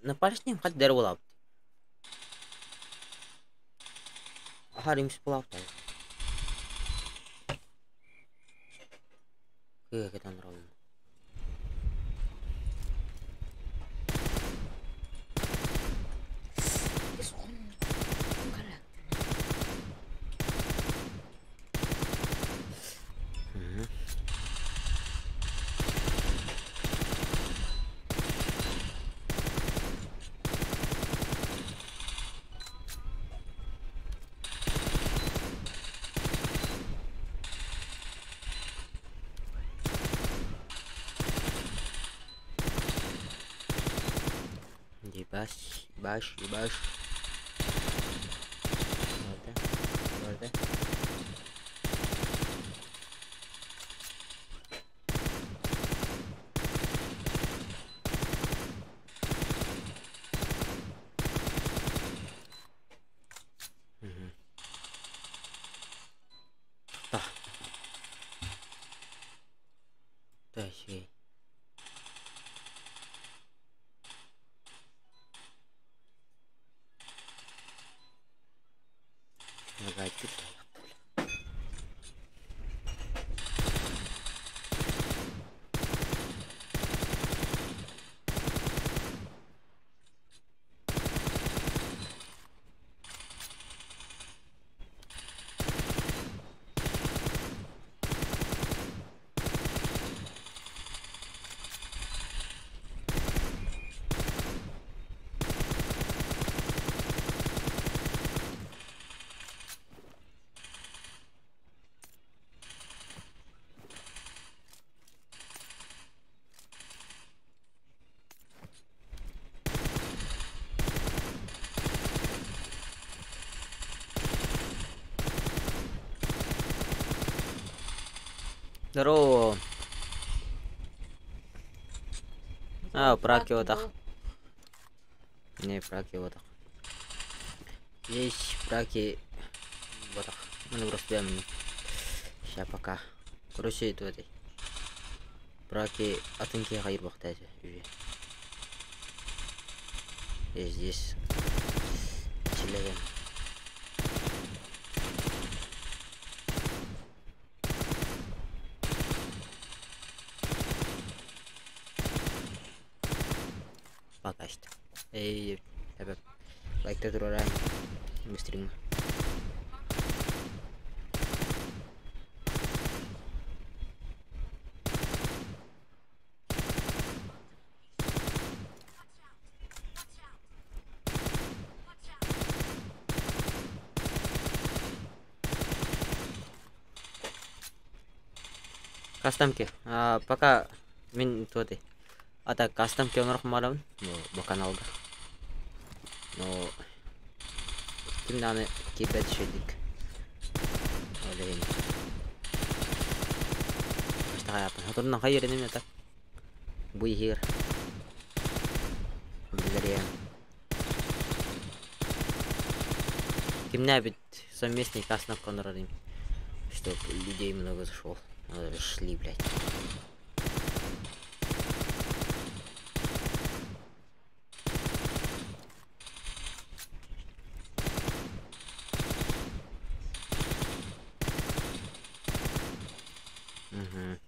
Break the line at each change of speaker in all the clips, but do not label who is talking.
Напарник хат дэр буолаабыт. Аһар имс буолаабыт. Кыа кетен туралым. Ебаш, ебаш, ебаш. Nerede? Nerede? Мгм. Да. Да, сей. Логотип. Здорово. А, праки вот так. Не, праки вот так. Здесь праки вот так. Ну, просто Сейчас пока. Короче, это этой. Праки атынки хайыр бахтайся. И здесь челевен. Пока что. Эй, ребят, лайк турарай. Быстрее. Кастомки. А, пока мин туоты. А так кастомки онорох марабын. Бу каналга. Но ким дааны киирбэт үчүгэйдик. Ол иһин Астахайааппын. Хотурунан хайыр иним это. Бу иһигэр. Билэрийэн. Кимнээбит совместный кастомка онорор им. Чтоб людей много зашел. Шли, блядь. Угу.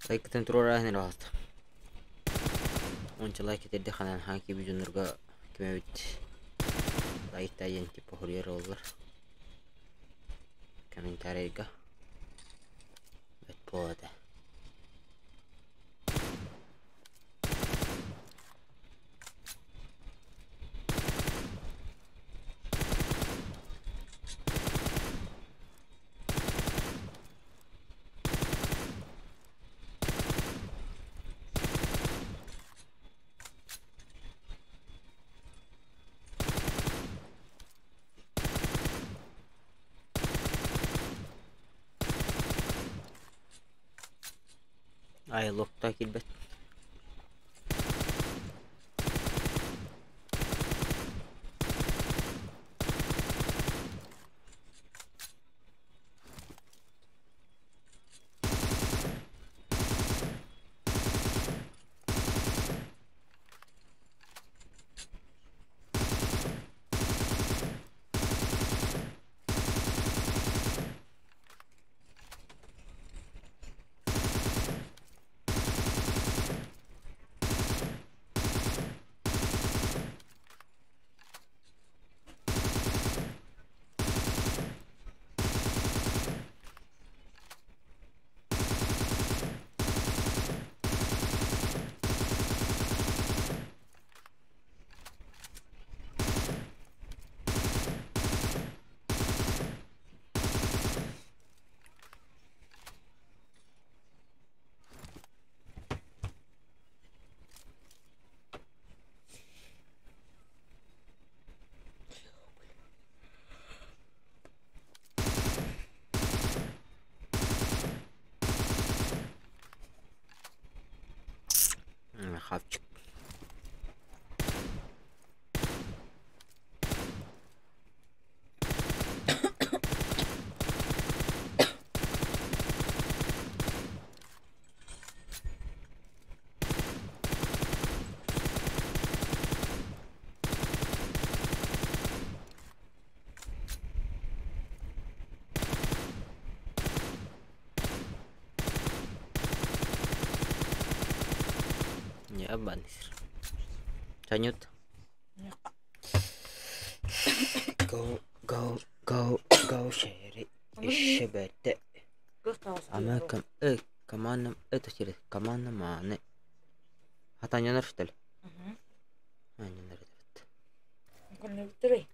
Лайкытын туруораһын эрэ хаалта. Уонча лайк этэрдэ ханан хаан киирбит дьоннорго ким эбит лайкта диэн типа хоруйар оллар. Комментарийга. Бэт буолуо этэ. Ай, локта киирбэт. Хавчик. Не обманывай. Танют. Go, go, go, go, шери. Ишебете. Ама кам, команда, это через команда маны. А Таня что ли?
Угу.
А, не надо.
Коннекторы.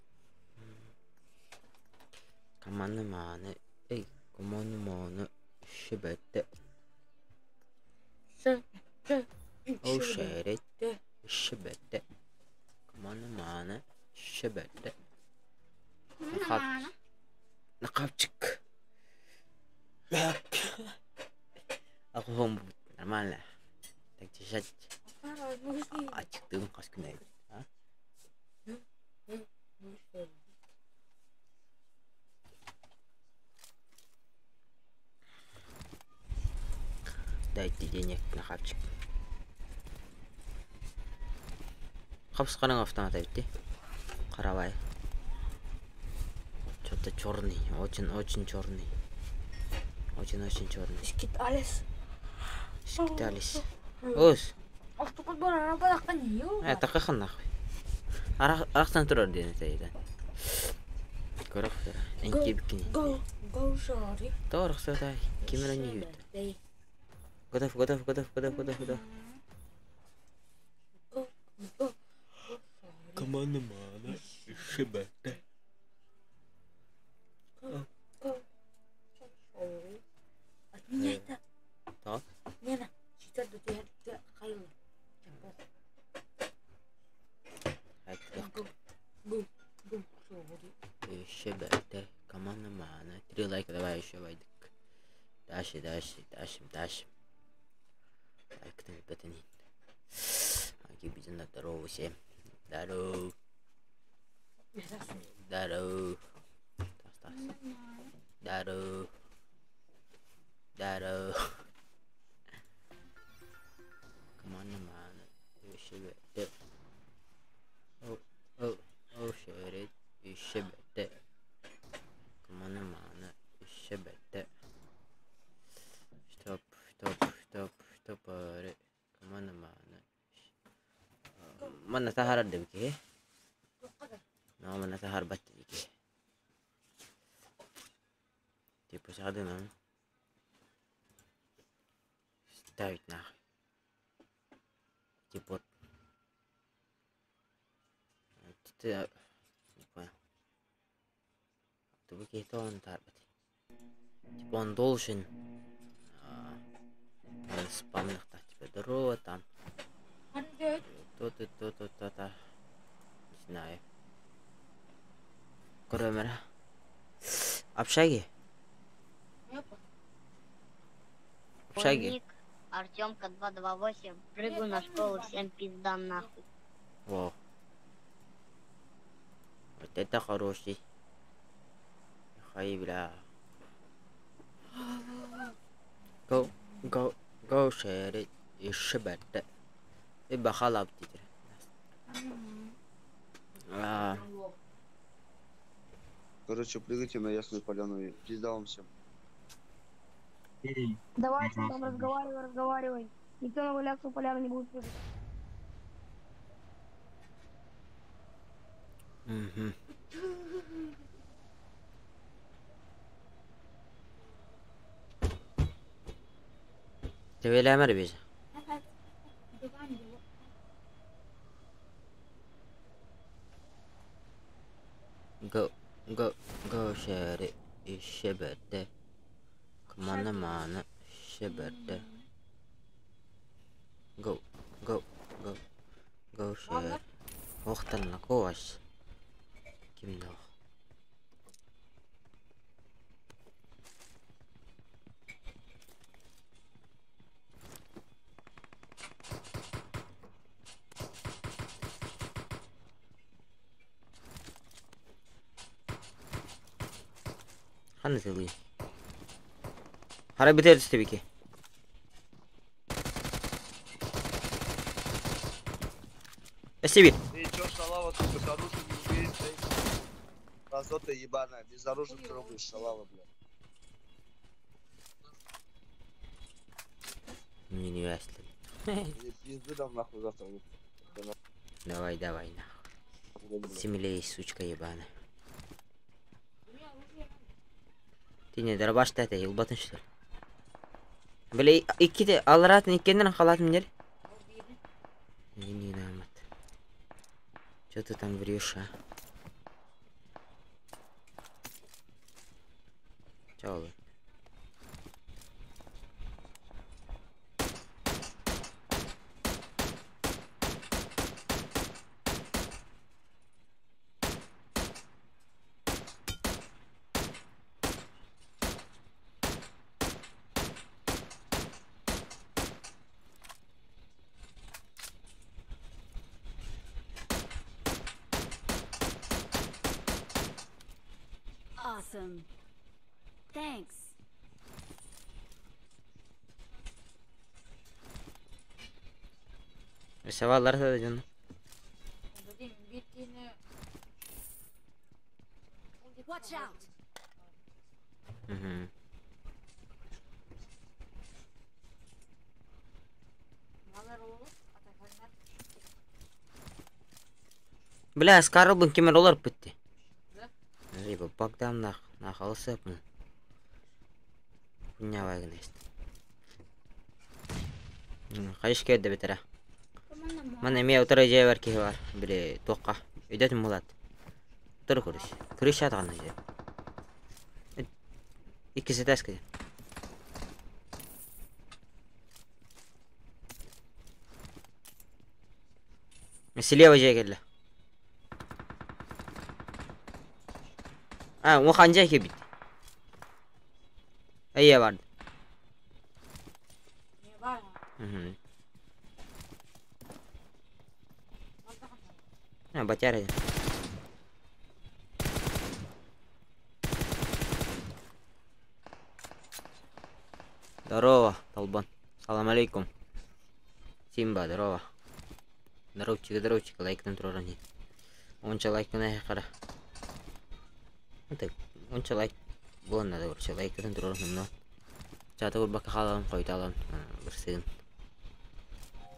Команда маны. Эй, команда маны. Ишебете.
С, С,
О, шери. Ишебете. Команда маны. Ишебете. Накапчик. Ахом нормально. Так держать. Ачыктыгын хас күн А? Дайте денег на хавчик. Хапсқаның автомат әбітті. Қарабай. Что-то черный, очень-очень черный. Очень-очень черный.
Скитались.
Скитались. Ос.
Э,
такахан нахуй. Арахтан турар диэн этэ. Көрөх тура. Энки бикини.
Go, go, sorry.
Торох сатай. Кимера не ют. Готов, готов, готов, готов, готов, готов.
Go, go,
Команда мана. Шибете.
go, go, sorry. Отменяй это.
Так.
Нена, сейчас до тебя хайла. Go, go, go, sorry.
Шибете. Команда мана. Три лайка давай еще вайдик. Дальше, дальше, дальше, дальше. Лайк там бетани. Аги бизен здорово всем. Здорово. Здорово. Здорово. Здорово. Команда мана. Шибете. Oh, oh, oh, shit. Шибете. Команда мана. Шибете. Стоп, стоп, стоп. Манна таһаарар да киһи. Но манна таһаарбат киһи. Типа саҕадынан ставить нахуй. Типа вот. Это не понял. Тугу киһи тоҕо таһаарбат. Типа он должен спамных типа здорово там. То-то, то-то, то-то. Не знаю. Көрөмөрө. Общаги? Общаги?
Ник Артемка 228. Прыгаю на школу, всем пизда нахуй.
Во. Вот это хороший. Хай, бля. Go, go, go share it. Ишибетте. И бахалап дидир. А,
Короче, прыгайте на Ясную Поляну и пизда вам всем.
Давайте там разговаривай, разговаривай. Никто на Валяцию поляну не будет прыгать.
Мгм. Тэбэлээмэр биз. Go, go, go share ишибетте. Команда мана шибетте. Go, go, go, go share. Охтан коаш. Ким дох. Ханна тылый. Хара битер түстебики. Эсеби.
Эй, чё, шалава, сука, с оружием не умеешь, эй? Красота ебаная, без оружия трогаешь, шалава, блядь.
Не не ясно.
Мне пизды дам нахуй завтра.
Давай, давай, нахуй. Смелей, сучка ебаная. Ты не дробаш это, елбатын что ли? Бля, икки алратын иккеннен халатын нер? Не, не намат. Чё ты там врешь, а? Чё вы?
Awesome. Thanks.
Саваллар да дьон.
Watch out.
Угу. Бля, Скарлбын кемер олар бітті. Либо Богдан нах, нахалысыпмын. Хуйня гынест. Хайш кэрдэ бетера. Мана эме утары дьиэбэр киһи бар, били туохха өйдөтүм булат. Утары көрүс. Крыша даҕаны дьэ. Иккис этээскэ. Слева дьиэ кэллэ. А, улахан дьиэ кэлбит. Эйэ барды. Угу. А, батяра. Здорово, долбан. Салам алейкум. Симба, здорово. Здоровчик, здоровчик, лайкнан тураран Онча лайкын қара. Так, онча лайк буолан надо, короче, лайкын тураран но. Чата урбакка хаалан хойталан бір сыгын.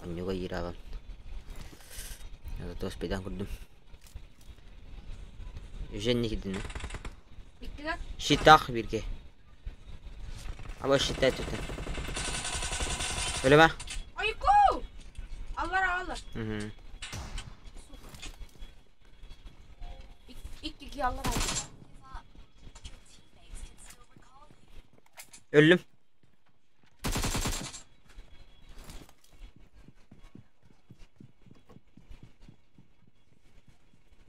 Оннуга ииралан. Зато успейдан көрдүм. Уже не кидин. Щитах бирге. Аба щита түтэ. Өлөмө.
Айку! Аллар аллар.
Угу.
Икки аллар аллар.
Өллүм.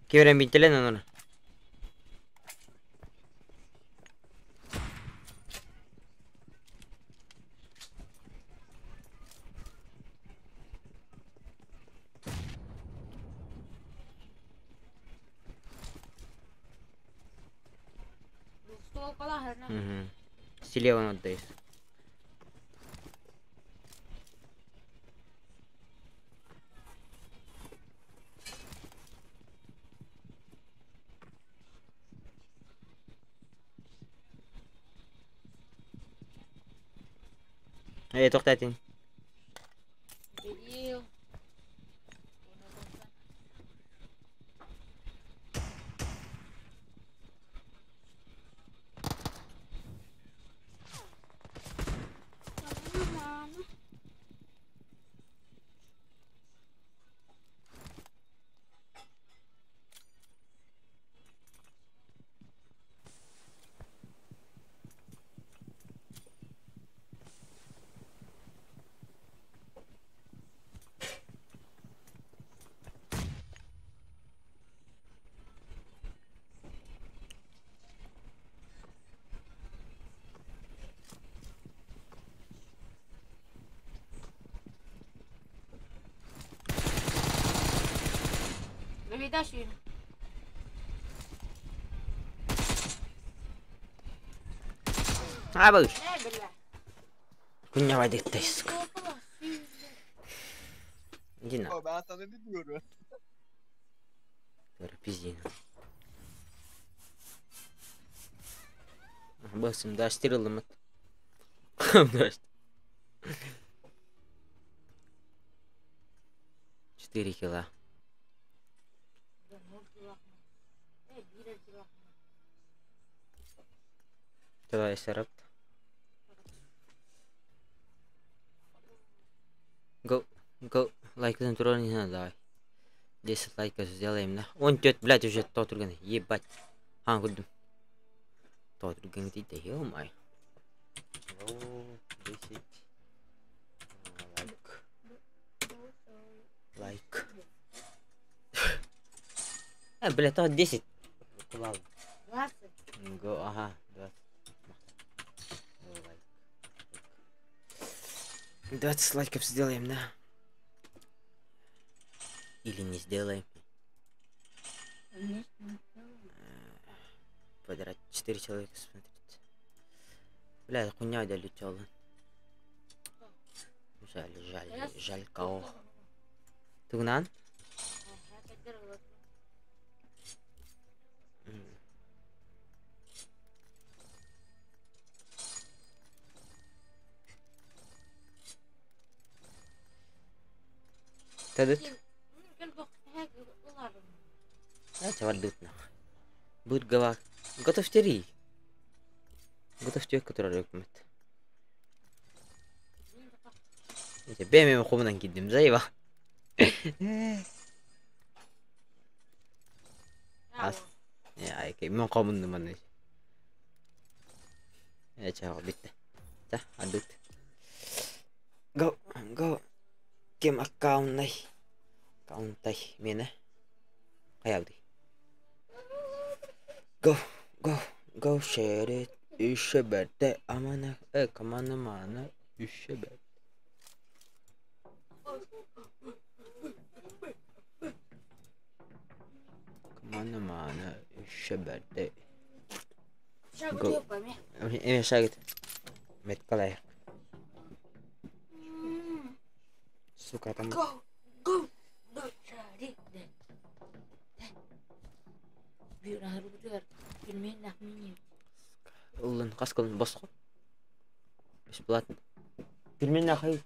Киэрэн бийтэлэн онон. Угу. Слева отдаешь. Э, тоқтатын. Абы. Күнне вайдыктайсың. Иди на.
Ben sana ne diyorum?
Пизди. Басым да стирылымыт. 4 кило. Давай, сарап. Го, го, лайкын турар не надо, давай. 10 лайков сделаем, да. Он тет, блядь, уже тот друган, ебать. А, гудым. Тот друган, ты, ё-моё. 10 лайк. Лайк. А, бля, то 10. 20. Го, ага, 20. Лайк. 20 лайков сделаем, да? Или не сделаем. Квадрат 4 человека смотрит. Бля, хуйня долетела. Жаль, жаль, жаль кого. Тугнан? Тадыт? Давайте Будет голова. Готов тери. Готов тех, который рекомет. Бэм хомунан кидим заеба. Ас. Я айке мен хомунну маны. Я чао битте. Та адут. Go go. Кем аккаунтай. Аккаунтай мене. Каябды. Go go go share it. Еще бәрте амана э команда мана еще бәрте. Команда мана еще бәрте. Go. Эме шагит. Меткалай. Сука там.
Go go go шари.
Улын каскалын боско. Бесплатно. Пельмени нахуй.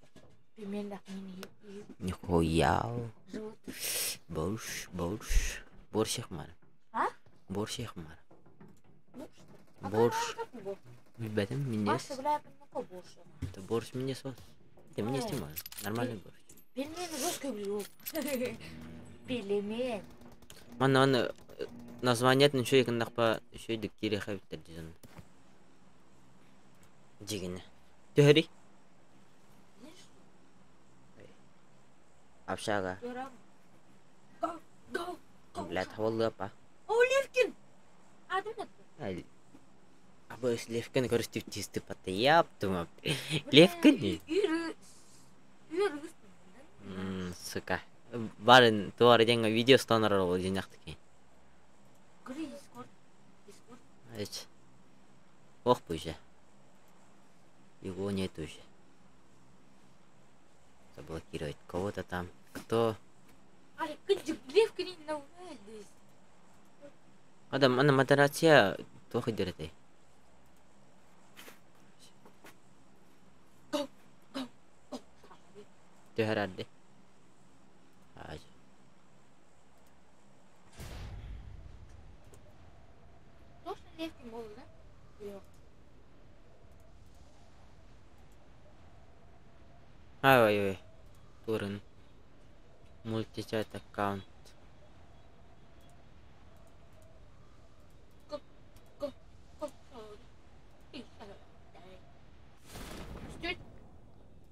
Нихуя. Борщ, борщ. Борщ сиэх
А?
Борщ сиэх Борщ. Билбэтим, минньигэс. Это борщ минньигэс вот. Это минньигэс тем Нормальный борщ.
Пельмени жестко люблю. Пельмень.
Манна манна названиетын үчүгэй гыннахпа үчүгэйдик киириэхэ эбиттэр дии Дьигинэ. Түһэрий? Общага. Блядь, хаваллыапа.
О, Левкин!
Абы Левкин көрүстүк тиистиппатта яптым. Левкин? Сука. Барын туар деньга видео станар ол дьиняхтыки. Эч. Ох уже. Его нет уже. Заблокировать кого-то там. Кто? Адам, ана модерация туох идеретэй? Түһэрэрди. Ай ой ой. Турын. Мультичат аккаунт.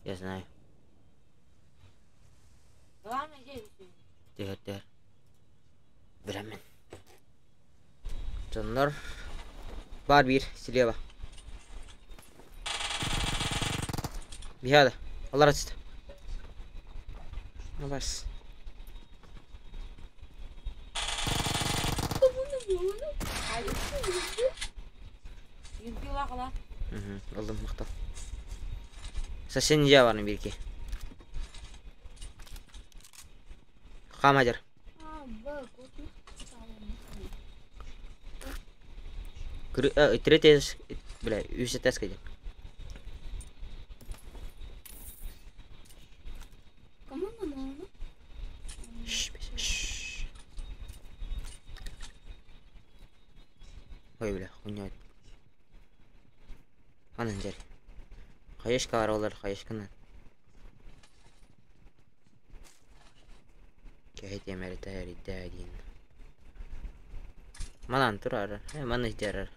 Я знаю. Түһэр түһэр. Билэммин. Дьоннор бар биир слева. Биһада. Алар ачты. Бас. Ылдым мактал. Соседний бар бирки. Хамадер. Третий, бля, үс этаж кайден. Ой, бля, хуйня. Анан жер. Хаешка бар олар, хаешканы. Кэһитиэм эритэ эрийдээ диин. Манан турар, маны дьарар.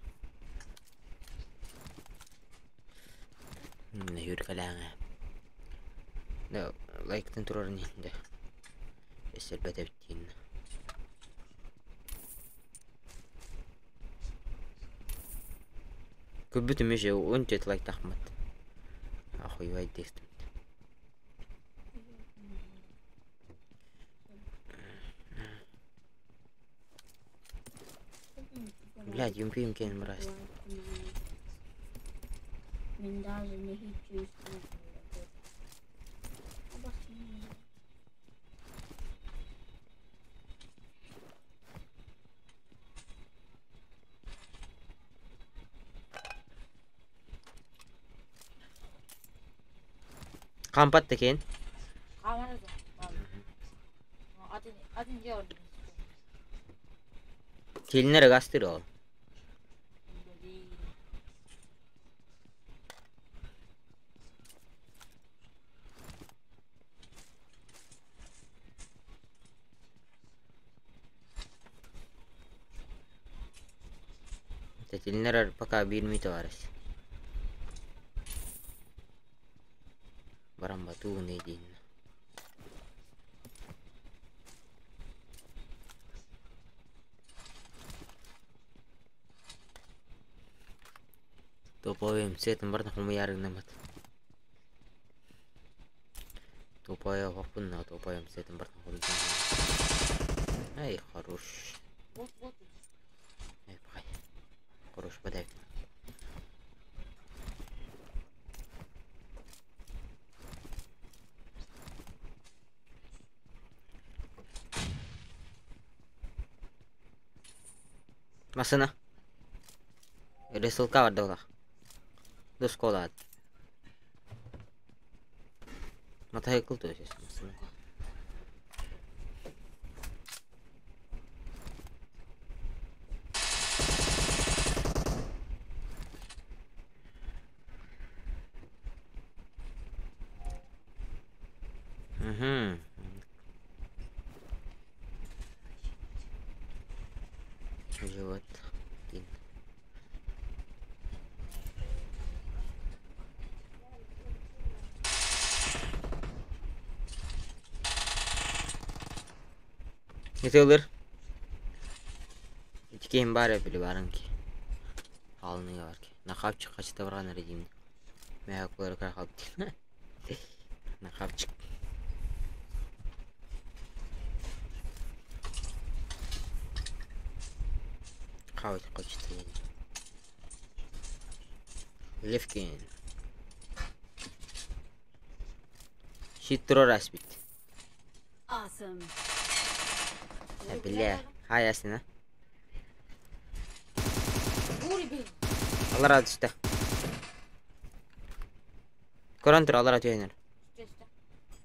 Хүркэлээҥэ. Да, лайктан турарын иһин эсэрбэт эбит диин. Көрбүтүм еще 14 лайк тахмат. Охуевай действует. Блядь, юмпи юмкен мразь.
Мен даже не чувствую.
Кампат текен. Келинер гастыр ол. Телинер пока бирми товарищ. Баран бату не дейін. Топовым сетім бардық хумуярыгнамат. Тупая хоппунна топоем сетім бардық хумуярыгнамат. Ай, хорош. Ай, пахай. Хорош, подай. Масына. Рисылка бар дылах. Душколад. Мотоцикл то есть масына. Угу. Живот. Один. Ытыалыр. Ити киһим баар били баарыҥ ки. Хаалыныга бар ки. Нахапчик хачыта барган эрэ диим. Мэһэ кулары кыра халт. Нахапчик. Хавать хочется. Левкин. Щит турар аспит.
Awesome.
Бля, хай ясна.
Уровень.
Аллара түстэ. Көрөн тур аллара түһэнэр.
Түстэ.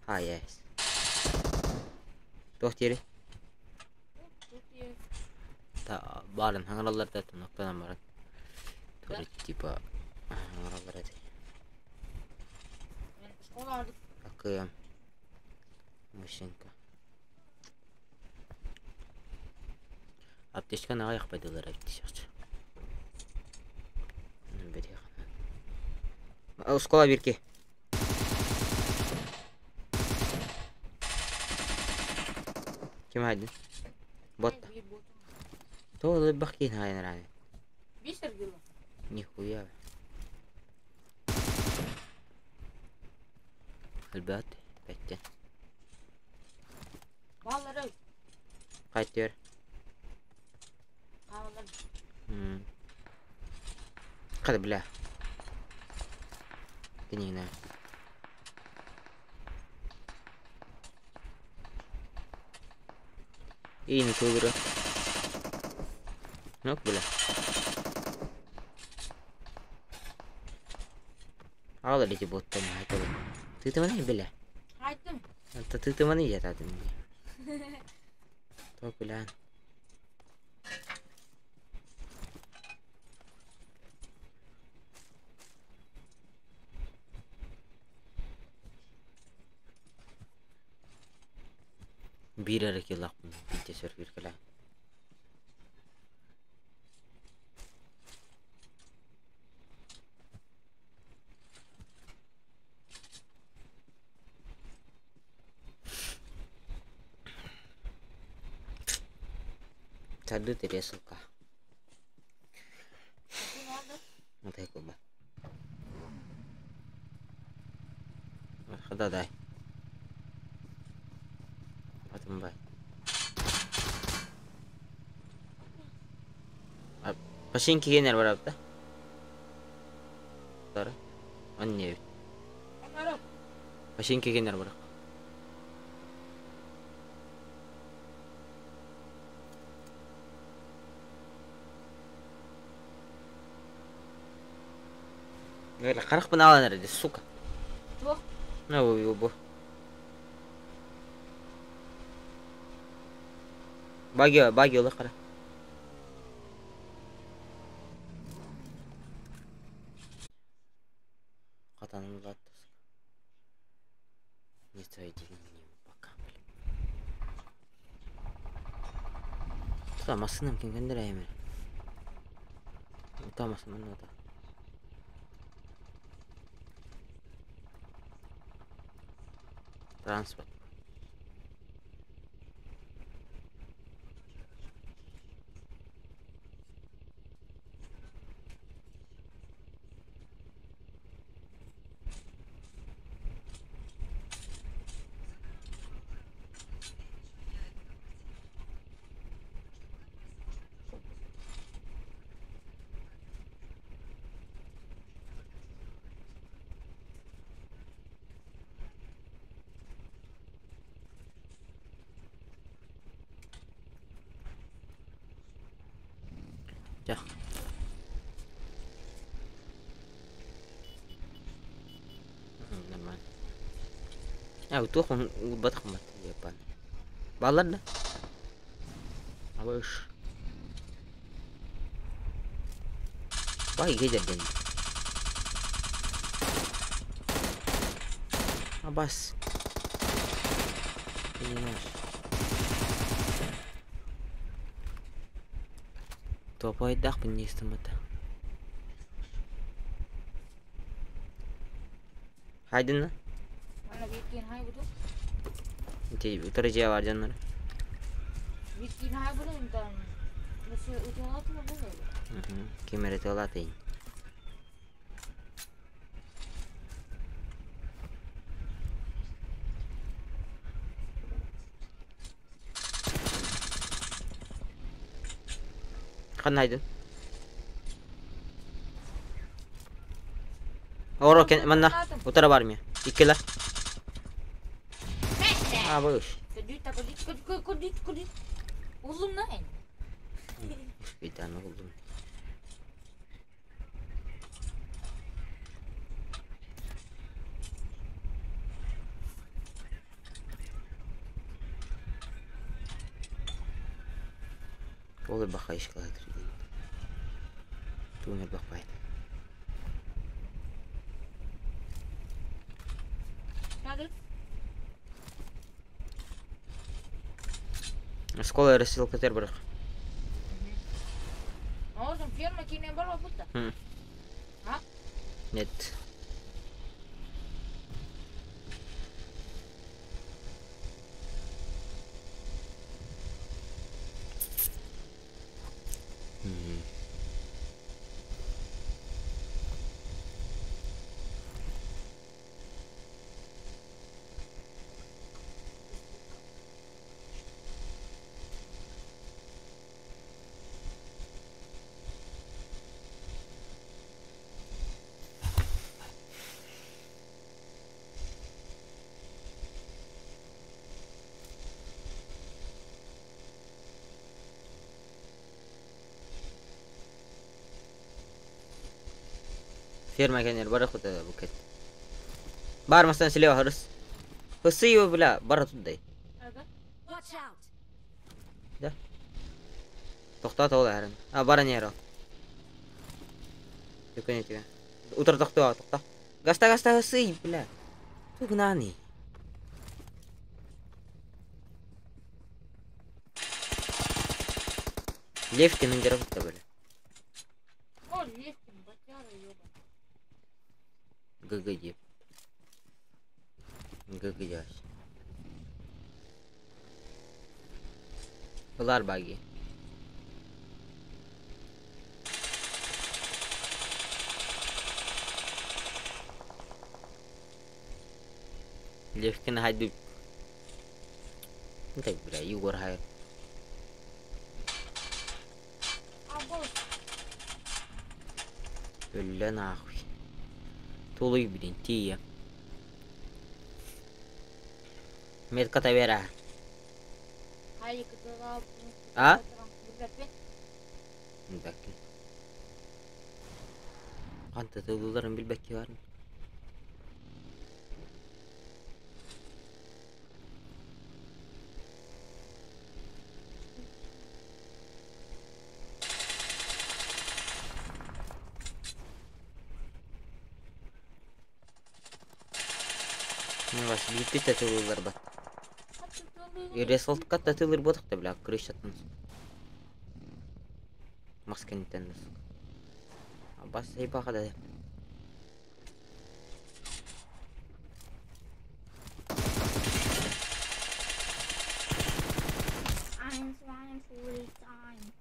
Хай яс. Туох диэри?
Тут
Та барын хаҥыраллар да ноктанан баран. Тур типа хаҥыраллар этэ.
Школа алдык.
Акыам. Машинка. Аптечканы аҕыйах байдылар эбит чахчы. Оскола бирки. Ким хайдын? Бот. То лыбах кин хайын раны.
Бисер было.
Нихуя. Ребят, пятте.
Баллары.
Қайтер.
Қалалар.
Қады бля. Кенигна. И не тугра. Ну, бля. Ал эти боттан айтылы. Ты там не бля.
Айттым.
Это ты там не ятадым. То бля. Биир эрэ киилаахпын биирдэ сөргүүр кэлээ. Сардыы тириэ сука. Матай куба. Хада дай. Потом бай. Пашин кигенер барабыта. Анне. Пашин кигенер барак. Харахпын алан эрэ, сука.
Туох?
Ну, бу. Баги, баги олох қара. Қатаным ұлатты. Не соединение пока, блин. Тута масынам ким кендер әймер. Тута масынам да. Транспорт. Чэ. Нормально. А, туох уурбатах мат ебаный. Баалар да? Абыш. Бай кедерден. Абас. Понимаешь. Туопайдаахпын дии ыстаммыта. Хайдынна? Ити утары дьиэ баар дьоннор. Ким эрэ тыалаатыйын. Ханна айдын? Оро кен манна утара бар ми. Иккилер. А быш. Bir tane buldum. Ол баха ишкалатыр дейм. Туун бакпайт. Школа рассылкатер барах. Нет. Ферма кэннигэр бары кута букет. Бар мастан слева хырыс. Хысыева бля, бара туддай. Да. Тохтоо ол әрін. А, бара не ол. Дүкөн этиге. Утар тохтоо, тохтоо. Гаста, гаста, хысый, бля. Тугнани. Левкин индирабытта бля.
О, Левкин, батяра, ёба.
ГГ деп. ГГ дяш. Ылар баги. Левкин хайду. Так, бля, Егор хай. Өллө нахуй. Тулуй, блин, тиийэ. Метка табера. А? Билбэккин. Ханта тылларын билбэкки барын. Ну, вас билбит тыллар бат. Ресолтка тылыр ботық бля, крышаттан. Масканитен. Бас айбаға да.
Eins, zwei, full time.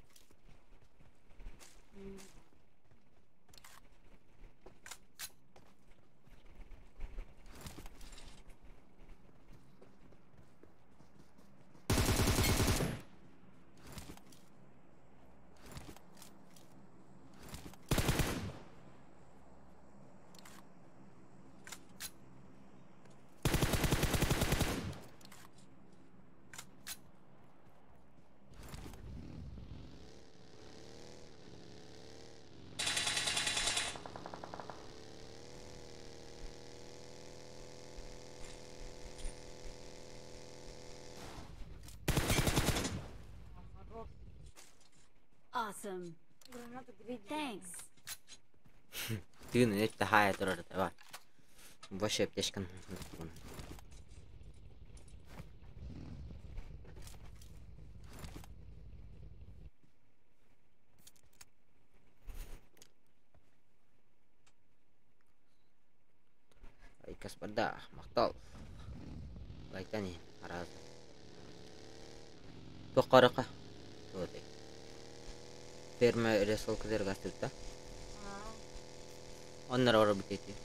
Awesome. Thanks.
Тыын это хая турар давай. Вообще аптечкан. Лайкас барда. Махтал. Лайктан иһин. Араас. Туох карака? Вот. Ферма ресолкалар гастырта. Оннор оробут эти.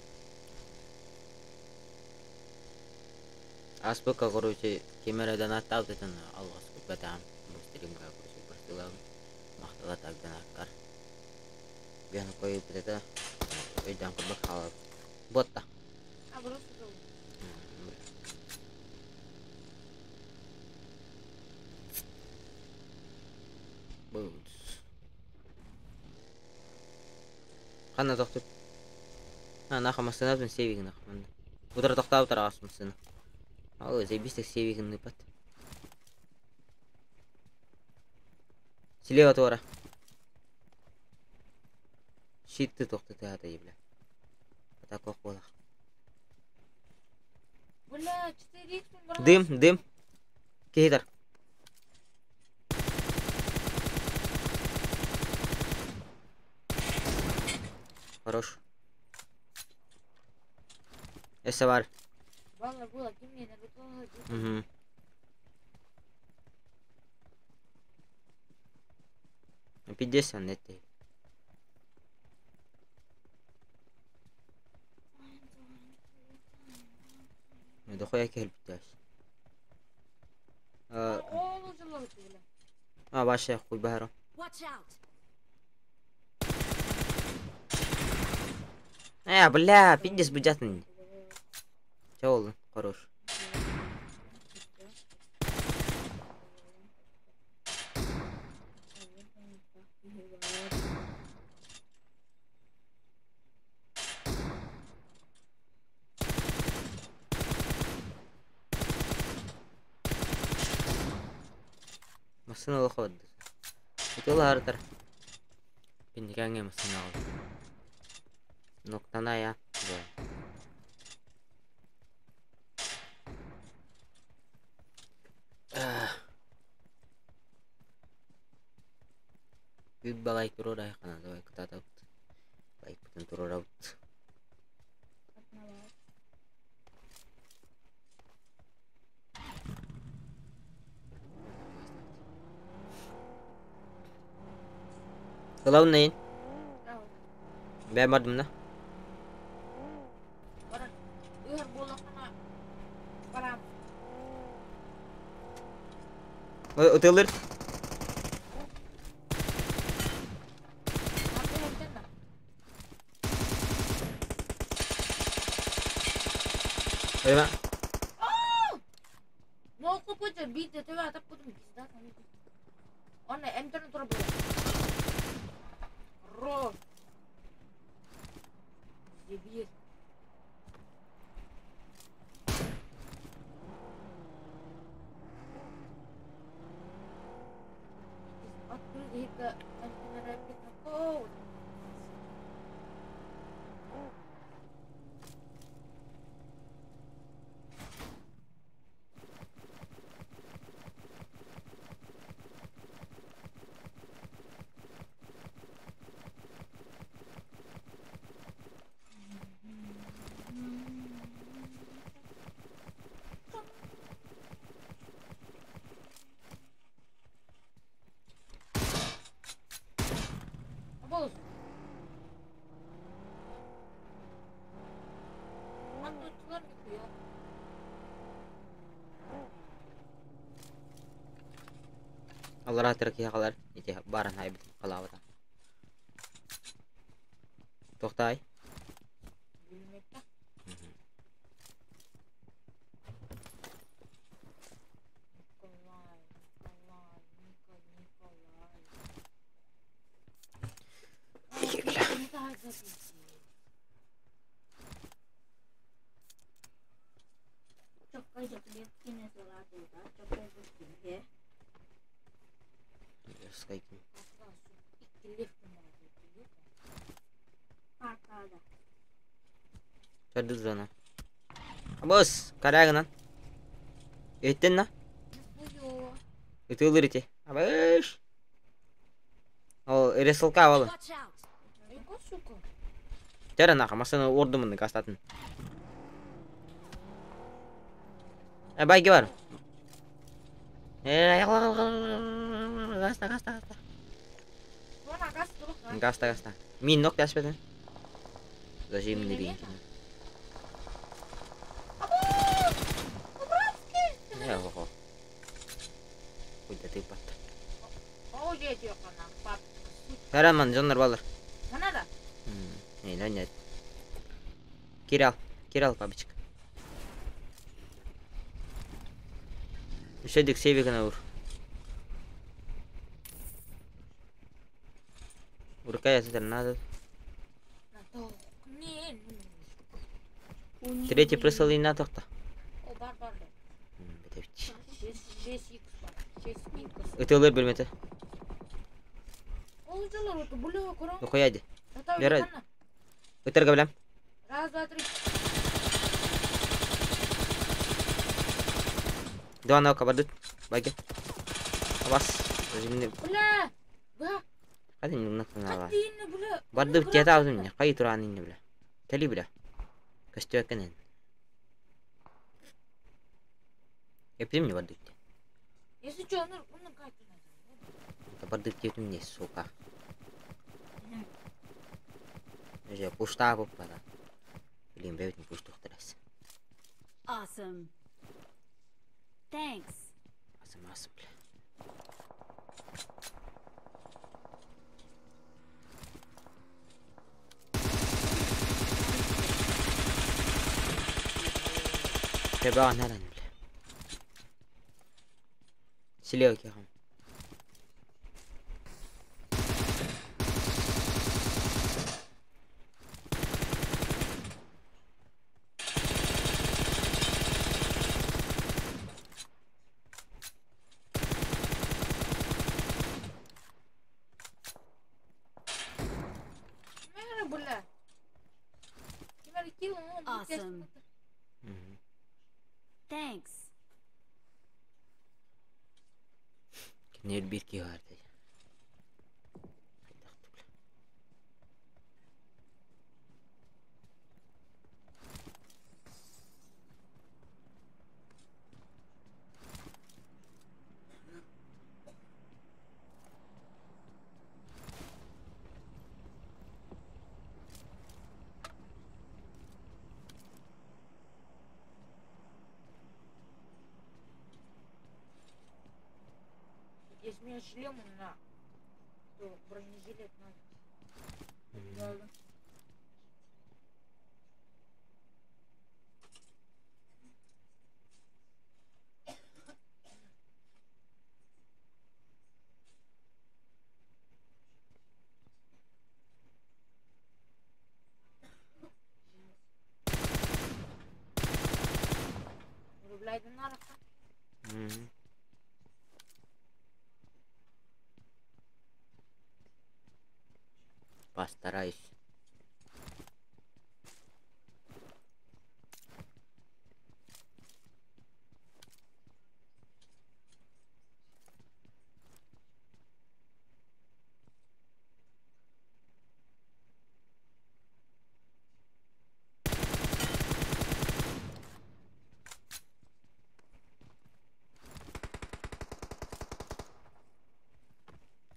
Аспыкка короче ким эрэ донаттаабытын алҕас куппатаҕым. Бу стримҥа короче быртылаабын. Махтала так донаттар. Биһан койбут этэ. Өйдөөн көрбөк хаалабыт. Буотта. Boots. Ханна тохтут? А, нахуй массыынабын сиэбигин нахуй. Утары тохтообут араас массыына. Ол заебись сиэбигин ыпат. Слева туора. Щит ты тохту ты бля. Атака буолах.
Бля, 4 х
Дым, дым. Киһитер. Хорош. Эссе бар. Угу. 50 нетти. Дохуя кэлбиттээс. А, ваше хуй бахаро. Бля, пиздец бюджетный. Чё ол, хорош. Массыына олох барда. Ити улаһардар. Пиндикээҥҥэ массыына аҕал. Нуктана я. Бүт балай туруорайхана давай кытаатабыт. Лайкпытын туруорабыт. Главный. Бэм бардым да. Ытылыр. Ойма. Аллара тыркия халар ити баран хайбытын халаабата. Тохтай. Чордузана. Абос, карагынан. Эттен на. Ытылыр ити. Абыш. Ол ресылка алалы. Тәрі нақа, масаны ордымын кастатын. Байги бар. Гаста, гаста, гаста. Гаста, гаста. Мин нок дэспэтин. Зажим не бин. Не, Куйда тыыппат. Караман, дьоннор балар. Не, нет. Кирилл, Кирилл, папочка. Үсөдүк сейвигин ур. Уркая сытар надо. Третий присыл на тохта. Ытылыр бөлмөтө. Ухуяди. Бера. Ытырга билем.
Раз, два, три.
Два наука бардыт. Байге. Бас.
Бля. Ба.
Hadi нунна.
Бля.
Бардыт тета азым. Кай туран инне бля. Кали бля. Көстүөккенен. Эпим не бардыт.
Если что, он как
Бардыт тетим не, сука. Же пушта буппара. Блин, бэбит не пуштухтарас.
Awesome. Thanks.
Awesome, awesome, бля. Тебан наран, бля. Селек я.
Awesome. Thanks.
Кинер бир ки барды.
Если у меня шлем на, то бронежилет надо.
Постараюсь.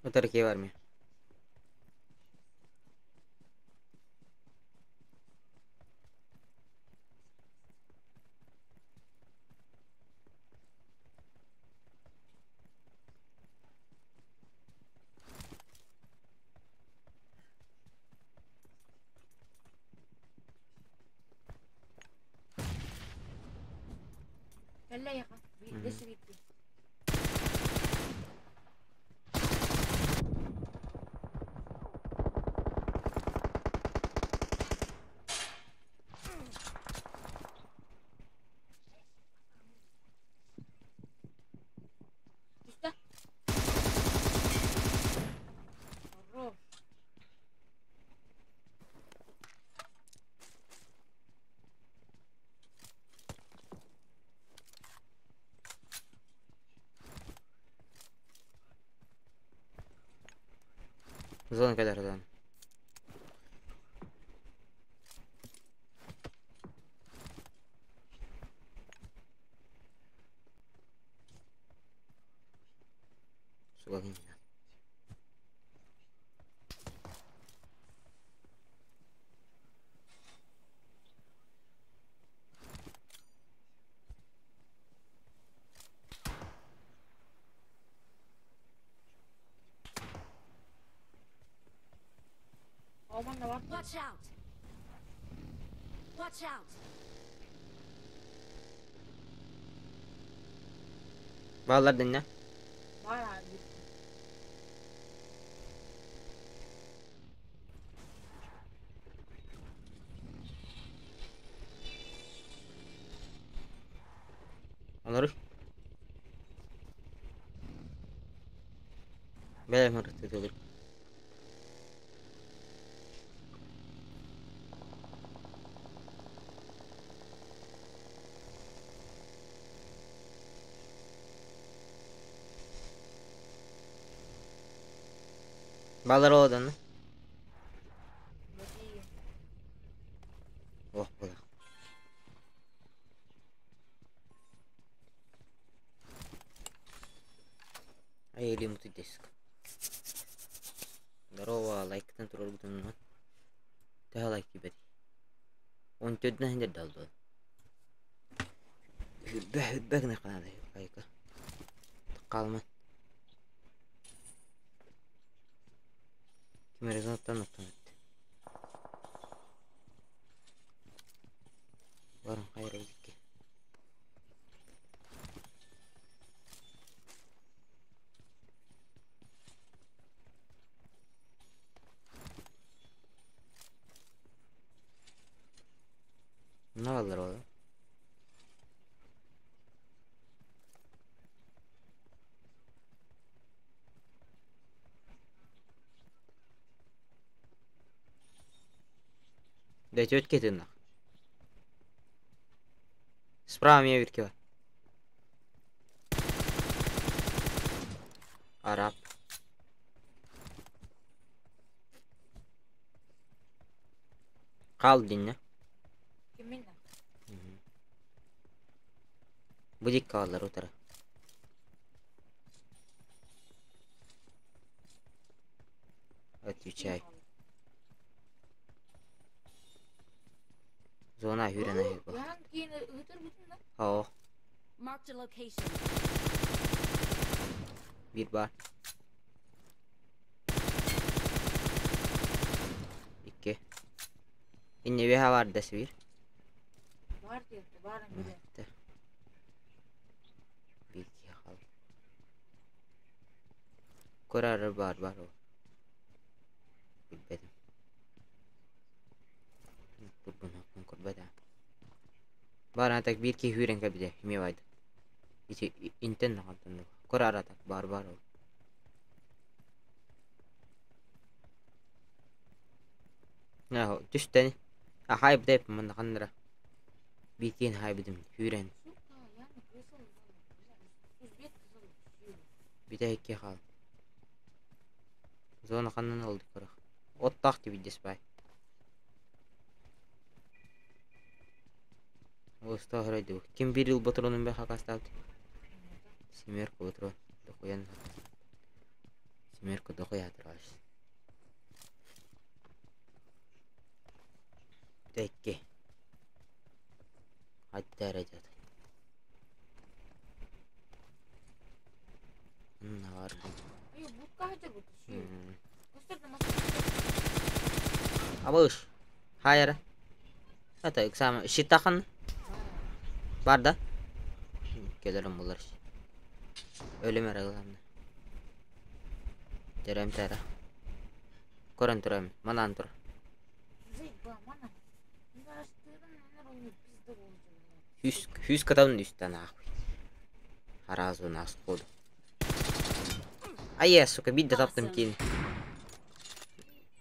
Утарки в армии. Зона когда зона. Оскуола
Watch out! Watch out!
Бааллар дэннэ? Олору. Бэлэм ырытытылыр. Балар одан. Ох, була. Ай, илим диск. Здорово, лайктан турарбытын Төһө лайк тиийбэтий? Он төрдүнэн иһин дьардалдын. Үрбэ, үрбэ гына ханадай лайка. Хаалыман. Ким эрэ оттон оттон эттэ. Баран хайра икки. Ne alır oğlum? Дайте өткетин нах. Справа меня виркила. Араб. Хаал диннэ. Бу диэки хааллар утары. Отвечай. Зона үүрэн аһыы Оо. Биир баар. Икки. Инне үөһэ баар да сибиир. Биир киһи хаалла. Көрөр баар баар ол. Билбэтим. Турбун көрбөт аа. Баар так биир киһи үүрэн кэлбитэ эмиэ баайда. Ити интен наҕалтан Көрөр так баар баар ол. Түстэн ахай бдеп манна биир киһини хаайбытым үүрэн. Бүтэ икки хаал. Зона ханнан ылды көрөх. Оттаах тибиддес бай. Оста хөрөйдү. Ким бир ыл батронун бе хакастаабыт? Семерка патрон. Дохуян. Семерка дохуя тураш. Бүтэ икки. Хадда эрэ дьат. Абыш. Хайара. Это экзамен. Щитахан. Бар да? Келерим булар. Өлүм эрэ ыланна. Терем тара. Көрөн турам. Манан тур. Хүс хүс катабын үстэн нахуй. Харазу нас ходу. Ай, сука, биир да таптым киин.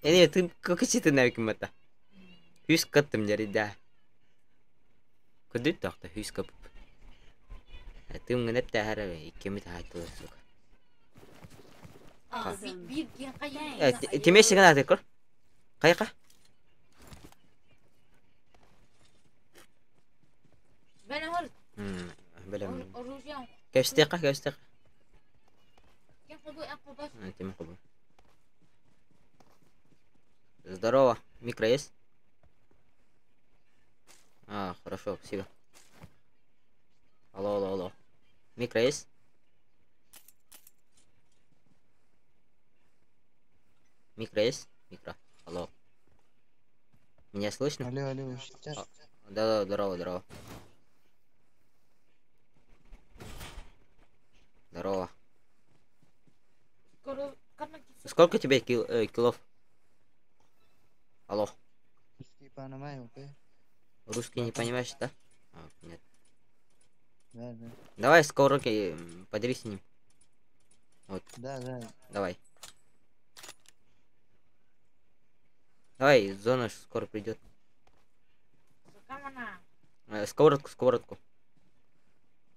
Эне ты как ты навикмата. Хүс каттым да. Көдөт тахта хүс кап. Тым гынеп тәһәрә иккемит хайтылар сука. Тимеш гына аты көр. Кайка? Белем. Кәстеқа, кәстеқа. Микро есть? А, хорошо, спасибо. Алло, алло, алло. Микро есть? Микро есть? Микро. Алло. Меня слышно?
Алло, алло, что?
Да, да, здорово, здорово. Здорово. Сколько тебе килов? Алло.
Русский понимаю, окей?
Русский не понимаешь, да? А, нет.
Да, да.
Давай сковородки поделись с ним. Вот.
Да, да.
Давай. Давай, зона скоро придет. Сковородку, сковородку.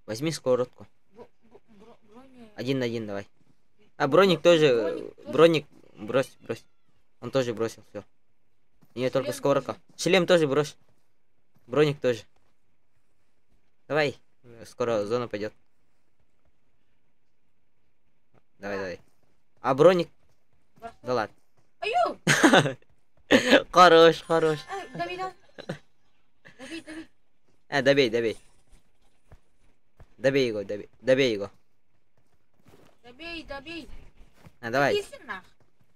Возьми сковородку. Один на один давай. А броник тоже. Броник брось, брось. Он тоже бросил, все. Не только сковородка. Шлем тоже брось. Броник тоже. Давай, скоро зона пойдет. Давай, давай. А броник? Да ладно. Хорош, хорош.
Добей, добей, добей.
А, добей, добей. Добей его, добей, добей его.
Добей, добей.
А, давай.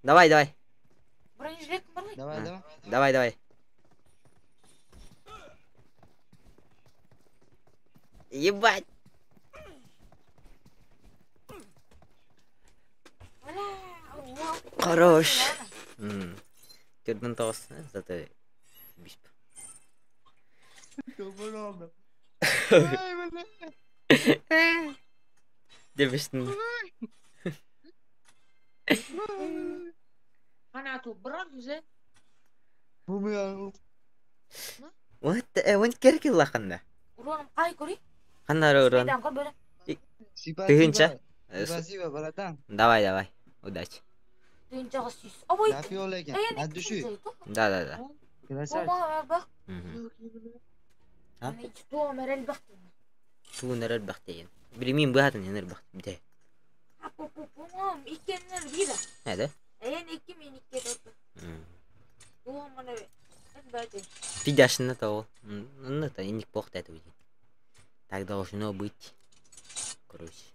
Давай, давай.
Бронежилет.
Давай, давай.
Давай, давай. Ебать. Хорош. Төрден тоғыз, зато бисп. Дебештин. Вот, он керки лаханда. Ханнары урон. Тыгынча?
Спасибо, братан.
Давай, давай. Удачи. Да, да, да. Туунер элбэхтейин. Билимин быһатын энер бахт бите. Эде? Пидяшына того. Ну это иник плохо это будет. Так должно быть. Короче.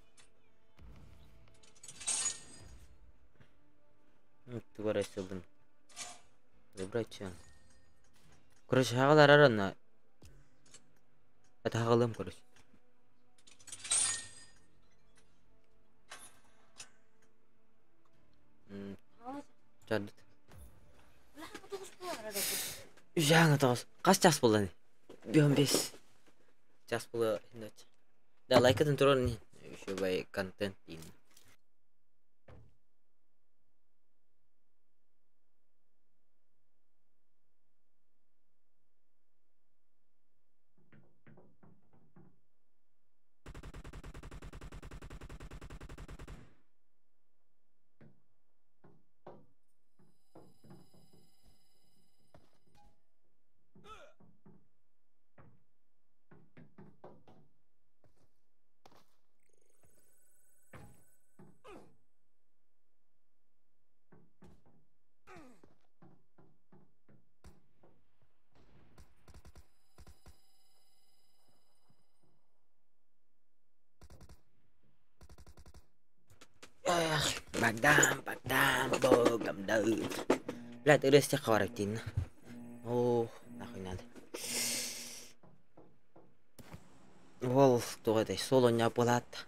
Ну, ты сылдым. Забрать что? Короче, хагалар арана. Это хагалым, короче. Жадыт. Жаңа тоғыз. Қас час болды? 15. Час болды. Да, лайкатын турар не. Еще бай контент деймін. Богдан, Богдан, Богом да. Блядь, ырыс хваратин. О, нахуй надо. Вол, то это соло не оплат.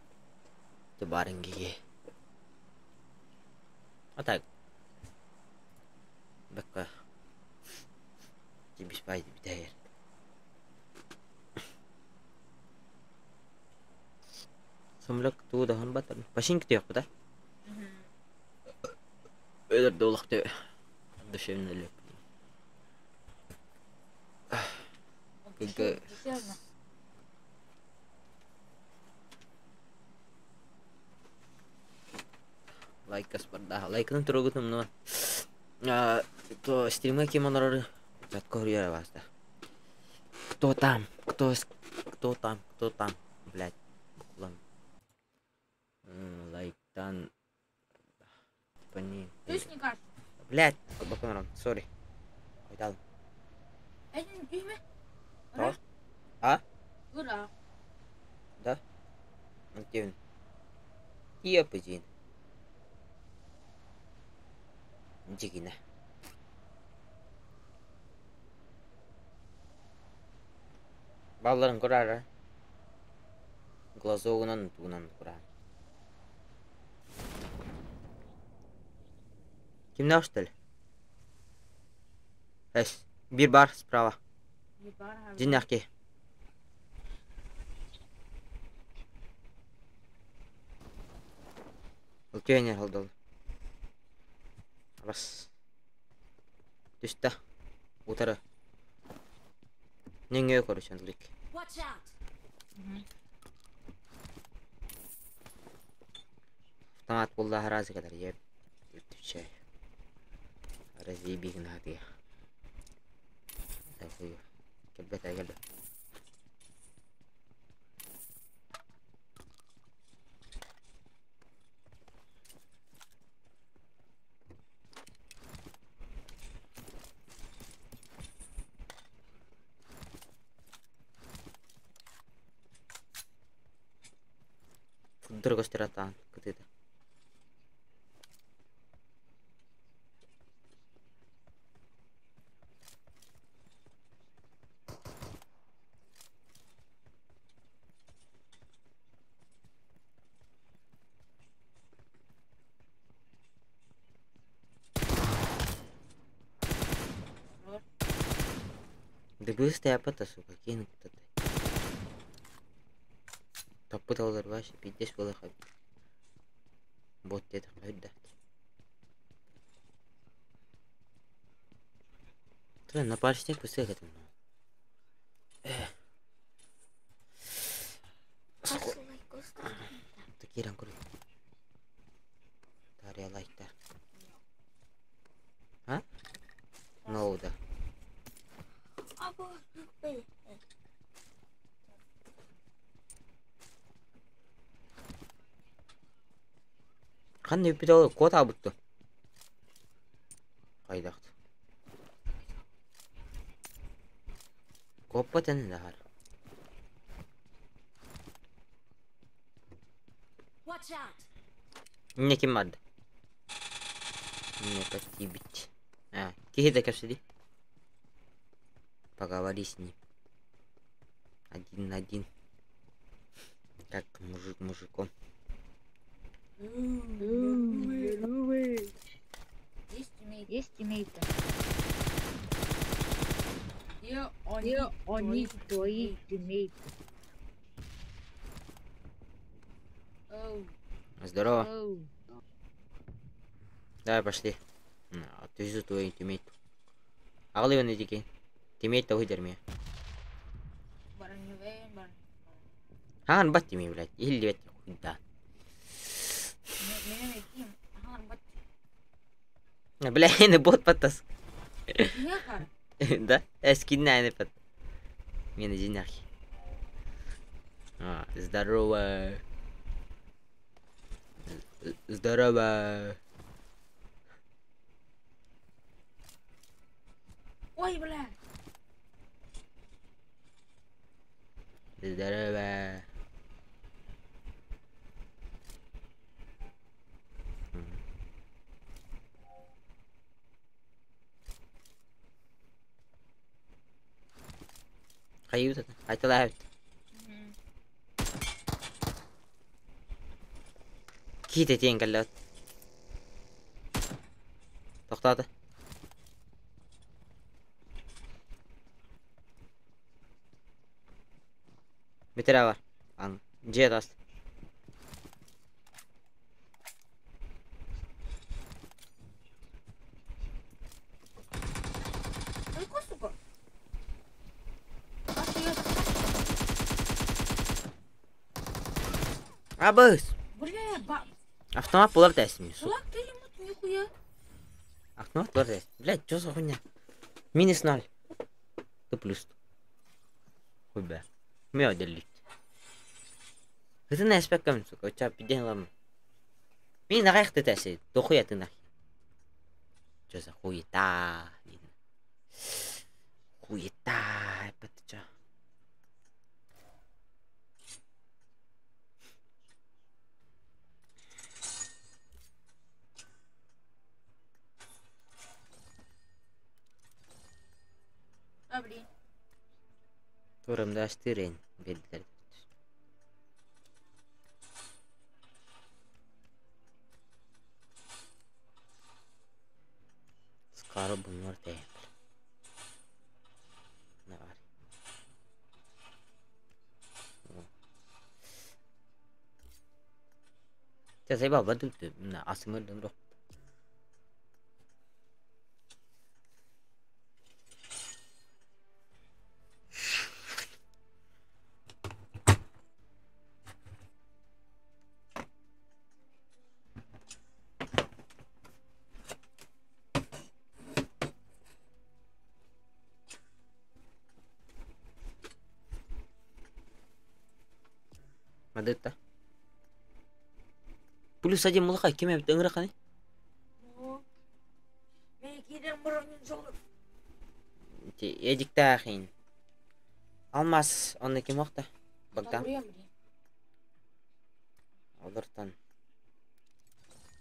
Ты барынги. А так. Бакка. Тебе спать битер. Сумлак туу дахан батар. Пашинки түйөк да? Өлөр долуқты душевно леп. Лайк аспарда. Лайкын тургутум но. То стрима кем онорор жаткор баста. Кто там? Кто кто там? Кто там? Блядь. Буквально. Лайктан. Блин. Блядь, баконрон, сори. Дал.
Один дюйма.
Тоҕо? А?
Ура.
Да? Где он? Епозин. Дигина. Балларын курара. Глазогунан тугунан курар. Кимнээх что ли? Эс, биир бар справа. Дьиҥнээх киһи. Ол түһэн иһэр Раз. Түстэ. Утары. Нөҥүө короче Андрик. Автомат булла разы кэлэр еп. Отвечай. Разъеби гына Хуй. Кэлбэт кэлбэт. Курдук көстөр атаан кытыыта. Да быстро я сука, кину кто-то. Топпут олор вообще пиздец было хаб. Вот это да. Ты на парочник пустых это. Такие ранкуры. Тария лайктар. А? Ну да. Ханна үппүт ол куот аабытту. Хайдахт. Куоппат эн дахар. Инне ким барды? Инне подъебить. А, киһи да кэпсэди. Поговори с ним. Один на один. Как мужик мужиком.
Есть тиммейт.
Есть тиммейты.
Где они?
Где они, твои тиммейты?
Оу.
Здорово.
Оу.
Давай пошли. Отвезу твою тиммейту. Аҕалыыбын итики. Тиммейт того дерме.
Броневые, броневые.
Хаан бат тиммей, блядь. Или хуй да.
Меня найти. Ага, бат.
Бля, не бот паттас.
Нехар.
Да? Эскинна не пат. Мен иди нахуй. А, здорово. Здорово.
Ой, бля.
Здорово. Хайют это. Айталают. Киите тиэн кэллэт. Тохтоото. Бүтэрэ бар. Ан дьиэ тас.
Какой, сука? А что я
Абыс!
Бля, ба...
Автомат булар тәсим, сука.
Кулак ты ему нихуя.
Автомат булар тәсим. Блядь, что за хуйня? Минус ноль. Ты плюс. Хуй бля. Мё делить. Это не спекам, сука. У тебя пиден лам. Мин нахуй ты тәсим. Дохуя ты нахуй. Что за хуета? Хуета, эппэт ча.
А, блин.
Турамдаштырын биэрдилэр. Скоро bunlar değil. Ne var? Чэ, сайба бадут асымыр дым Мадытта. Плюс один мулаха ким эбит ыҥыраханы? Эдиктаахин. Алмаз онно ким охта? Богдан. Олортон.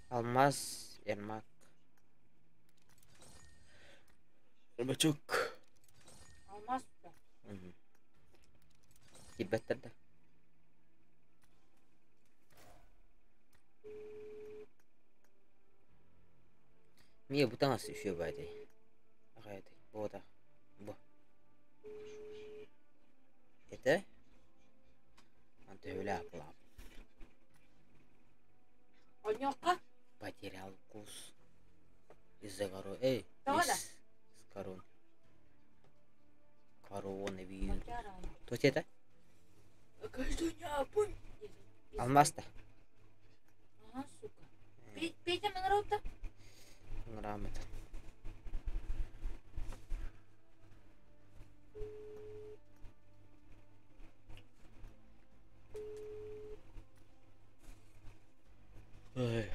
Алмаз Ермак. Рыбачок.
Алмаз да.
Кирбэттэр да. Мия бу таҥас үчүгэй баайдай. Аҕайдай. Буотах. Бу. Это? Антыһыылаах булаап.
Онньуохха?
Потерял вкус. Из-за горы. Эй,
Тоҕо да?
из корон. Коронавирус. То есть это? Алмаз-то?
Ага, сука. Петя Монрота?
Грамота. Ой.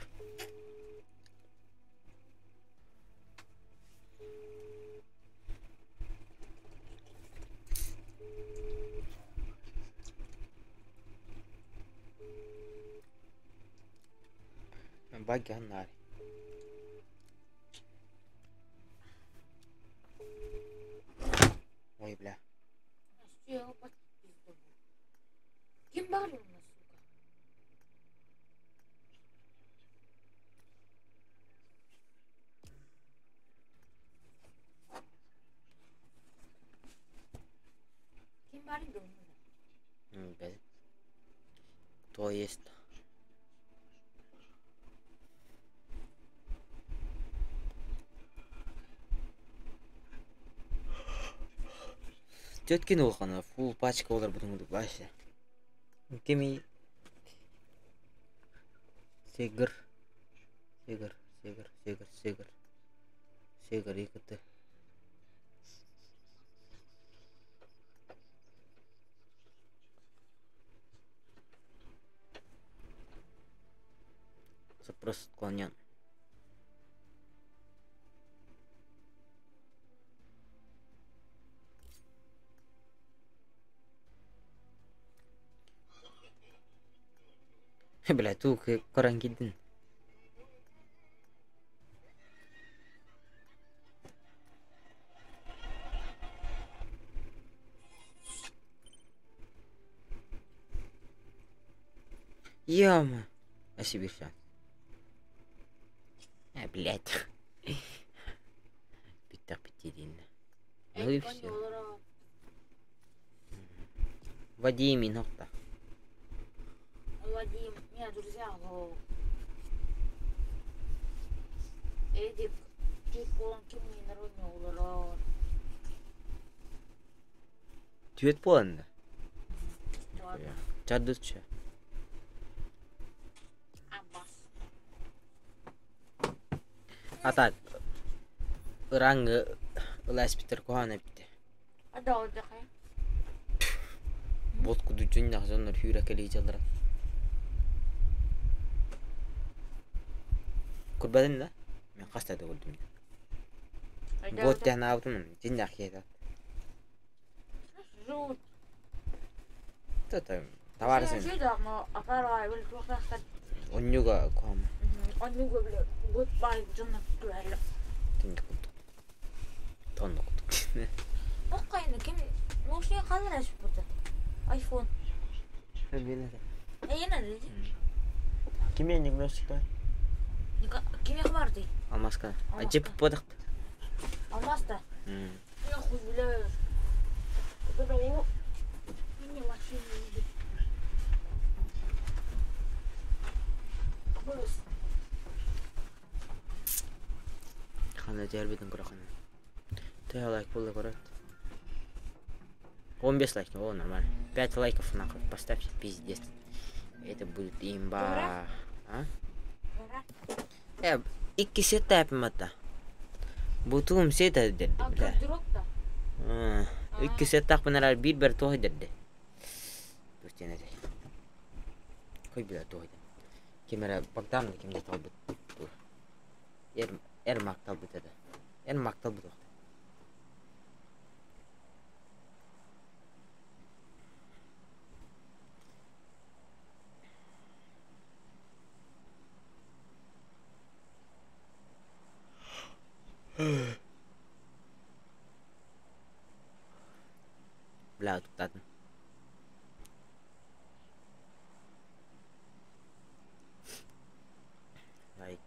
Баги Ой, бля.
Ким баар у нас, сука? Ким баарын билбэт.
Кто есть? Теткин улахана фул пачка олорбутун курдук вообще. Кими Сегр Сегр Сегр Сегр Сегр Сегр икт Запрос отклонен. Бля, ту көрөн киирдин. Ё-моё. Спасибо, всё. А, блядь. Бүттэх бүтириин. Ну и всё. Вадим нохта.
Вадим, меня друзья, Эдик, Чукон, ким олорор.
Түөт буоланна. Чардычча.
Аббас.
А так ырааҥҥы ылааспыттар куһаҕан эбиттэ.
А да отдыхай.
Бот курдук дьонньох дьоннор сүүрэ кэлии дьаллара. Курбатын да? Мен хаста да көрдүм. Бот диэн аабытым дьиннээх киһи.
Жуть.
Это товарищ. Онньуга куһаҕан.
Онньуга бile goodbye дьонно түһэллэр.
Тинник курдук. Тонна курдук.
Бу хайны ким наушник ханна түспүтэ? Айфон. Эйен dedi.
Ким энник наушниктар?
Кимиэхэ бардый?
Алмазка. А жеп бодах.
Алмазда. Я хуй бля. Это о. Мне вообще не любит. Голос.
Ханна дьэрбитин көрөхүнэ. Төһө лайк буолла көрөт. 15 лайк, о, нормально. 5 лайков нахуй поставьте, пиздец. Это будет имба. А? Икки сетта эпимата. Бутуум сета дерди,
А
бля.
гардероб-то?
Икки сеттах бынарар биир бер туох дерди. Тустен этэй. Кой бля туох Ким эрэ Богдан да ким да талбыт. Эр Эрмак талбыт этэ. Эрмак талбыт Бля, туттатын. Лайк.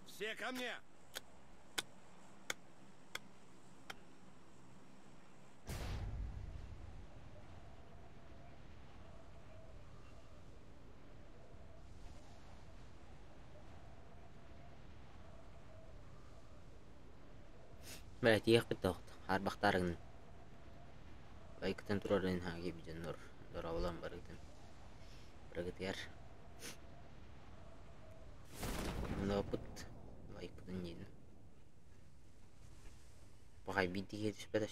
Все ко мне!
Бля, тиэхпит тоҕут. Харбахтарыгын. Лайктан турарын хаги биденнор. Дорабылан барыгытын. Барыгытыгар. Мынапыт. Лайкпытын диин. Бахай биитиге түспэт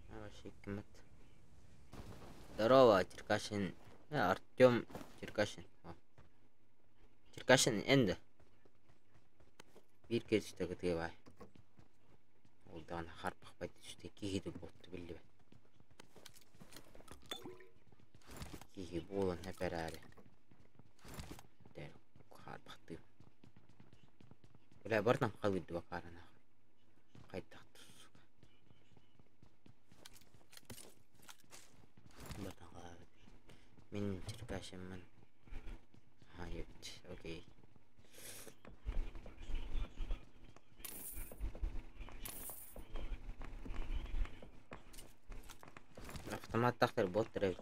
Вообще киммет. Здорово, Черкашин. Артем Черкашин. О. Черкашин энди. Биир киһи кытыыбай. Ол даҕаны харбахпайт түстэ киһи буолту биллибэт. Киһи буолан эпэрээри. Тэр харбахтыы. Бля, бартан халыйды бакарана. Хайдах сука. Бартан халыйды. Мин Черкашинмын. А, ебать, окей. Автомат тахтар бот эбит.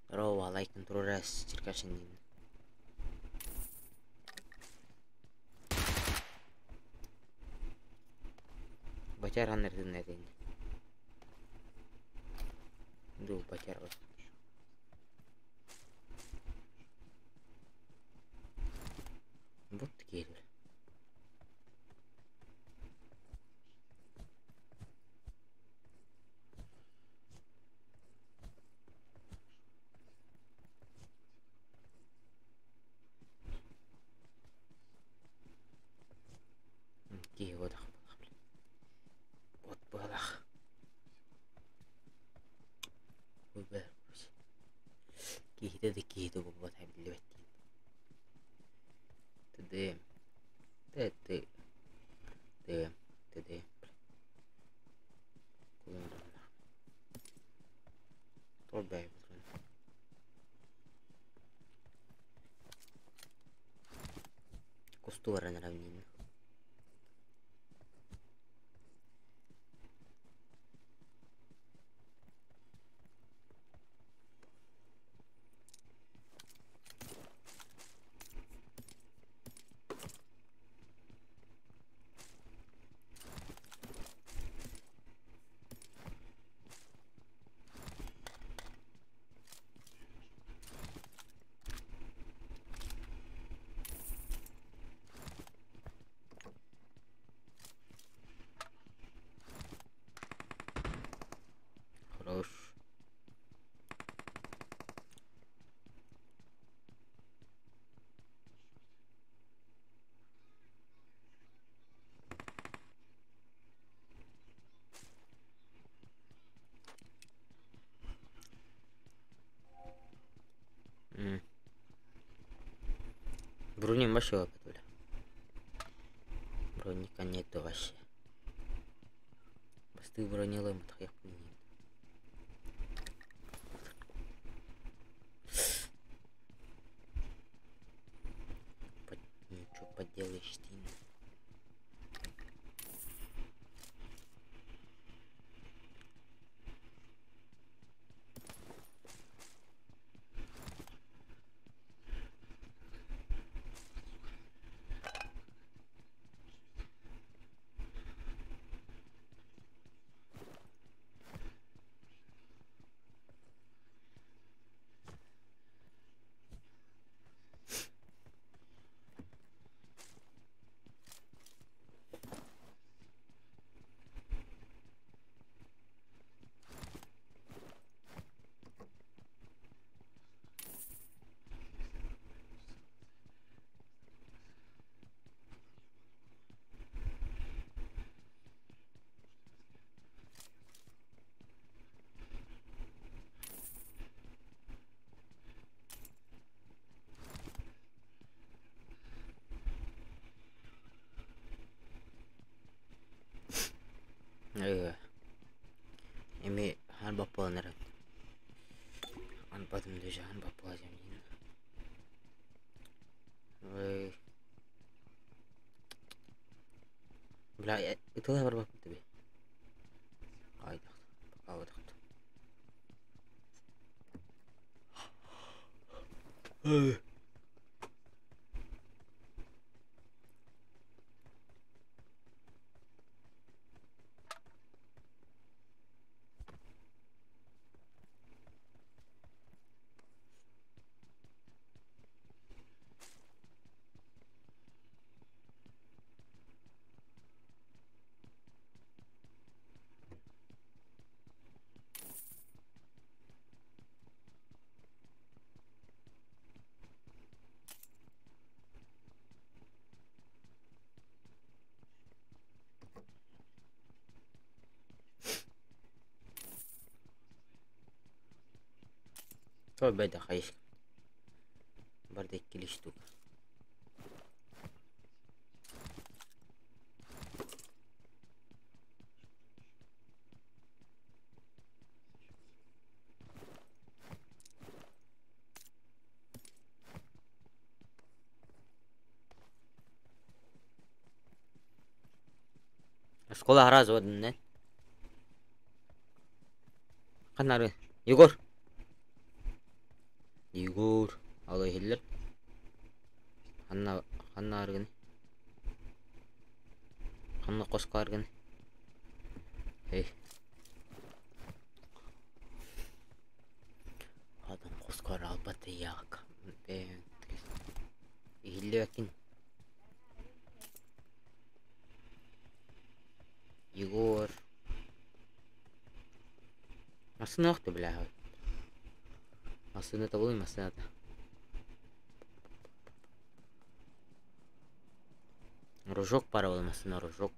Здорово, лайкын турарас Черкашин диин. Бачар ханнар этин. Ду бачар бар. Вот келер. Киһи бодах Вот балах. Ой, бля. Киһитэ да киһитэ буолбат биллибэт диин. Т.Д. Т. Т. Т. Т. Д. Тор бэй Кусту баран равнин. Вообще опыт, бля. Броника нету вообще. Бастыы бронялыым тахыахпын иһин. Ничего поделаешь ты. Эми хаан баппалан эрэн. Анпатым даже хаан баппалазям диин. Ой. Бля, ытылаа барбаппыт таби. Айдах. Пока Бэйдэ хайыс. Барда иккили штука. Оскуола араас уонна Ханнары Егор Егор Алло иһиллэр Ханна ханна арыгыный Ханна хоско арыгыный Эй Адам хоско аралбат ыйаак Иһиллибэккин Егор Массыына охто бля Массыына тобулуй массыыната Рожок пара ол массыына рожок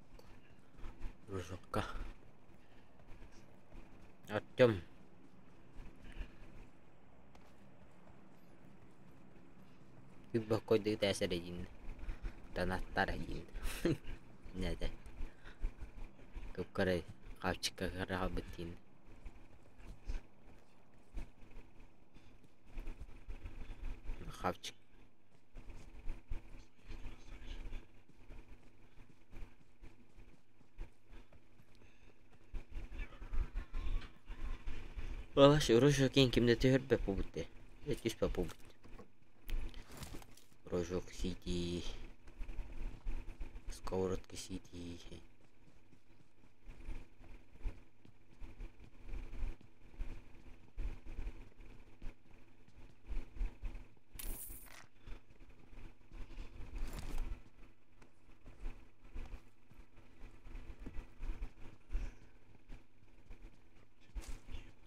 Рожокка Артем Үп-боккойдук тээсэр диин Донаттар диин Нэтэ Кып-кыра хавчикка хаалбыт диин Хавчик Балаш Рожокин кимде түһэрбэт буолбут дии түспэт буолбут Рожок Сити Сковородка Сити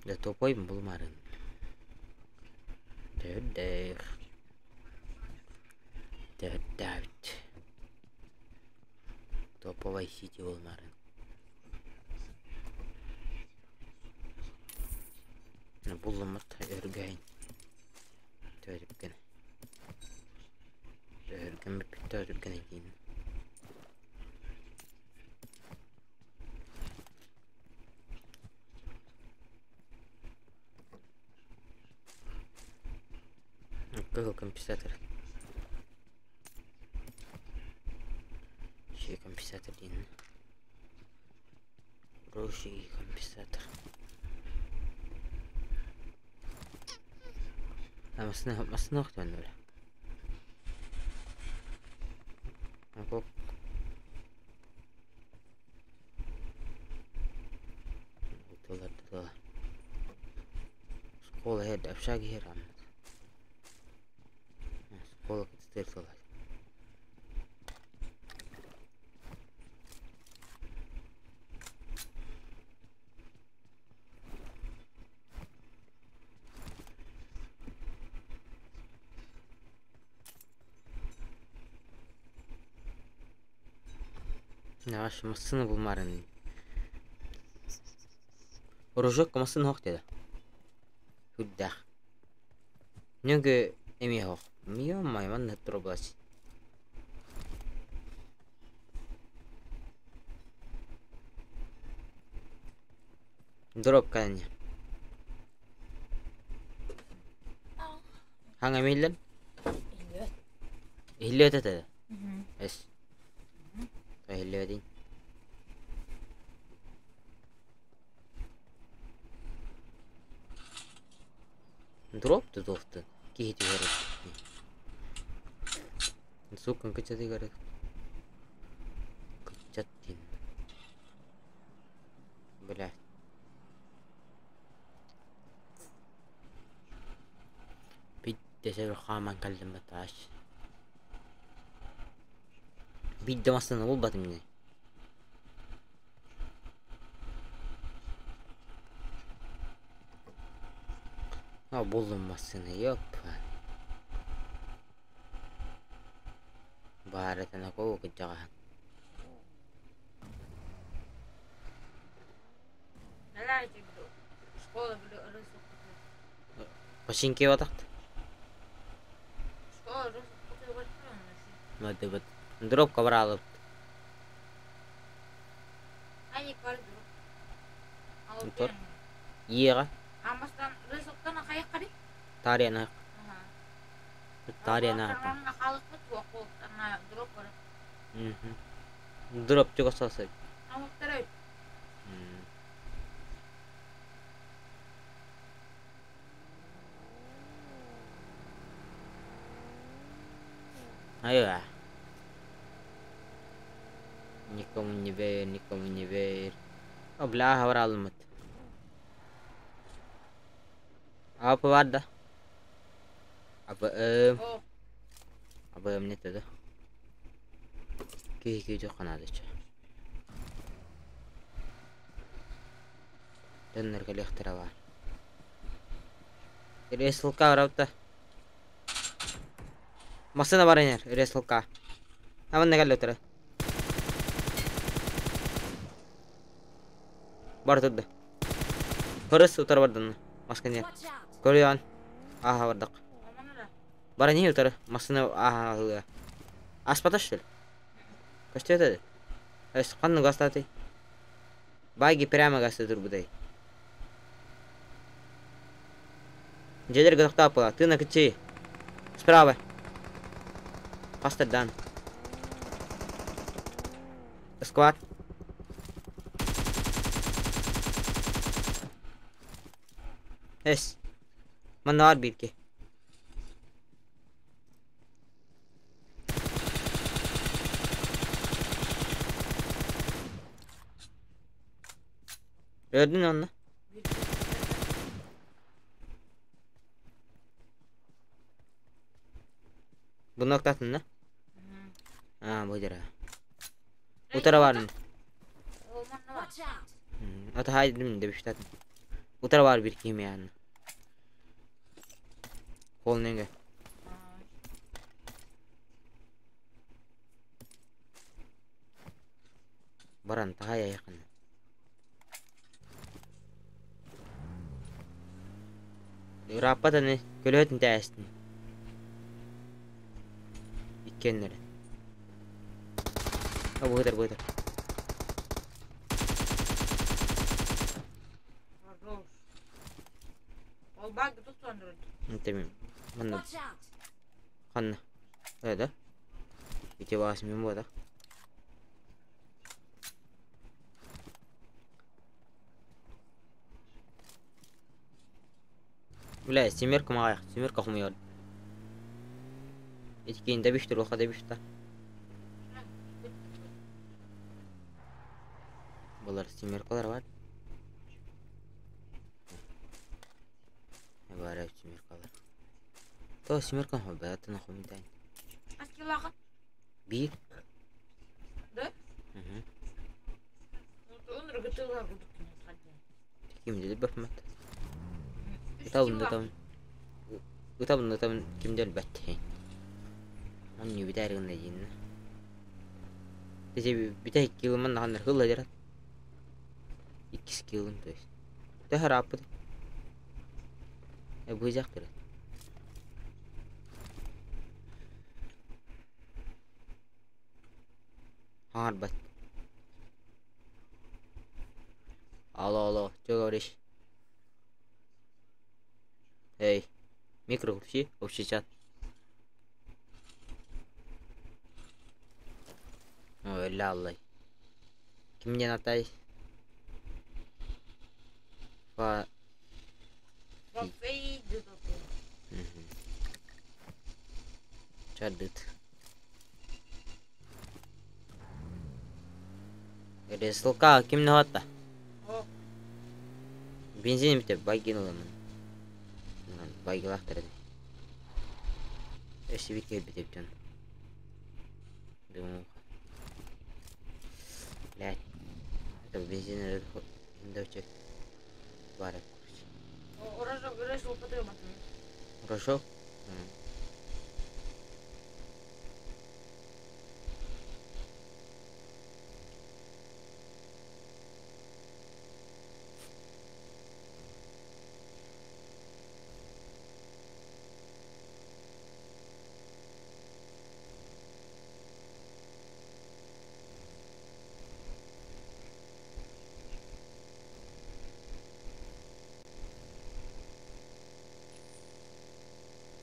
Дьэ тупой булумарын Төрдээх Төрдөөбүт Топовай сити булумарын Буллуммут өргөйн Төрүпкэн Өргөммүт. Түргэн диин. Кыһыл компенсатор. Еще компенсатор диин. Хороший компенсатор. Массыына массыына охтон бля. Окоп. Тылар тыла. Школа һэр общага һэр Школа кытытыр тылар. Наш массыына булмарын. Рожок массыына хоқ деді. Хүддах. Нөңгі эме хоқ. Мио майман нөттүр область. Дроп кәне. Хаңа миллен? Ихлет это. Эс. Ихлет. Дроп тутуохтун киһи түһэр Суккан кыччатыгар кыччаттин. Бля. Бидде хааман кэллим батааш. Бидде массыына булбатым не. А булдум массыына, ёпа. Баар этэн окоо кыдьаҕаһын.
Школа
Починки батахт.
Школа
Мады Дроп кабралып.
Ани кар дроп.
Тор. Иега.
Амастан рысыктан кайыккари?
Тарияна. Тарияна.
Дроп бар.
Дроп чугасасы.
Амактар.
Айва. Никому не верь, никому не верь. О, бля, хавралмат. Апа барда. Апа
О,
Апа не теді. Кей кей жоқ қанады чы. Дөннерге лехтера бар. Реслка барапта. Машина бар энер, реслка. Аман негел өтөрө. Бар турду. Хырыс утар бардын. Масканы. Көрүөн. Аха бардык.
аманара.
Бара не утары? Машина аха. Аспата что ли? Кашты это? Эс канны гастаты. Байги прямо гасты турбудай. Жедер гатактапла. Ты на кычи. Справа. Пастор дан. Сквад. Эс. Маннар бирки. Gördün onu. Bu noktasın ne? Ha bu dira. Bu tarafa var.
О, манна бар.
Ата haydi de bir Bu tarafa var bir kim yani. Kol nenge. Баран тахая yakın. Раппатаны көлөтүн тээстин. Иккеннер. Быһытар, быһытар.
Хорош. Ол баagi тустан
Интемим. Манна ханна? Да? Ити баас мин буота. Бля, семерка маҕайах, семерка хомуйар. Ити киин дэбиштир, оха дэбишта. Булар семеркалар бар. Бар семеркалар. То семерка хоббатын хомуйдан.
Аскилаха.
Биир.
Да?
Угу.
Он рыгытылар
Ким dedi бапмат. Ытабын ытабын. Ытабын ытабын ким дел бәттей. Анны битәр гына динне. Десе битә килымын наханнар хылла дерат. Иккис килым то есть. Тәһәр аппыт. Э быжак дерат. Харбат. Алло, алло, что говоришь? Эй, микро включи, общий чат. Ой, ля-лай. Кимден атай? Фа... Чадыт. РСЛК ким не хатта? Бензин бите байгин ыламын. Байгилахтар эди. Эши бир келбит эбитен. Думаю. Блядь. Это бензин дочек. Бар короче. Рожок?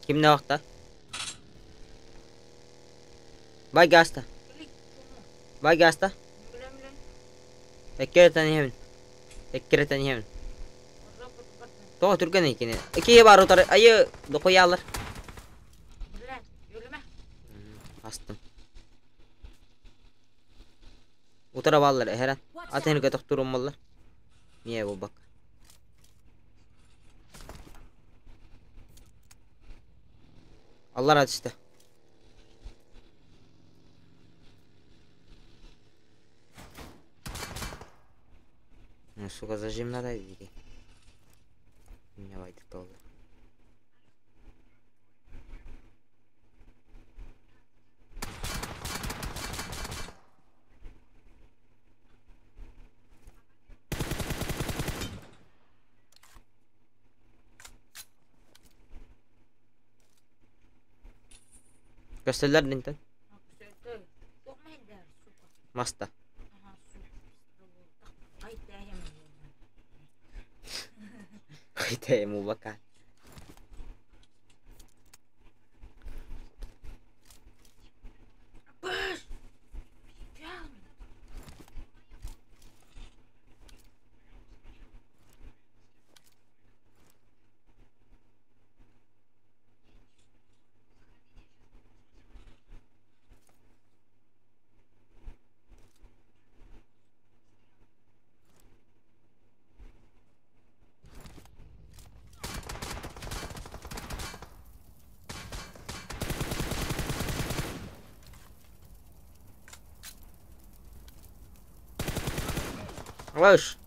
Кимне вакта? Бай гаста. Бай гаста. Эккеретен иһэбин. Эккеретен иһэбин. Тоҕо түргэн икини. Икки бар утары айы докуялар. Астым. Утара баллар эһэрэн. Атын көтөхтуруммаллар. Мие бу бак. Аллар атышты. Ну, сука, зажим надо иди. Меня вайдык долу. Көстөллөр динтен. Маста. Кайта ему бака. Лыш.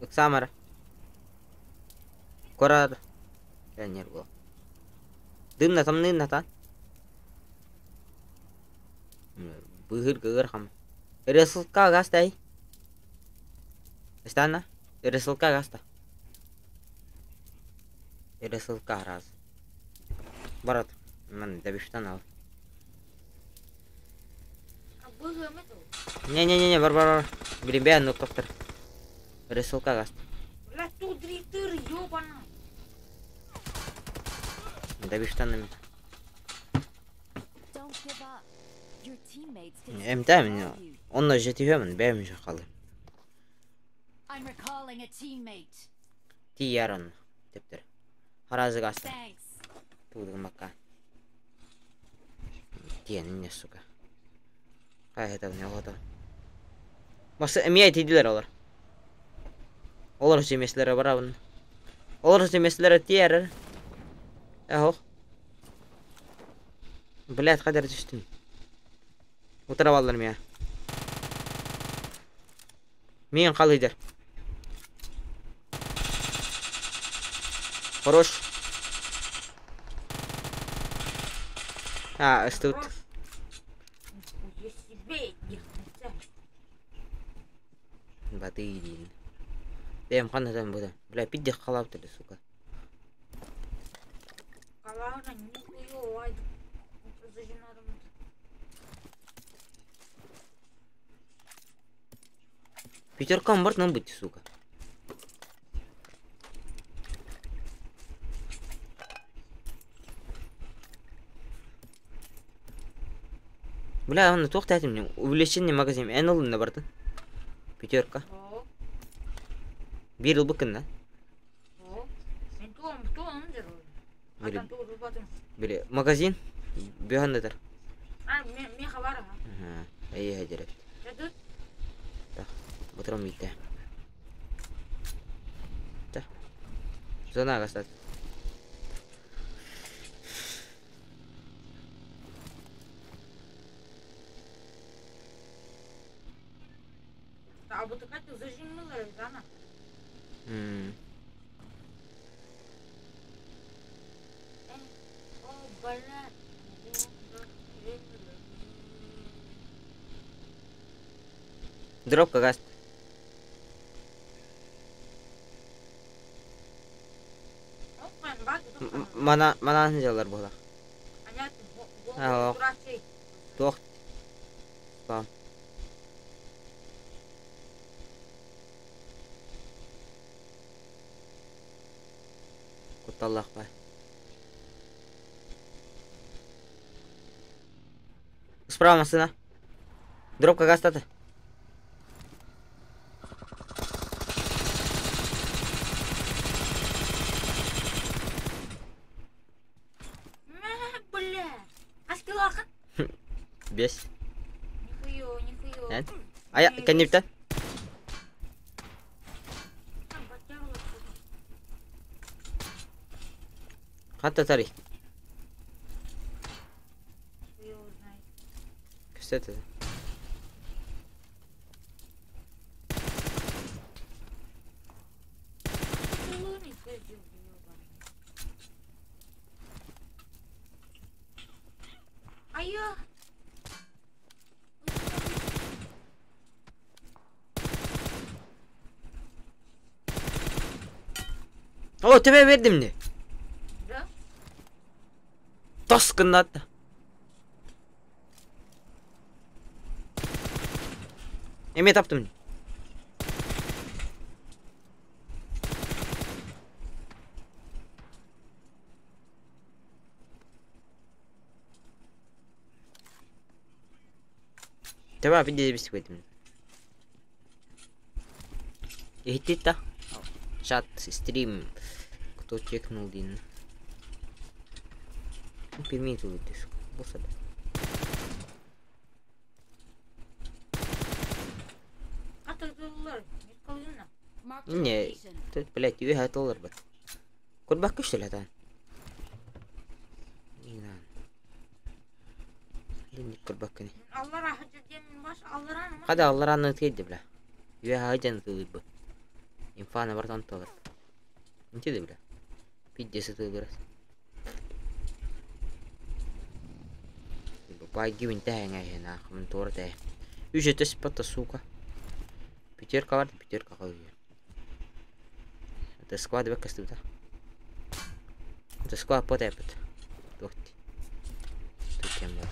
Ыксамара. Корар. Я нервы. Дымна там нынна та. Быгыр гыр хам. РСЛК гастай. Стана. РСЛК гаста. РСЛК раз. Барат. Мен дәбиштан ал. Не-не-не, бар бар бар. Блин, бэйэн нуктоктор. Рысылка гаст.
Блядь, тут дрифтер, ёбана.
Дави штанами. Эмтээ мин онно жетиһэмин бэйэм же халым. Тиийэр онно тептер. Харазыга аста. Туудугумакка. Тиэнин сука. Хайа оҕото. Масы эмиэ тиийдилэр олор. Олор семеслere барабын. Олор семеслere тиэрэр. Эхох. Блядь, хадер түстүм. Утара баллар мия. Миин халыйдар. Хорош. А, ыстыбыт.
Нихуя себе, нихуя.
Батый диин. Бэйэм ханна быта. Бля, пидде халап сука.
Калана, нихуя, ай. Зажинарым.
Пятеркам бар нам быть, сука. Бля, он туох тәтим увеличение магазин эн ылын барды. Пятерка. Бир ылбыкын да. Били магазин бөхөндө.
А, мен хабар.
Ага, эй хәдерет. Так, бутрам битте. Так. Зона гастат.
А вот такая зажимала, да? О, бля.
Дропка гаст. Мана мана жалар була. Аа. Туох. Спам. Кутталлах бай. Справа машина. Дропка гастаты.
Бля. Аскилахан?
Бес.
Нихуё, нихуё.
Ая, кэнниптен. Хатта тари. Кстати.
А я...
О, тебе бердим не?
Да?
Тос гыннат. Эме таптым. Тебе виде бис көйдүм. Ихтита. Чат, стрим. Кто чекнул дин? Пельмени тут Болса да. Не, тут, блядь, үйе доллар бат. Курбак күштүл атан. Лин курбак кини. Када аллар аны тейди бля. Үйе хайжан тылыр бу. Инфана бартан тылыр. Инче бля. Пиддеси тылыр. Бай гибин тэһэҥэ нахмын туора тэһэ. Үс өтөс патта сука. Пятерка бар, пятерка калıyor. Это склад бек кастыбыта. Это склад пот эпит. Тухти. Тут кем бар.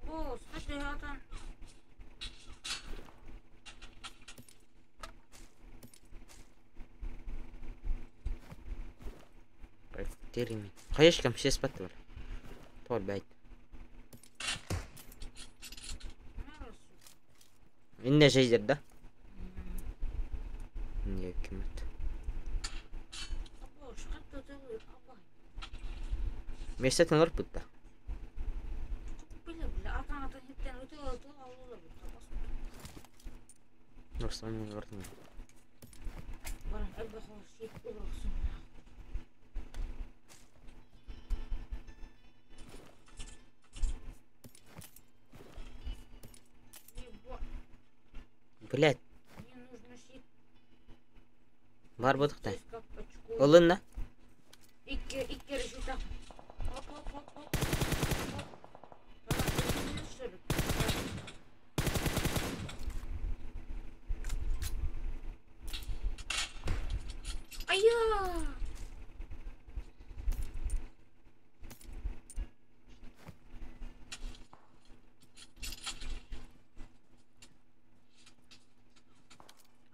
О, скажи, атан.
Терими. Хаешкам все спаттылар. Тоҕо бэйт. Инне жейдер да? Не кимет. Миэстэтин олорпут да? Блядь. Бар бодухтай. Ылынна.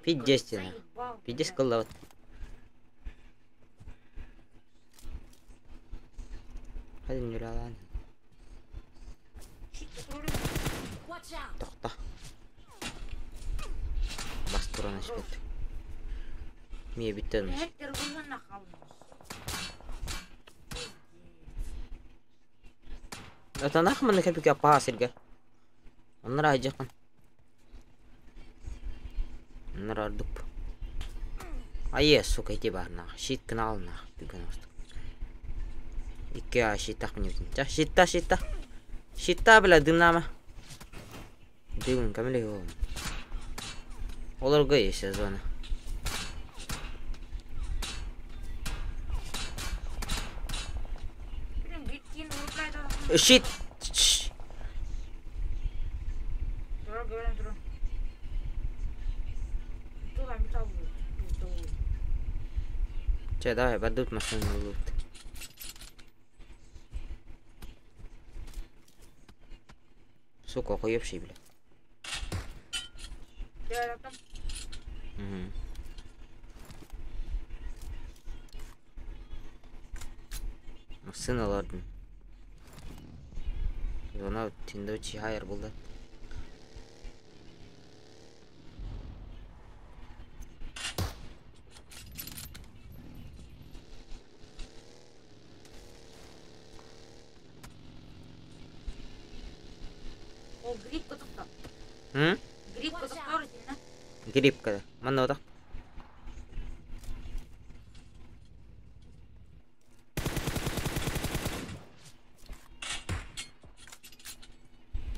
Пиздец тебе. Пиздец кыллабыт. Hadi ньуралаан. Тохто. Бас туран испит. Мие бүттен. Атанах манна кэпикэ паа сиргэ. Оннор айдьахан. Оннор ордук. Айе, сука, ити баарнаах. Щит кынаалнаах. Түгэн устук. Икки а щиттах минутин. Ча, щитта, щитта. Щитта, бля, дымнама. Дым, камелеон. Олорго есть зона. Щит! Че, давай, падут машину лут. Сука, охуевший, бля. Угу. Сына ладно. Зона тиндочи хайр булда.
Ол грипп кытыкта.
М?
Грипп кытыктар итиннэ.
Грипп когда. Манна отах.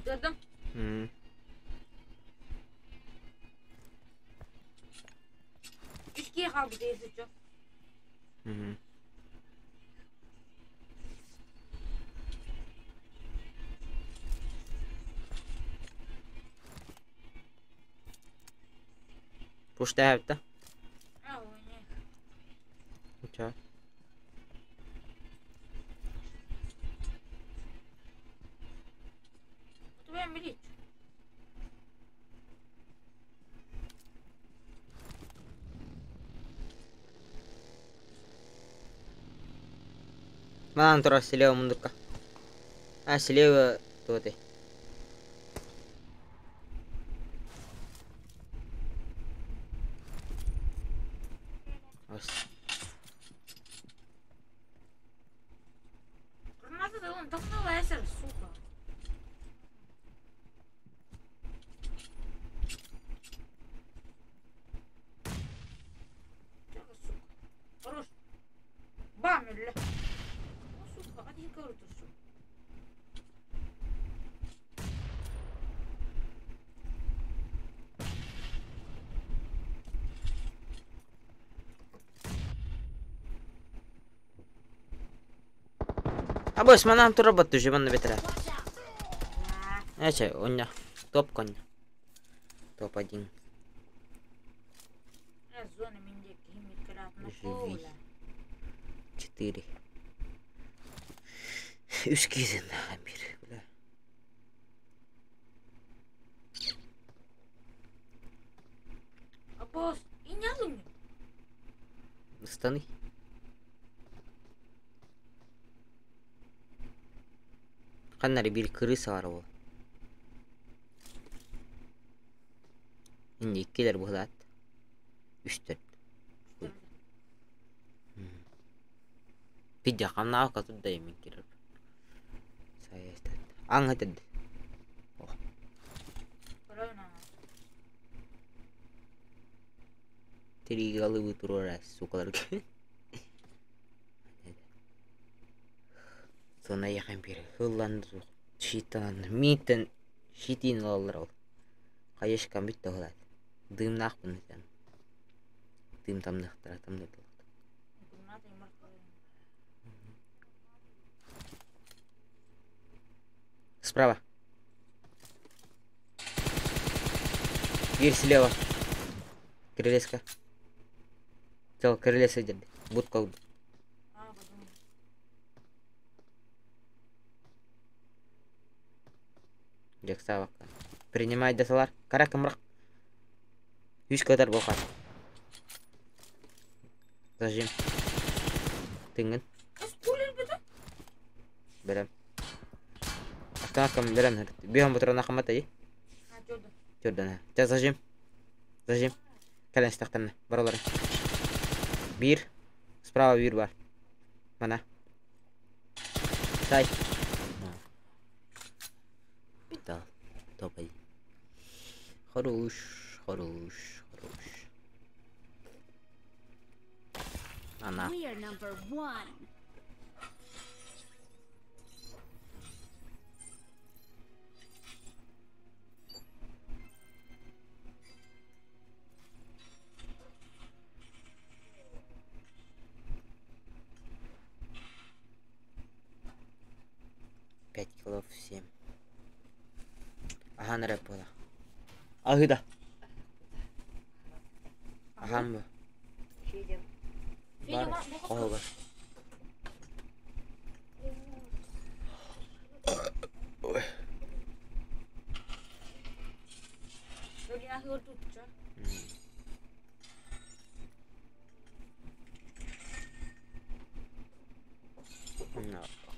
Көрдүм.
М.
Үс киһи хаалбыт если чё.
Угу. Пуштаабыт да?
А, ой, не.
Чё?
Утубайан билиич.
Манан турар слева мундукка. А, слева туотай. Ос.
Граната да он тохнула эсер, сука. Чего, сука? Хорош. Бам, бля. Ну, сука, один говорит, что.
Абыс манан турар уже манна бетера. Эче, оння. Топ конь. Топ-1.
Зона минде кимит
Живи. 4. Үс киһи бир. Бля.
Апос, инялым.
Станы. Ханна эрэ биир кырыыс баар буол. Инньэ иккилэр быһылаат. Үстэр. Пидя хамнаабакка турда мин кирэр. Аҥ этэрди. Тириигэ алыбыы туруора сукаларга. Соны яхан бир хыллан щиттан мииттен щитин ылаллар ол. Хайышкам бүттэ оһолаат. Дыымнаахпын этэн. Дыым тамныахтара тамныдылар. Справа. Дверь слева. Крылечко. Чел, крылечко дерди. Будка. Дьексаабакка. Принимай десалар. Кара кымрак. Үс кытар буолхат. Зажим. Тыҥын. Бэлэм. Автоматкам бэлэм. Биһон бутурана хаматай. Төрдөн. Ча зажим. Зажим. Кэлэн истэхтэринэ. Баралары. Биир. Справа биир бар. Мана. Сай. Да, давай. Хорош, хорош, хорош. Она.
We are number one.
Пять килов семь. Ахан эрэ буола. Аһыда. Ахан бу. Бар, хоһугар. Ой.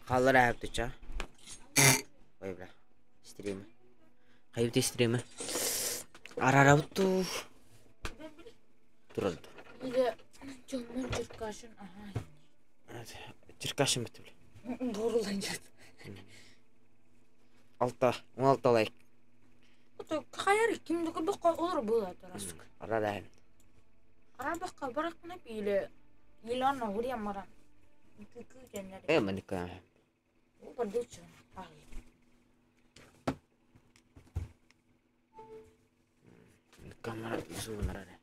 Хааллар ааптыча. Ой, бля. Стримы. Хайбыт стримы. Арарабыт туралды.
Или дьоннор Черкашин, ага.
Черкашин бит бля.
Бурулан жат.
Алта, 16 лайк.
Хайар ким да бакка олор була тарасык.
Арарайм.
Ара бакка баракны или или анна урия маран. Күкү теннер.
Э, маника.
Бардучу.
Камера изуунарare.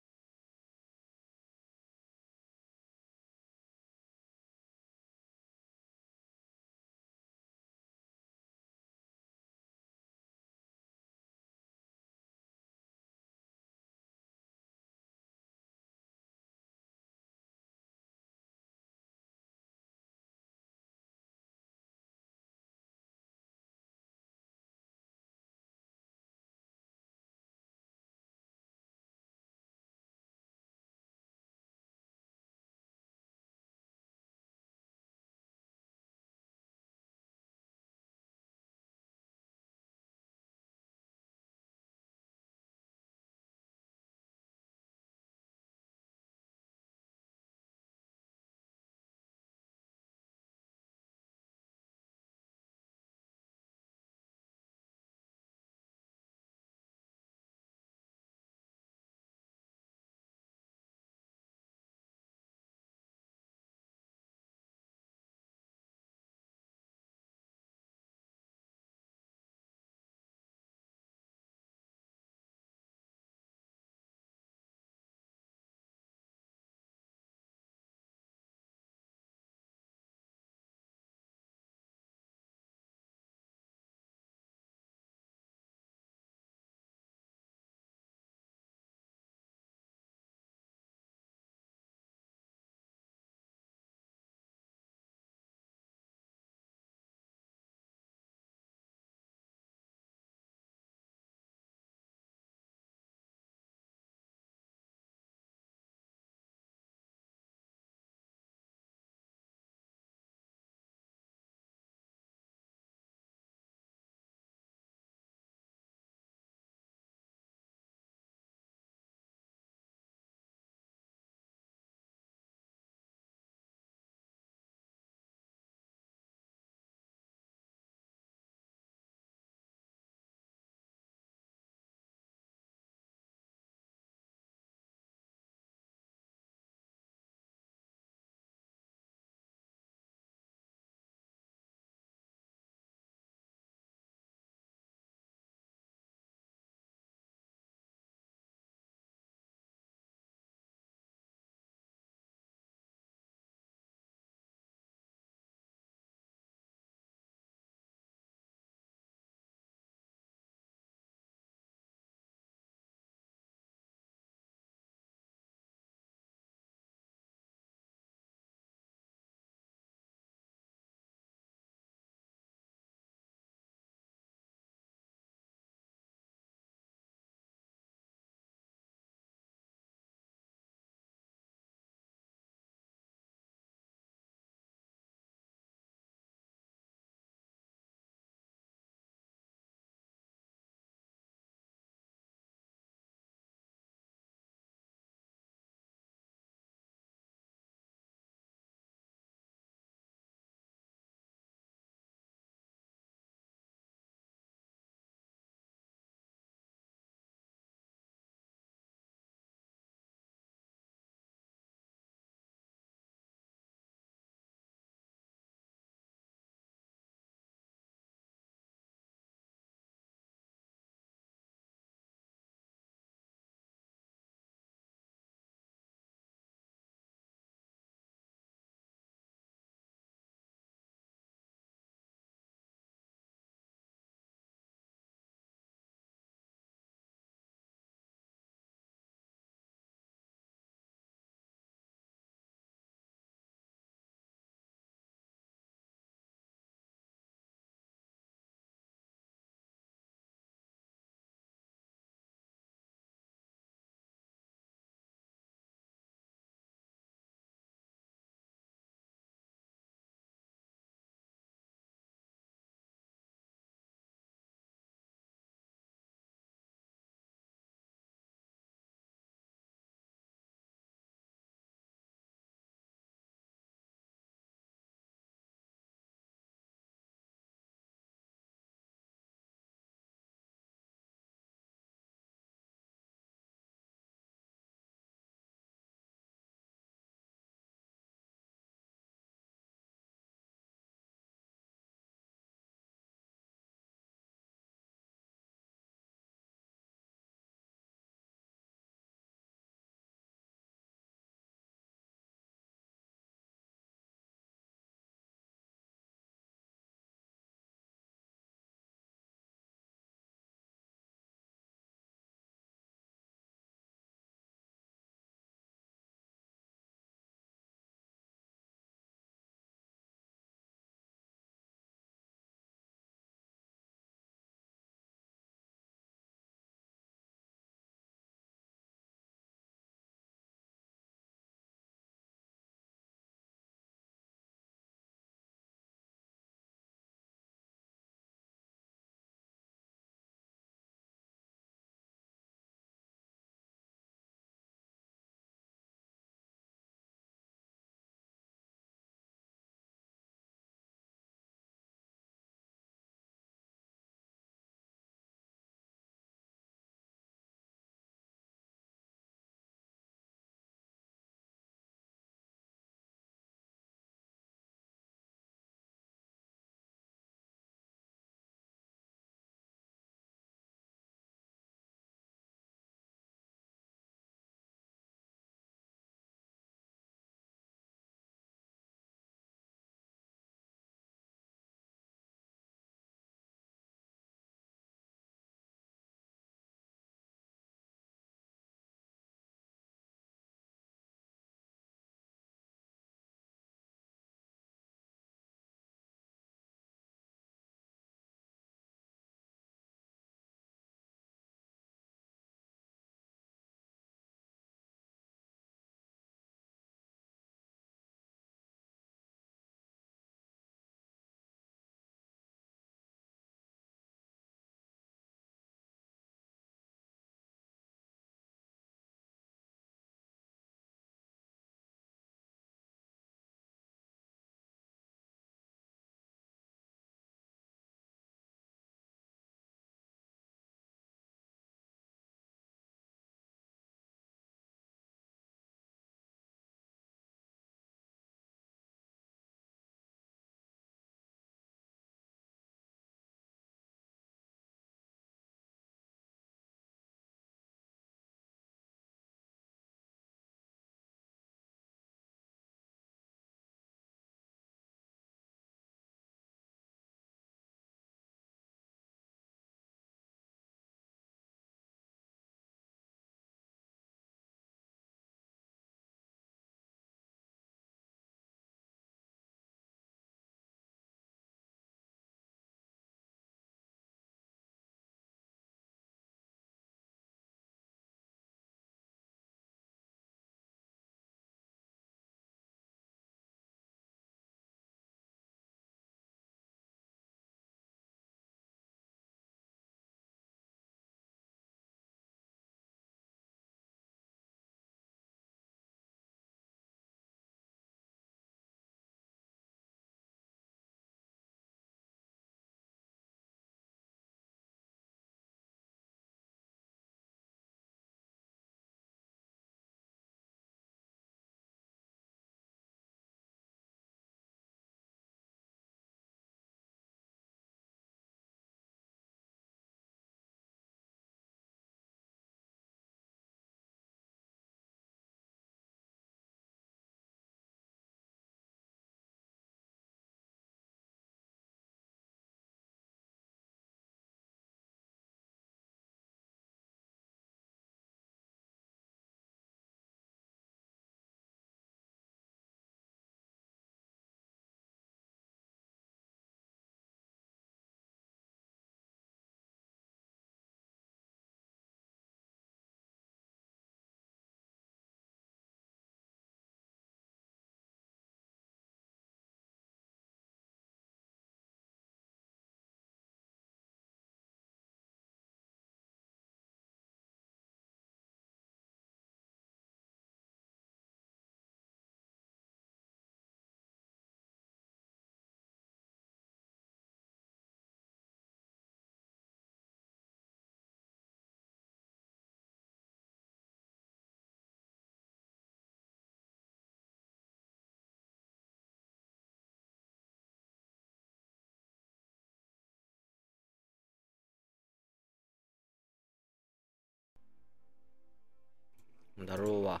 Здорово.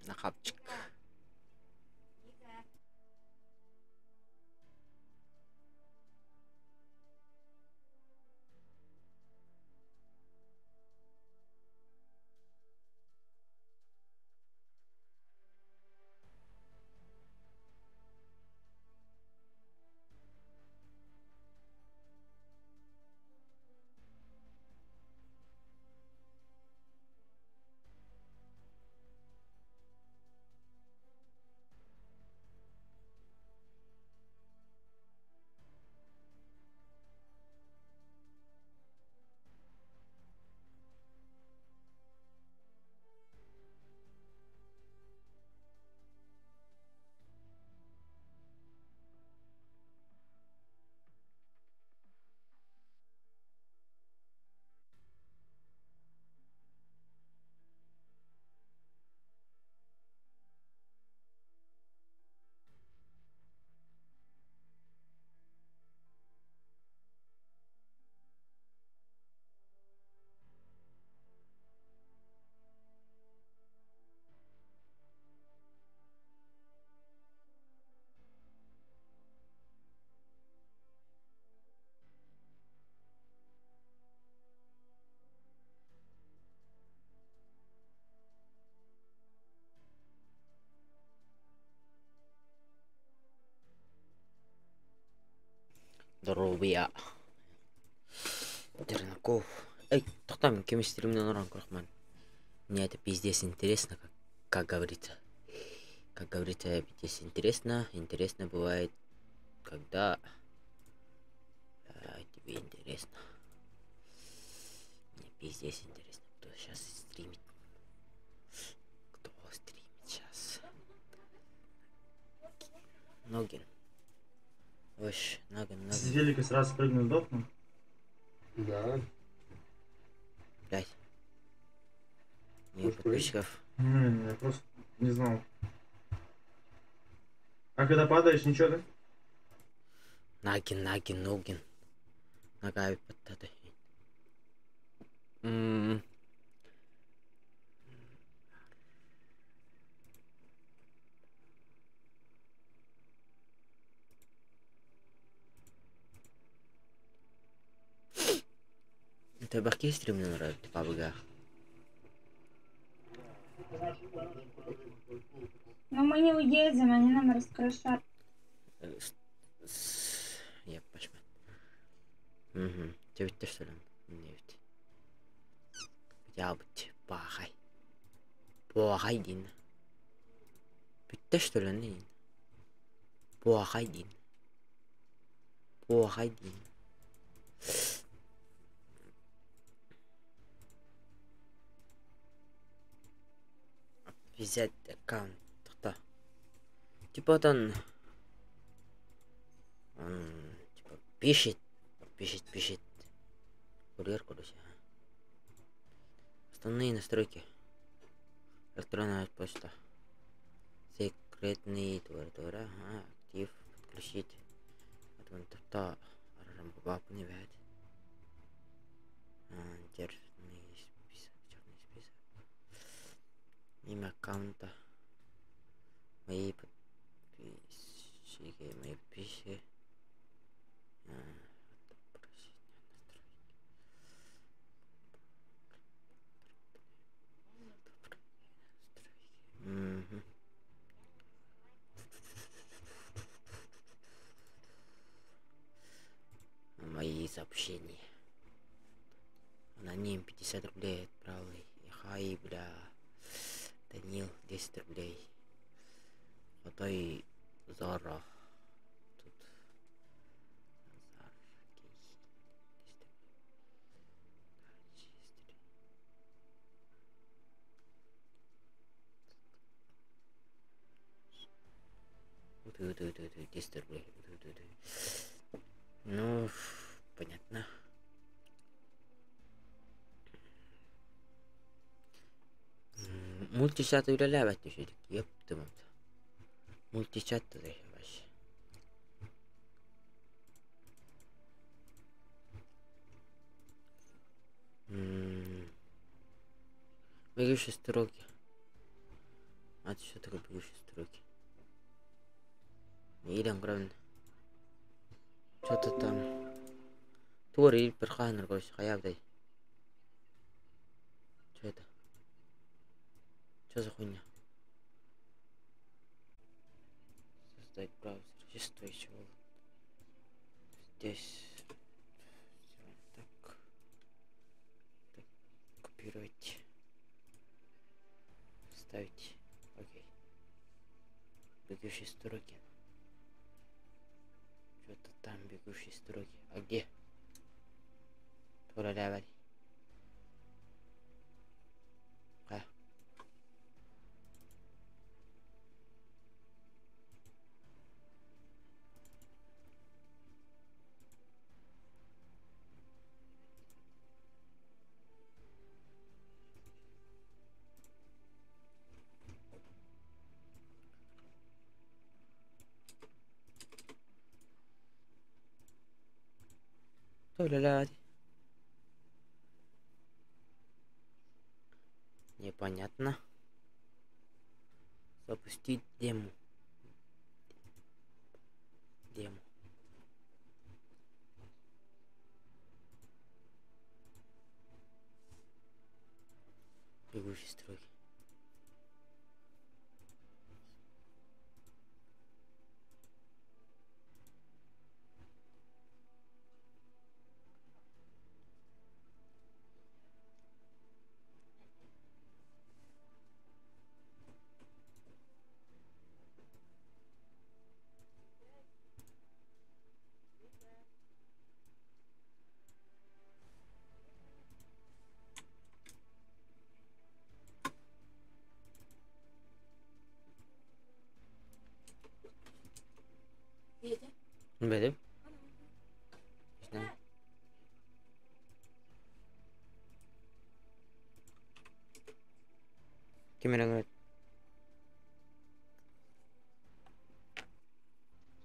На хапчик. Здоровья. Тернаков. Эй, там кем стримнен оран Крахман. Мне это пиздец интересно, как, как говорится. Как говорится, пиздец интересно. Интересно бывает, когда а, тебе интересно. Мне пиздец интересно, кто сейчас стримит. Кто стримит сейчас? Ногин. Ой, Нагин,
С
Нагин.
велика сразу прыгну сдохну.
Да.
Блядь. Мне
Может,
подписчиков.
Не, я просто не знал. А когда падаешь, ничего, да?
Нагин, Нагин, Ногин. Нагай подтады. М. Это баки стримно нравится, пабга.
Но мы не уедем, они нам раскрошат.
Я пошмат. Угу. Тебе ведь что ли? Не ведь. Я быть пахай. Пахай дин. Бүтті что ли? Не. Пахай дин. Пахай дин. Взять аккаунт. Тоқта. Типа он... Он типа пишет, пишет, пишет. Курьер, короче. Основные настройки. Электронная почта. Секретный твор ага, актив подключить. Отвантапта не бывает. Черный список, черный список. Имя аккаунта. Мои подписчики, мои подписчики. Отобразить настройки. Угу. Мои сообщения. Аноним 50 рублей отправил. Хай, бля. Данил 10 рублей. Хотой Зора. Тут. Назар. Кей. 10 рублей. Уты, 10 рублей. Уты. Ну, понятно. Мультичат үлэлээбэт үһү ёптым. Мультичат вообще. Бегущие строки. А это что такое бегущие строки? Иирэн көрөбүн. Что-то там. Тугу эрэ иирбэр хаһан короче хайаабытай? Что это? Что за хуйня? Создать браузер. Чисто еще. Здесь. Так. Так. Копировать. Ставить. Окей. Бегущие строки. Что-то там бегущие строки. А где? Тура А. Тура Непонятно. Запустить дему. Дему. Бегущие строки. Билбэтим. Не знаю. Ким эрэ говорит.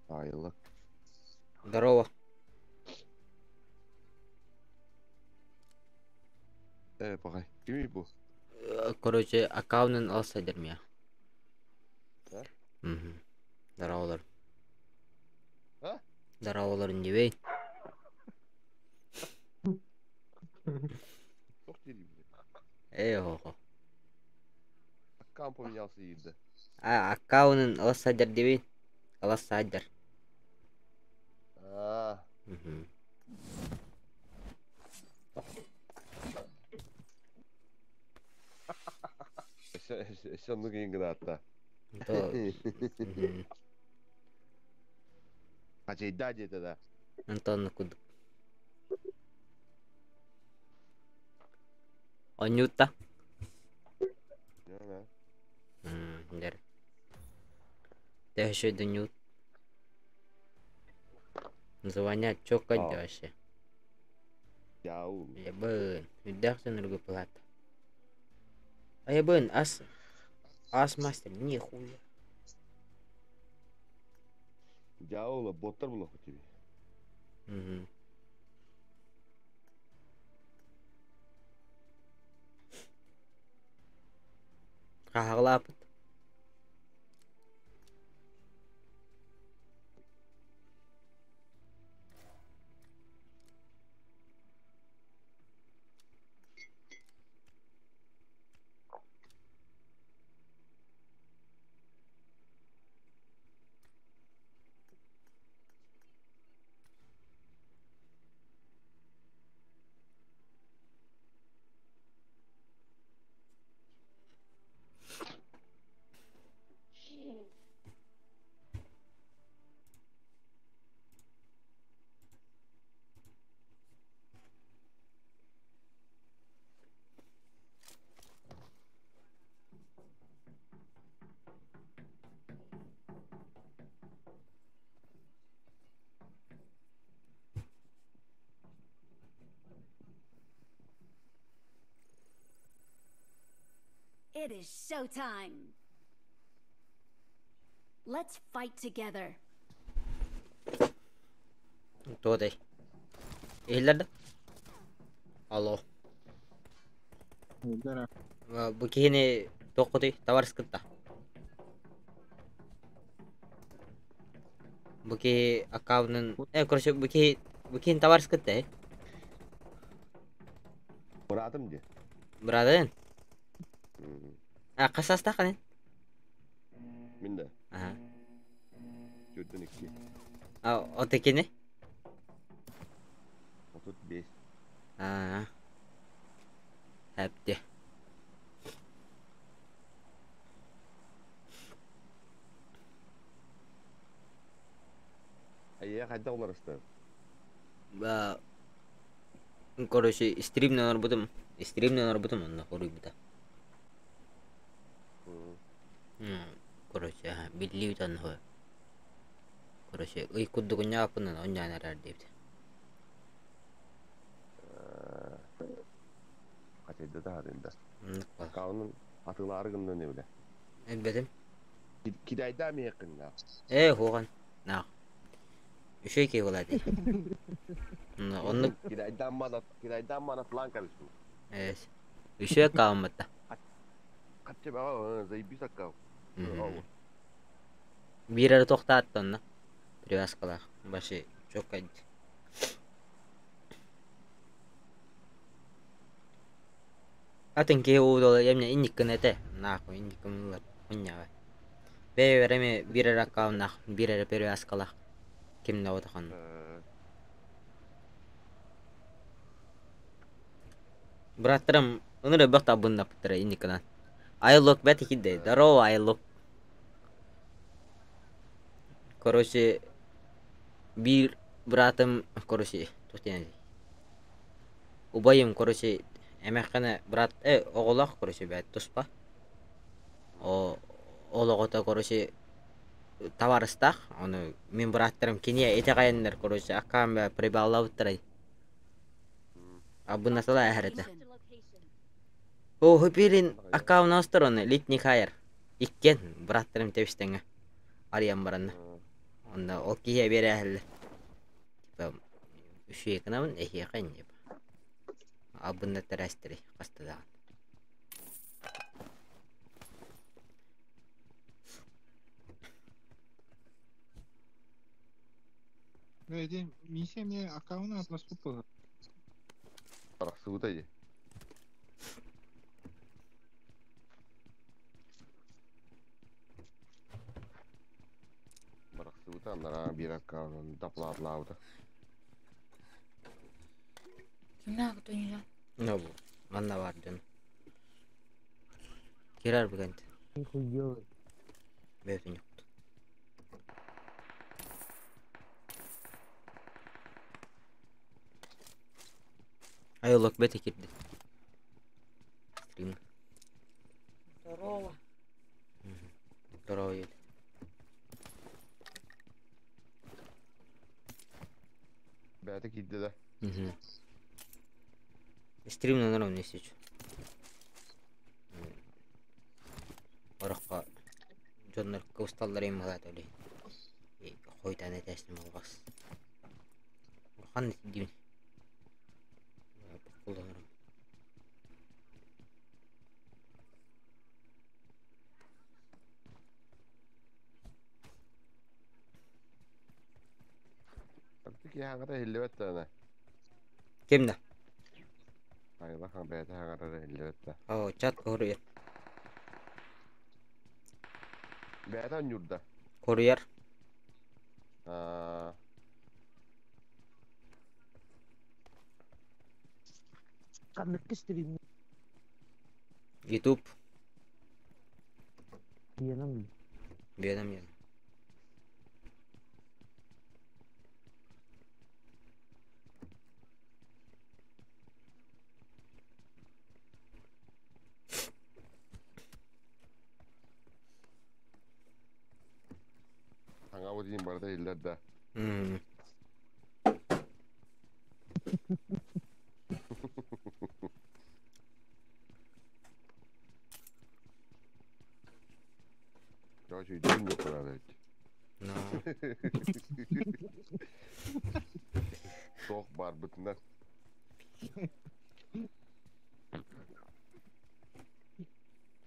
Айылык.
Здорово.
Э, пахай. Кимий бу?
Короче, аккаунтын алса дермия.
Да?
Угу. Здороволар.
А?
Здороволар дебей.
Туох диирий блин.
Эй, хо
Аккаунт поменялся иирдэ.
А, аккаунтын алса дебей. Алса дер.
А.
Угу.
Өссө оннук иин гынаатта.
То.
Хачайдаа диэтэ да.
Антон кудук. Онньута. Дэр. Тэһэ дөньют. Звонят, чё кадя вообще?
Яул.
Ебын. Үрдээх дьоннорго плата. Айбын, ас ас мастер, нихуя.
Дьаула, боттар булуохпут тебе.
Угу. Хаһаҕалааппыт.
It is showtime. Let's fight together.
Туотай. Иһиллэр да? Алло. Бу киһини туоххутуй табаарыскытта? Бу киһи аккаунун короче бу киһи бу киһини табаарыскытта э?
Быраатым дии.
Быраатын? А хас саастааххыный?
Мин да.
Аха.
42.
А отекини?
35.
Аа. Хэпти.
Эйиэхэ хайдах уларыстыҥ?
Ба короче, стримнен оҥорбутум. Стримнен оҥорбутум онно хоруйбута. Короче, биллибит онно. Короче, ый курдук унньааппынан онньоон эрэр диэбит.
Хачайда таһарын да. Аккаунун атыылаары гыннын эбилэ.
Элбэтим.
Китайда миэххин
Ээ, хуоҕан. Наах. Үчүгэй киһи буолаа дии. Оннук.
Китайдан манат, китайдан манатлаан кэбиспит.
Ээ, үчүгэй аккаунматта.
Хаччы баҕа, заебись аккаун.
Биир эрэ тохтоотто онно. Привязкалаах. Баши чоккайд. Атын киһи уудала эмне инниккин этэ. Нахуй инниккин ылар. Унньаҕа. Бэйэбэр эмиэ биир эрэ аккауннаах, биир эрэ перевязкалаах. Ким да отахан. Быраттарым ыныр өбөх табыннаппыттара инниккынан. Айлок бэт икидде. Здорово, Айлок. Короче, биир быраатым, короче, туох диэн убайым, короче, эмээххинэ брат, оҕолоох, короче, бэт туспа. О, ол оҕото, короче, табаарыстаах, ону мин бырааттарым киниэ итэҕэйэннэр, короче, аккаан бэ прибаллабыттарай. Абынатала эһэр этэ. О, Хупилин аккаунт стороны, литник хайар. Иккиэн бырааттарым тэбистэҥэ арыйан баранна. Онно ол киһи биэрээһэллэр. Типа үчүгэй гынабын эһиэхэ инньэ албынна тэрээстэри хаста даҕаны.
Эти миссия мне аккаунт атлас купила.
Арахсыбыта дии. Барахсыбыта анараа биир аккаунун даплаатлаабыта.
Кимнээх кто не
Ну, манна баар дьон. Кирар бүгэнт. Бэйэтин юкт. Айылок бэти кирди. Стрим.
Здорово.
Здорово, Юль.
Бэйэтэ киирдэ да.
Стрим на норм не сечу. Ороххо дьоннор кыбысталлар иммалаат олей. Хойтан этээстим алҕас. Ханна тиийдибин? Буккулланарым.
Артык иһаҥата иһиллибэт даҕаны.
Ким да?
Айылахан бэйэтэ хаҥарара иһиллибэт да.
Оо, чат хоруйар.
Бэйэтэ оонньуурда.
Хоруйар.
Аа.
Ханнык стрим
YouTube.
Биэнэм
Биэнэм диэн.
Саҥа диин барыта иһиллэр да. Короче, өйдүүн жоқ эбит.
No.
Туох баарбытынан.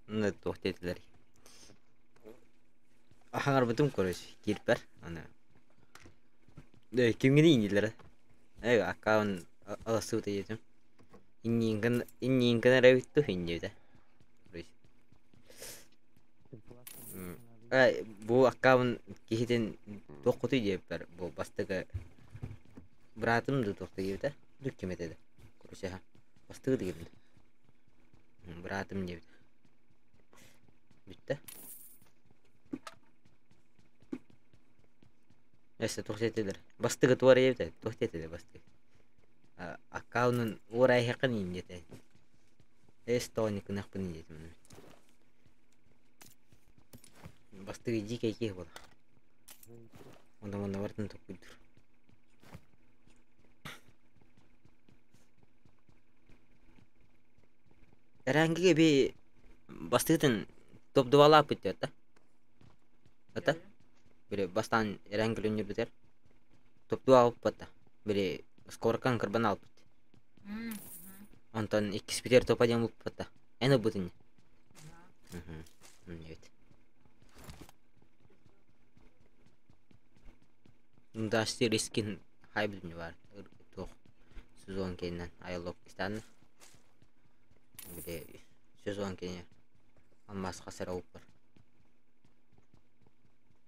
Туох диэтилэр. Аһаҥарбытым короче, киирпэр. Аны кимҥиний иннилэрэ? Аккаунт алассыбыта диэтим. Иннииҥкин иннииҥкин эрэ эбит дуу инниэбитэ. Бу аккаунт киһитин туоххутуй диэбиппэр бу бастакы быраатым дуу туох да диэбитэ. Дуу ким этэ да. Короче, бастакы да ким Быраатым диэбит. Бүттэ. Өссө туох диэтилэр? Бастыгы туора диэбитэ. Туох диэтилэр бастыгы? Аккаунун уорайыһаххын иин диэтэ. Эс тоҕо гыныахпын диэтим. Бастыгы дьиикэй киһи буолар. Онно манна барытын токкуйдуур. Эрээҥҥигэ би бастыытын топ-двалааппыт диэт да? Это? Били бастаан эрээҥҥи үнньүрбүтэр топ-два аҕалбыппыт да? Били скоркан кырбан аҕалбыт. Онтон иккиспитигэр топа диэн булпут да? Эн ылбыт ини? Эбит. Дасти рискин хайбыт бар туох сезон кэннинэн айыллок станна. Били сезон кэннэ алмаас хасара уппар.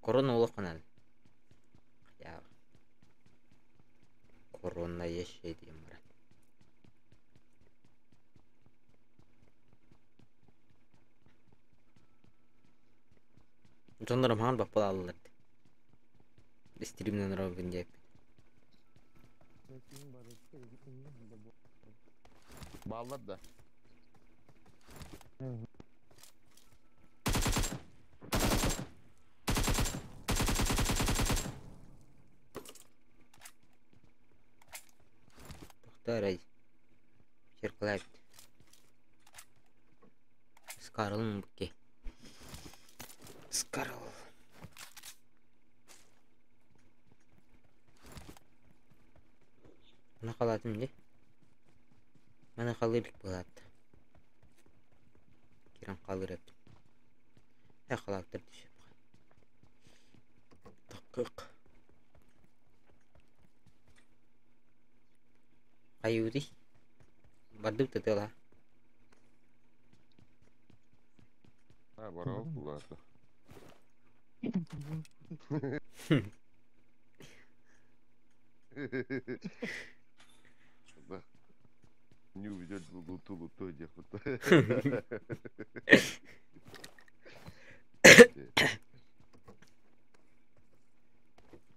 Корона улаханан. Я корона еще диэн баран. Дьоннорум хаан баппалааллар. Стримнен робин диэппит.
Бааллар да.
Тохтоо эрэ. Черкалайбыт. Скарл букки. Скарл. Маны халаатым дии. Маны халыыр быһаатта. Киран халыыр эбит. Э халааттар түсүп. Такык. Айуди. Бардык тытыла.
А, барал куда-то. Да. Не увидел луту луту где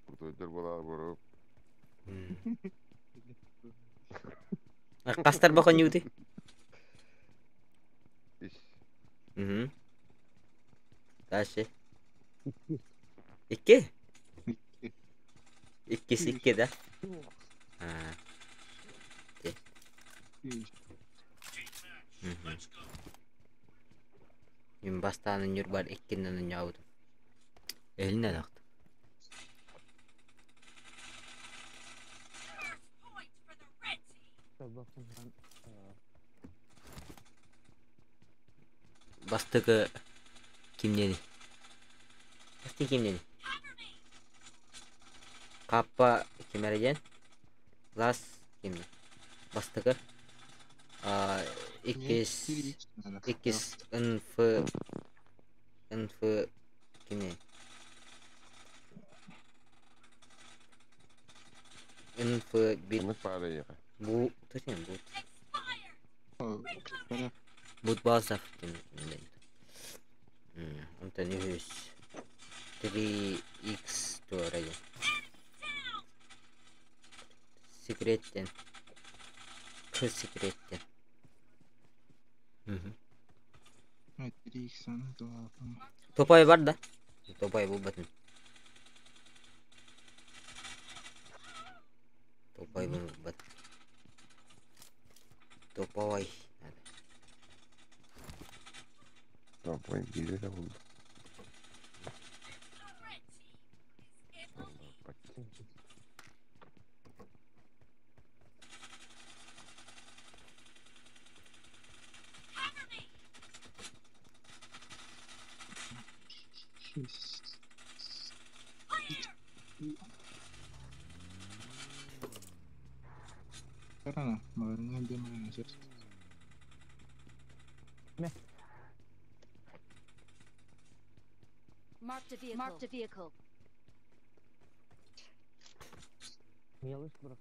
Крутой была баро.
Хастар бохоньюти. Угу. Дальше. Икки? Иккис икки да? А. Мин бастаан Ньурбар иккинэн оонньообутум. Эһилинэ да Бастакы кимнени? Бастакы кимнени? Каппа ким эрэ диэн? Лас кимни? Бастакы иккис иккис НФ НФ кими? НФ бит бу точно бут бут баасах онтон үһүс 3x туора диэн секреттен Х секреттен Топай бар да? Топай булбатын. Топай булбат. Топай.
Топай биир эрэ булду.
Marked a vehicle. Marked a vehicle.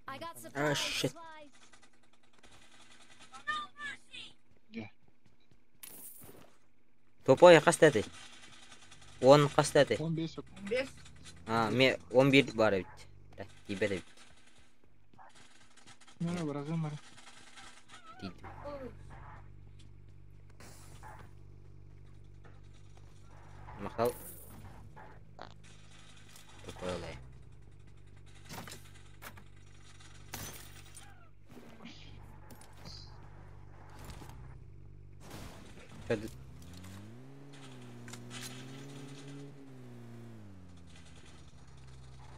I got
Ah,
supplies.
shit.
Supplies.
Топой хас этэй? 10 хас этэй?
15.
15.
А, ме 11 бар эбит. Так, тиийбэт эбит.
Не, бырагым бар.
Тиийдим. Махал. Топой олай.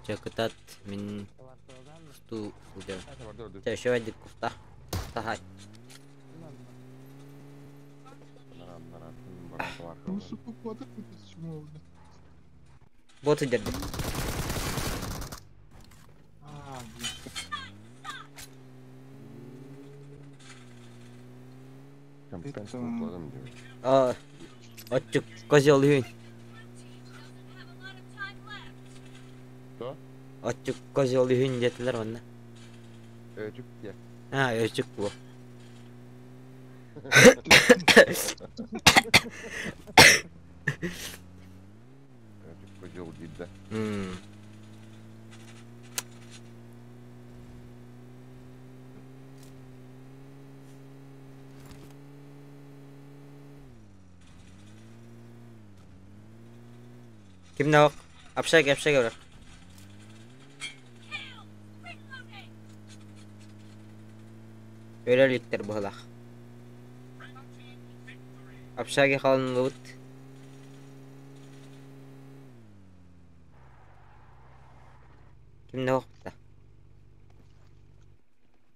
Чакытат мин кусту сылдьар. Чэ, үчүгэйдик куста. Кустаһай.
Ну, сука, куда ты чмо, бля?
Бот сылдьар
А, блин.
А, отчук козел үһүн.
Что?
Отчук козел үһүн диэтилэр онно.
Өчүк диэ.
А, өчүк буо.
Өчүк козел диир да.
Кимнэ общага, общага бар. Өлөр иликтэр быһыылаах. Общага хаалынныбыт. Кимнэ да.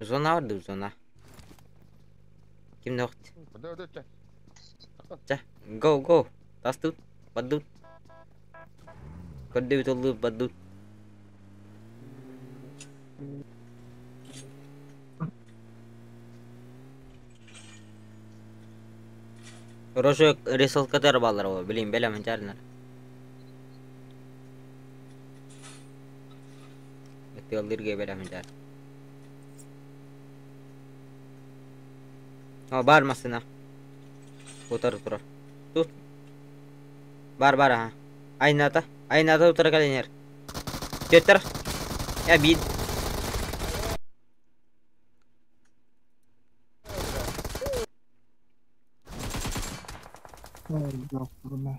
Зона бар дуу, зона. Кимнэ Чэ, go, go. Тастут, бардут. Көрдөбүт оллуу бардут. Рожок рисалкатар баллар о, билин белемен чарынар. Тыаллырга белемен чар. О, бар масына. Утары турар. Тут. Бар бар аха. Айната. Айната утары каленер. Төттөр. Я бит.
Ой, ёпта.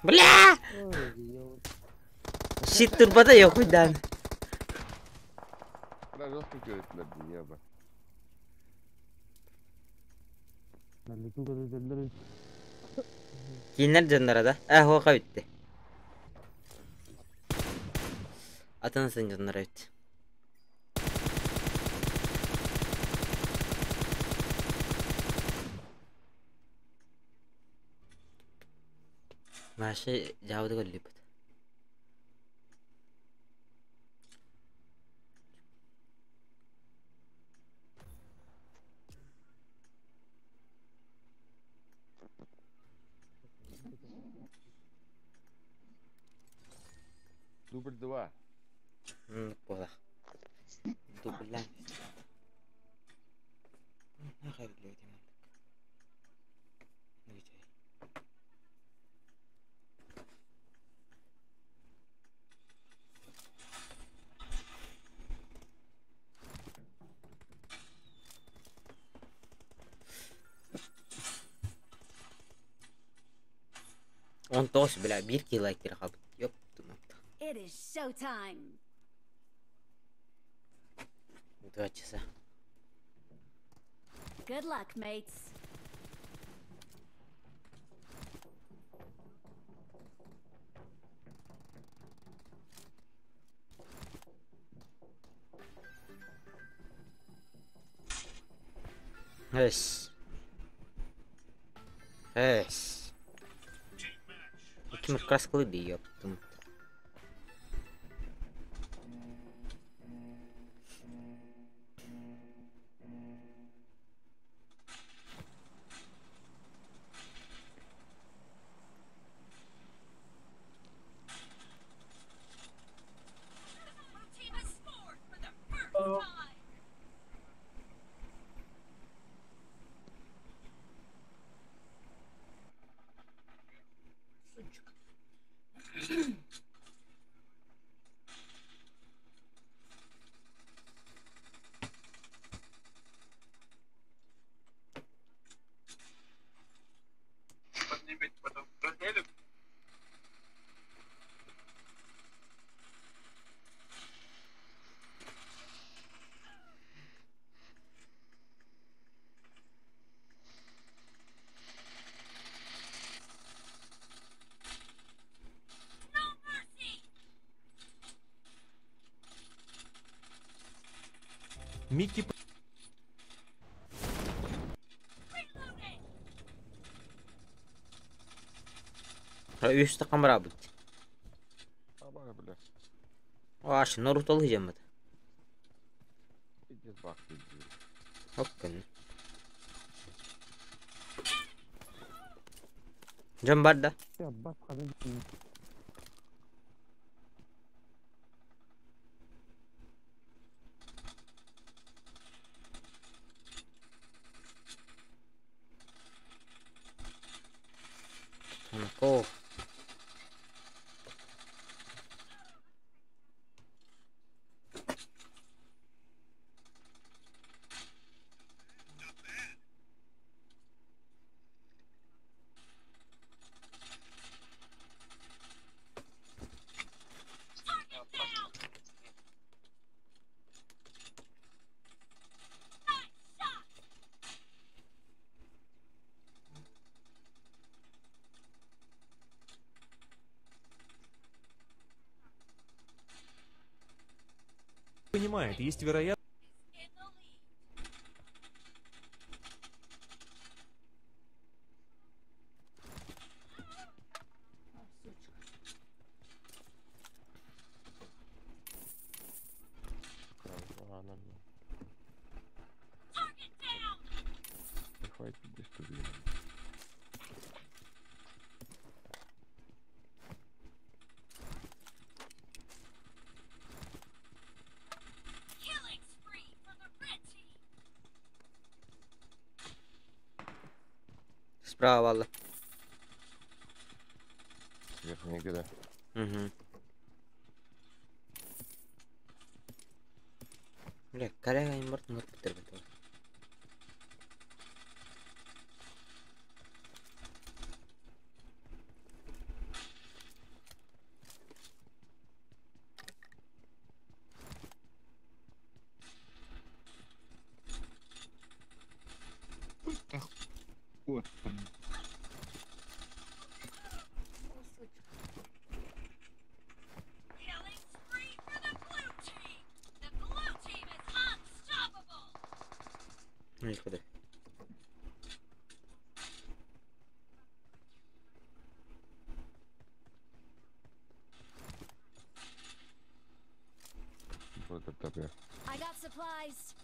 Бля! Щит турбата yok хуйдан.
Бля, жестко көрөтүлөр дии, еба.
Кинилэр дьонноро да? Э, хоха бүттэ. Атын сын дьонноро эбит. Маша дьаабыты көрдүбүт.
Дубль 2.
Буолар. Дубль. 19 бля, биир киһи лайктыыр хаалбыт. Ёпту.
It is showtime.
2 часа.
Good luck, mates.
Эс. Эс. Ким краскалы дии, ёптум.
Сучка.
Микки
Үс тақамырабыт.
Абага, бля.
Аш, Наруто жеммет.
Пиздец бах, пиздец.
Хоппын. Дьон бар да?
Бас ханын.
О.
Понимает, есть вероятность...
Ага, нормально. Не хватит пиздец, тут, блин.
Справа валла.
Сверху негде, да?
Угу. Бля, коллега им борт нур битер.
Вот.
Ну куда?
Вот это бля.
I got supplies.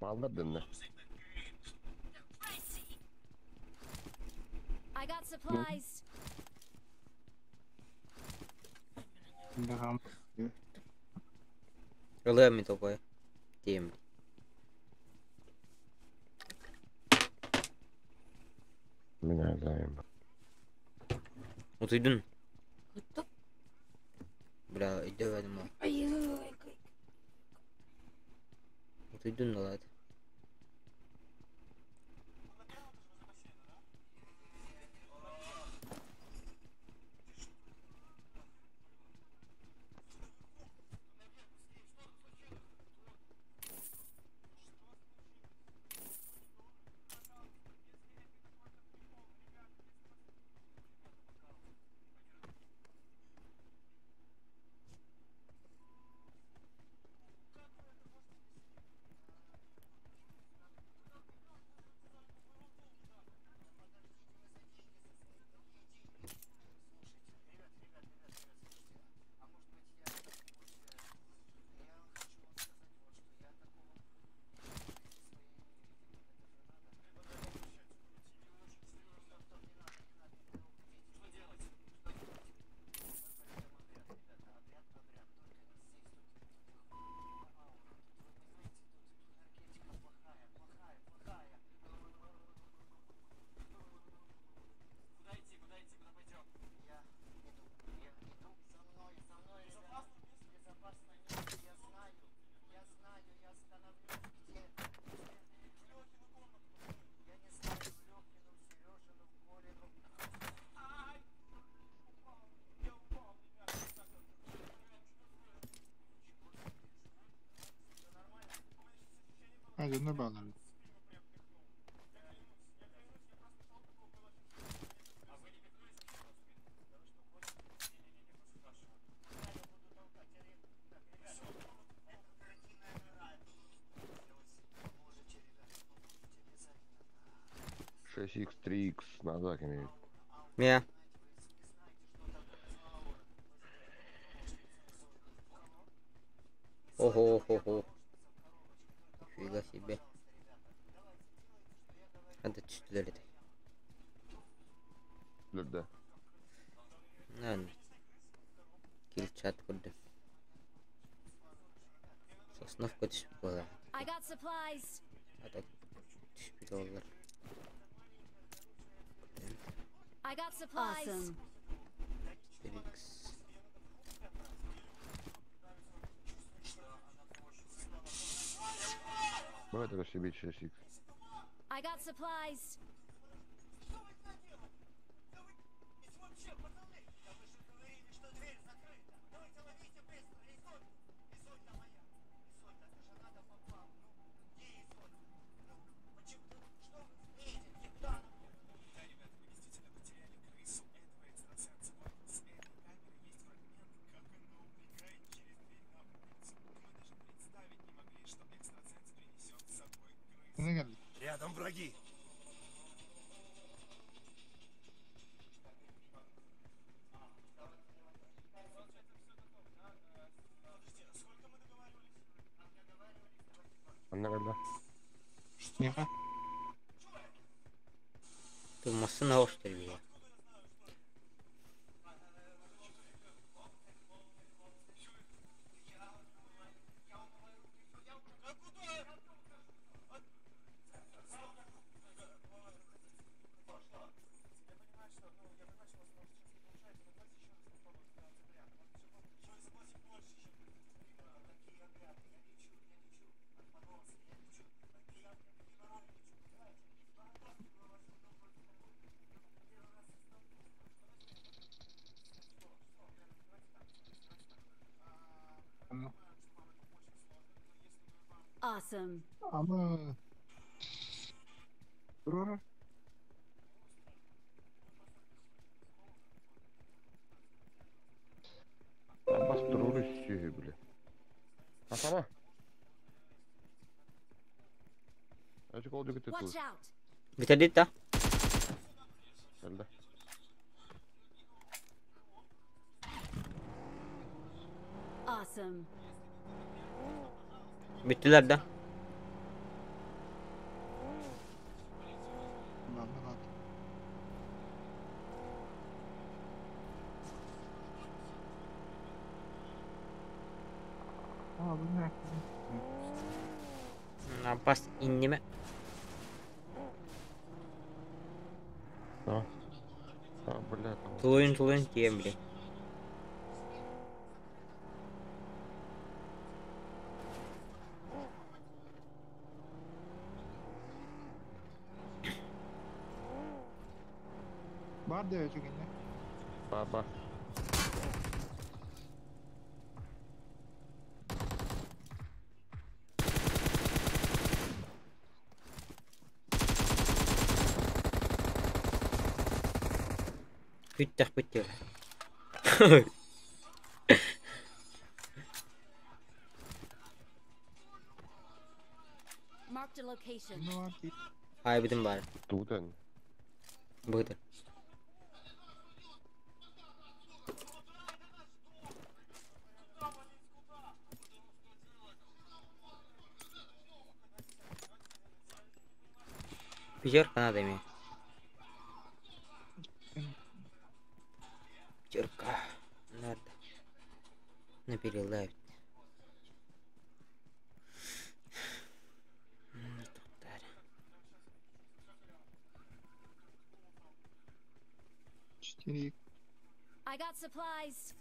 Баллар дынна.
I got supplies.
Ылыам мин толкуйа. Тиэм.
Мин азайым.
Утуйдун. Бля, өйдөөбөтүм ол. Утуйдун да
Дьоннор бааллар.
Шесть икс, три икс назад имеет.
Мя. Ого-хо-хо. Нифига себе. Надо түстүлэр этэ.
Да.
Ладно. Килчат көрдүм. Сосновка түспүт буолар.
I got supplies.
Ата түспүт олар.
I got supplies. Awesome.
Felix.
Бывает это себе 6 икс.
I got supplies.
Ne geldi?
Рядом враги.
Анна когда?
Миха.
Ты массына оштыр бия.
Anna.
Awesome.
Ama. Dur.
Бас туруру сүйі біле. Асама. Эти кол жүгіт
Watch
ету.
out.
Бүтэрдит да?
Әлді.
Awesome.
Бүттүлэр да?
Lan lan.
Апас инниме.
А, а, бля, там.
Тулуйун тулуйун тиийэн билей.
Бар да үчүгэнне.
Бар, бар.
Бүттэх бүттү.
Marked a location.
Хайбытын бар.
Тугутан.
Быһытыр. Пятерка надо иметь. Пятерка. Надо. На перелайв.
Четыре.
I got supplies.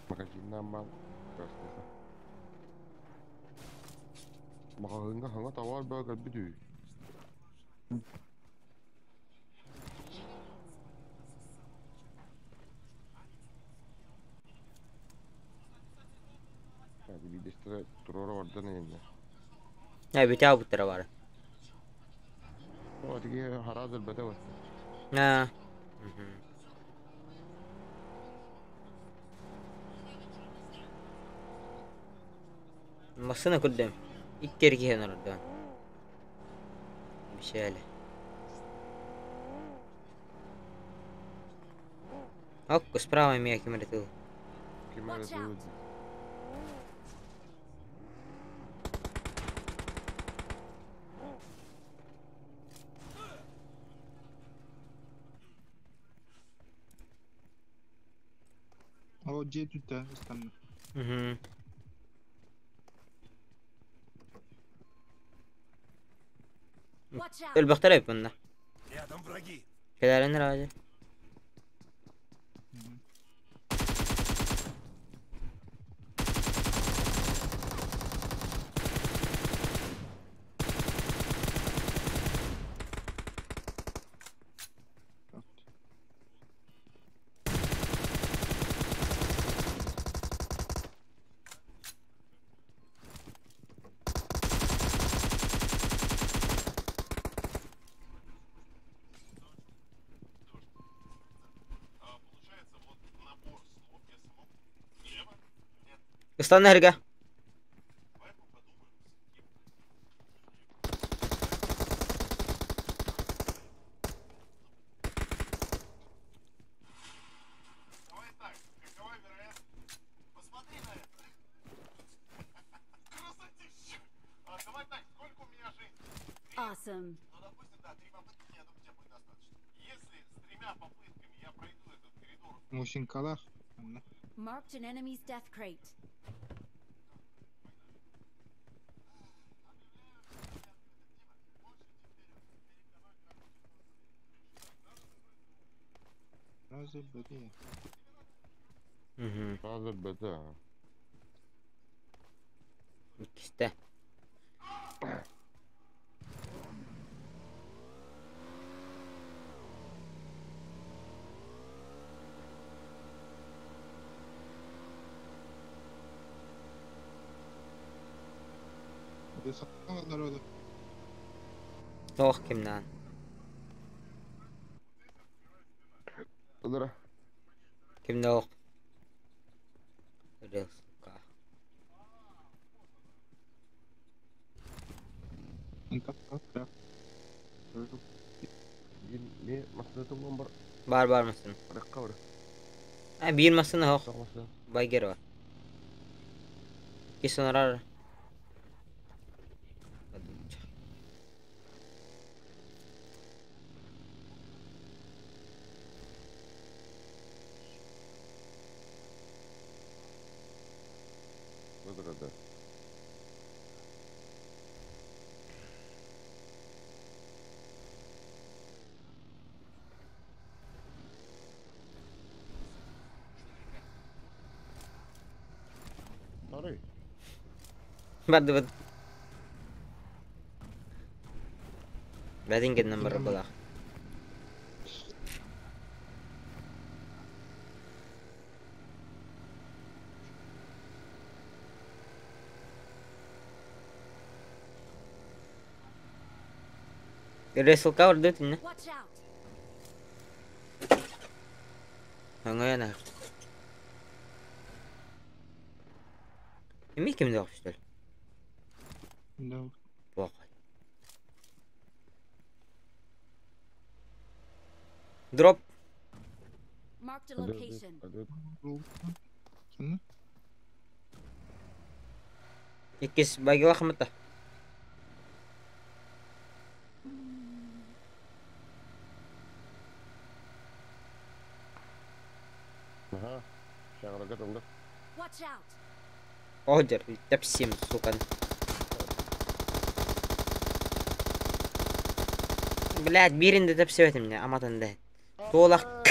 Магазиннан бал. Красныха. Маҕаһыыҥҥа саҥа табаар бөҕө кэлбит үһү. Биирдэстэрэ туруора бардан эйэннэ.
Э, бүтэ албыттара бары.
О, тиги хараас өлбөтө бар.
Аа. Массыына көрдөм. Икки эр киһи олордо. Бишээле. Окко, справа эмиэ ким эрэ тыл.
Ким эрэ тыл.
О, дьиэ түттэ ыстанна.
Угу. Өлбөхтөр эбит мунна.
Рядом враги.
Кэлээрин ради. Ыстан эргэ.
Awesome.
Мусинкалах. Онно.
Marked an enemy's death crate.
Раз өлбөтө.
Угу.
Хараас өлбөтө.
Иккистэ.
Это сахалар народу.
Туох кимнаан.
Ылара.
Кимнээх. Релсука.
Ми массыына бар.
Бар бар массыына.
Барыкка бар.
А биир массыына хоох.
Тоҕо массыына.
Байгер бар. Икки сонорар.
Орто да. Sorry.
Бардыбыт. Бәдин геннән барып була. Ресылка орды тинне.
Watch out!
Аңаяна. Эми кимде окшоштор?
Да.
Бок. Дроп.
Marked a location.
Ханна?
Иккис багила хмата.
Аха. Шаграга тылды.
Watch out!
Одер, тепсим, сука. Блядь, бирин де тепсебетим не, аматын де. Туолак.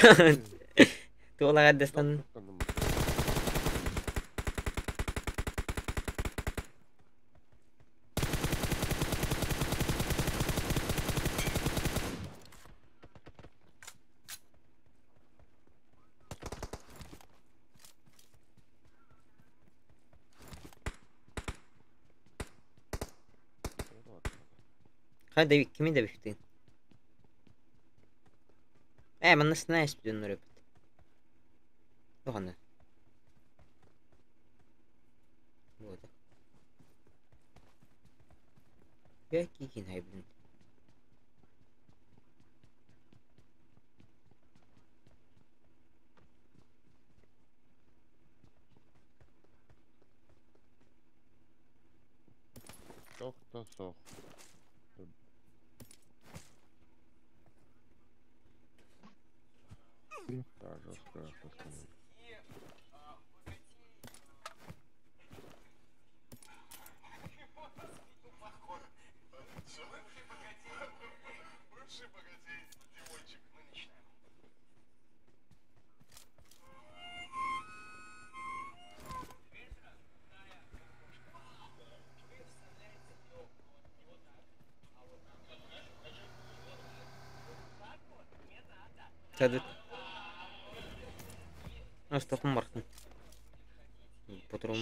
Туолак аддестан. Хайда кими да бифтин? Э, манна знаешь, дьоннор эбит. Тухана. Вот. Я кикин хай, блин.
Сох та сох. Да, жестко постановка.
Садыт. Астахым бартын. Патрон.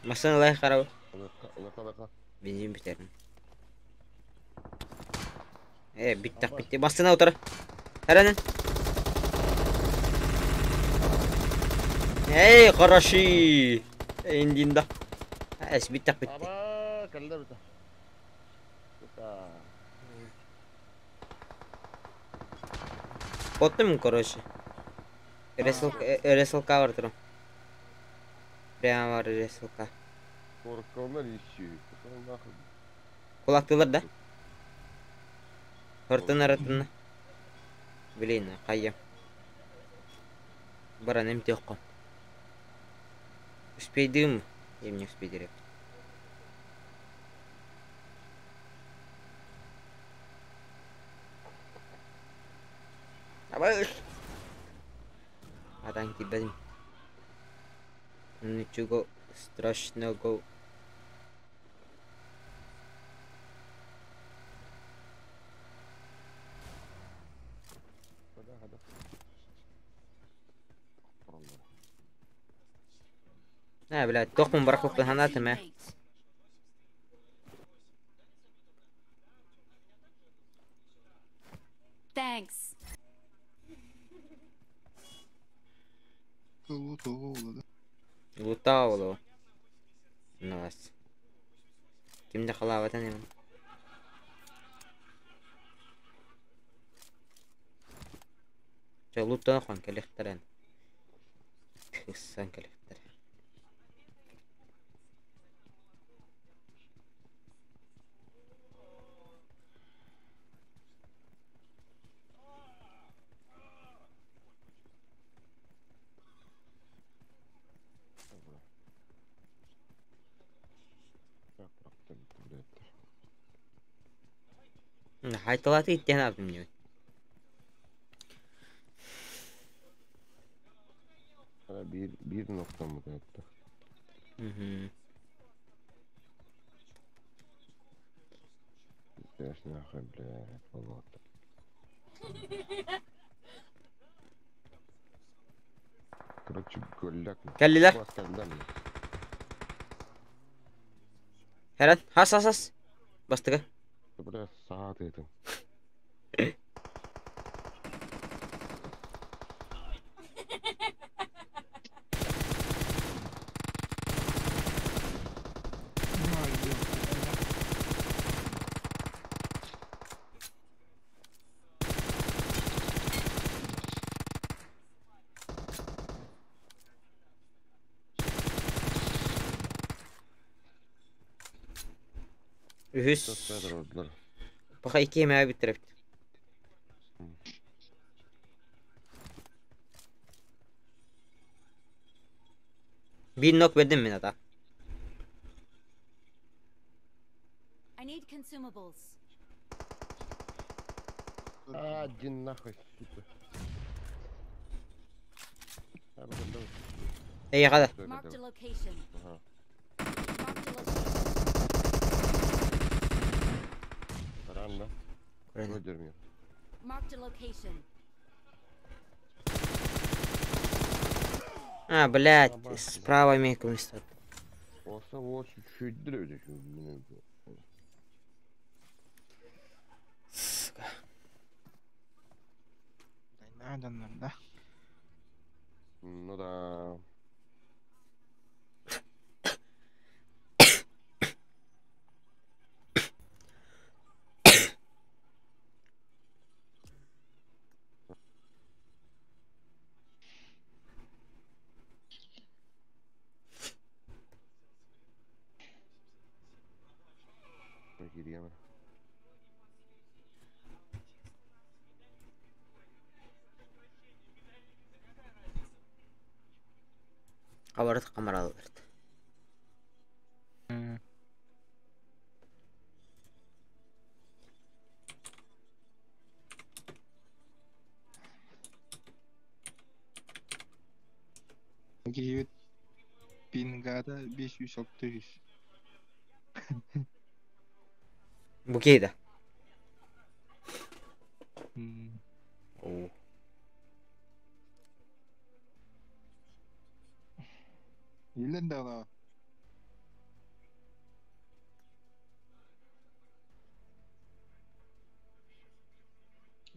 Масына лай харау.
Лака, лака.
Бензин битерин. Э, бит так битти. Масына утар. Харанын. Эй, хороши. Эндинда. Эс бит так битти.
Аба, калда бита. Сука.
Оттым, короче. РСЛК бар турам. Прямо бар РСЛК.
Коркалар ищи. Пошел нахуй.
Кулактылар да? Хортын аратын. Блин, кайя. Баран эмти окком. Успейдим. Я не успейдим. Абаш. Атан кибедим. Ничего страшного. А, блядь, тохпун барахлыппын санаатым ээ.
Thanks.
Лутаа олоо. Наас. Ким да халаабатан эм. Чэ луттан хон кэлиэхтэрэн. Ыссан кэлиэхтэрэ. Хайталааты иттиэн аабытым дии.
Биир биир ноктоммут этэ. Нахуй, блядь, болото. Короче, голяк.
Кэллилэр. Хэрэн, хас хас хас. Бастыга.
Бля, саат этим.
Үһүс. Пока икки эмэҕэ бүттэрэбит. Биир нок бердим мин ата.
I need consumables.
А, один нахуй, сука.
Эйиэхэ да.
Marked a location.
Ага.
Marked a location.
Ран, да? Выдерни.
Marked a location.
А, блядь, справа имеет место.
Olsa o чуть древде.
Сука.
Надо, да.
Ну да. Кириэм.
Хабарыт камараларт.
Киһибит пингата 563.
Бу киһи Оо.
Илен да.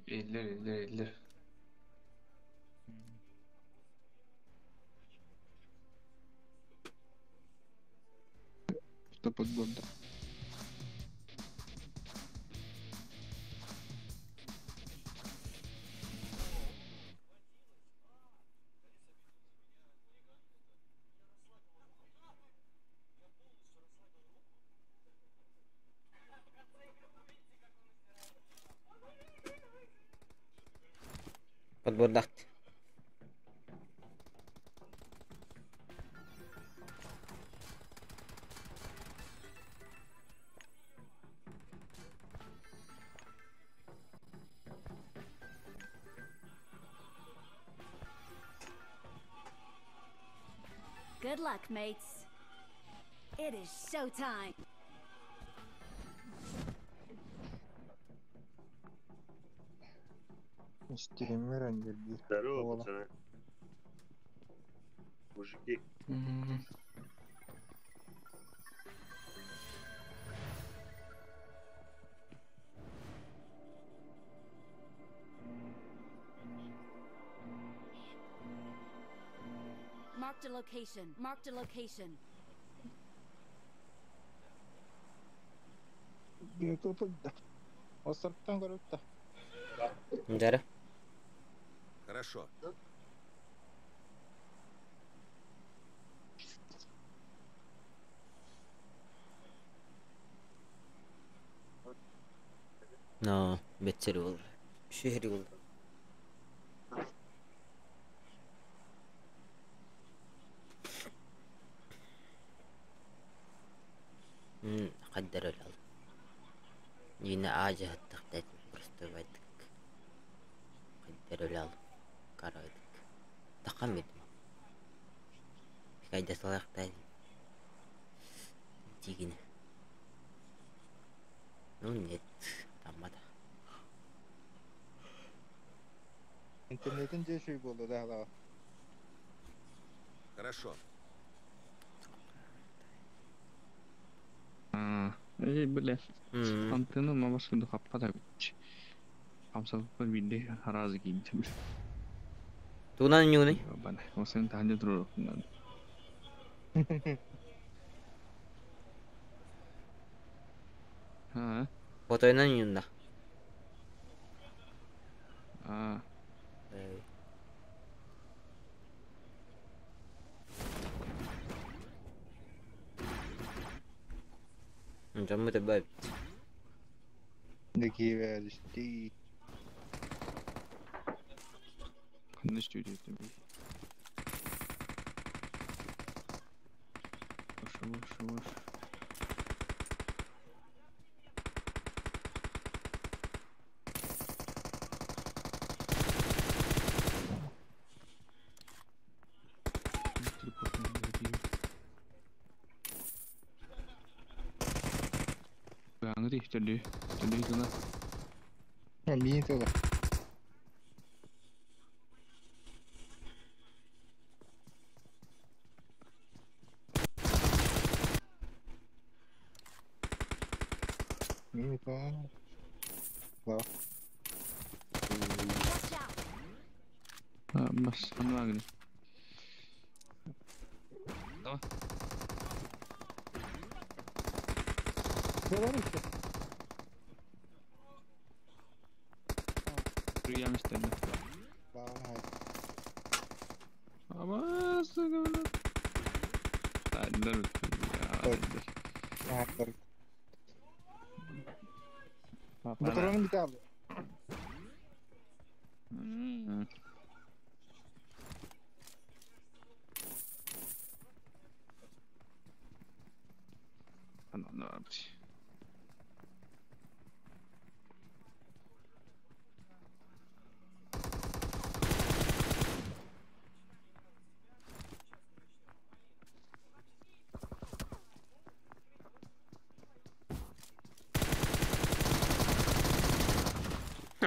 Eller eller eller.
Что под год, да.
Подбордахт.
Good luck, mates. It is showtime.
Стример
Здорово, пацаны. Мужики.
Marked a location. Marked a location.
Островтан көрөттө.
Дара.
Хорошо.
Но, бетсер бол. Шehri бол. قدر الأرض جينا آجه التخطيط просто بدك قدر الأرض كرادك تقمد كايدا صلاح تاني تيجينا Ну нет, там это.
Интернетин же шүй болду да ала.
Хорошо.
Эй, бля. Антенна на вас хаппата бич. Хамсалыппар бирде харазы кийинти бил.
Тугунан ньюны?
Бана, осен таханжа турар окунан. Ha?
Фотойнан ньюнда.
А.
Дьоммут эбэ
Декиверисти.
Ханна студия би. Бош, бош, бош. Аңри, төлү, төлү тула.
Мин тула. Мин тула. Ла.
Бас, анвагны. Давай. Приемистенне. Ama sıkıldı.
Батареяны бите алды.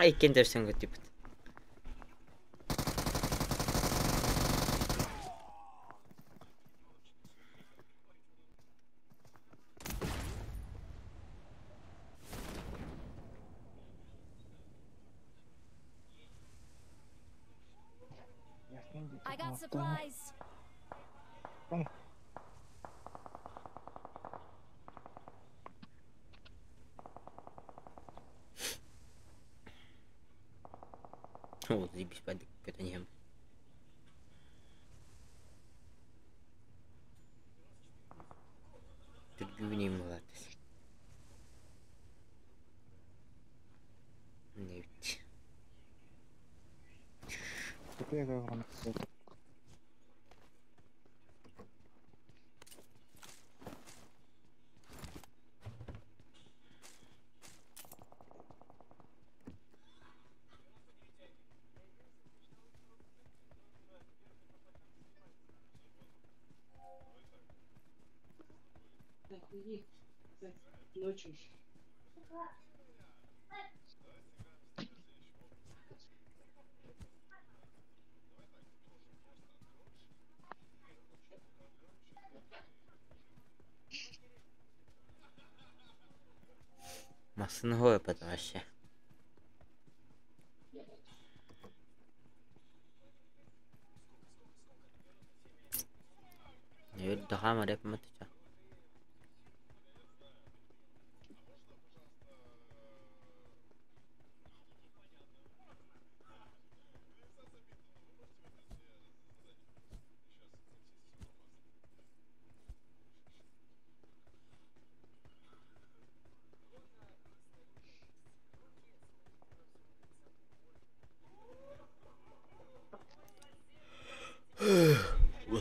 Иккен терсен көтүпүт.
I got supplies.
О, заебись, падик, это не. Түргүнем молодец. Нефть.
Ночью.
Массыны хоя вообще. Хаамар эпмат.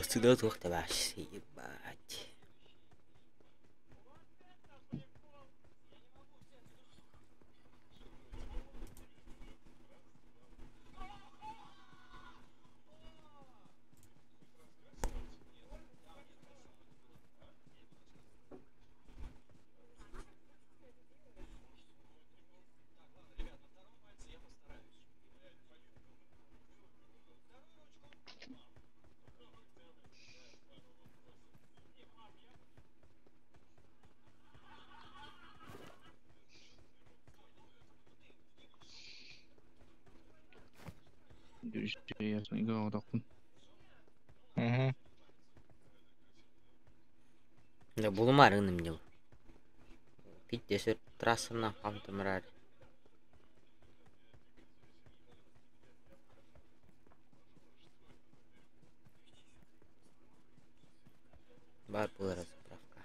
Всегда туох табаш, ебать.
Ясно,
Угу.
Да булумар гыным дел. Питте трассамна хамтымрар. Бар буолара заправка.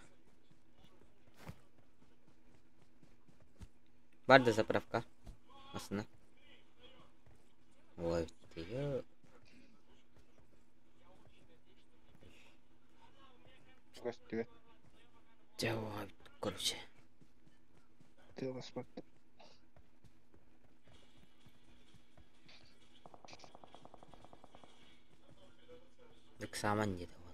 Бар да заправка. Масына. Ой, ты.
Көстүбэт.
Жауап, короче.
Тыаҕаспат.
Экзамен диэтэ буола.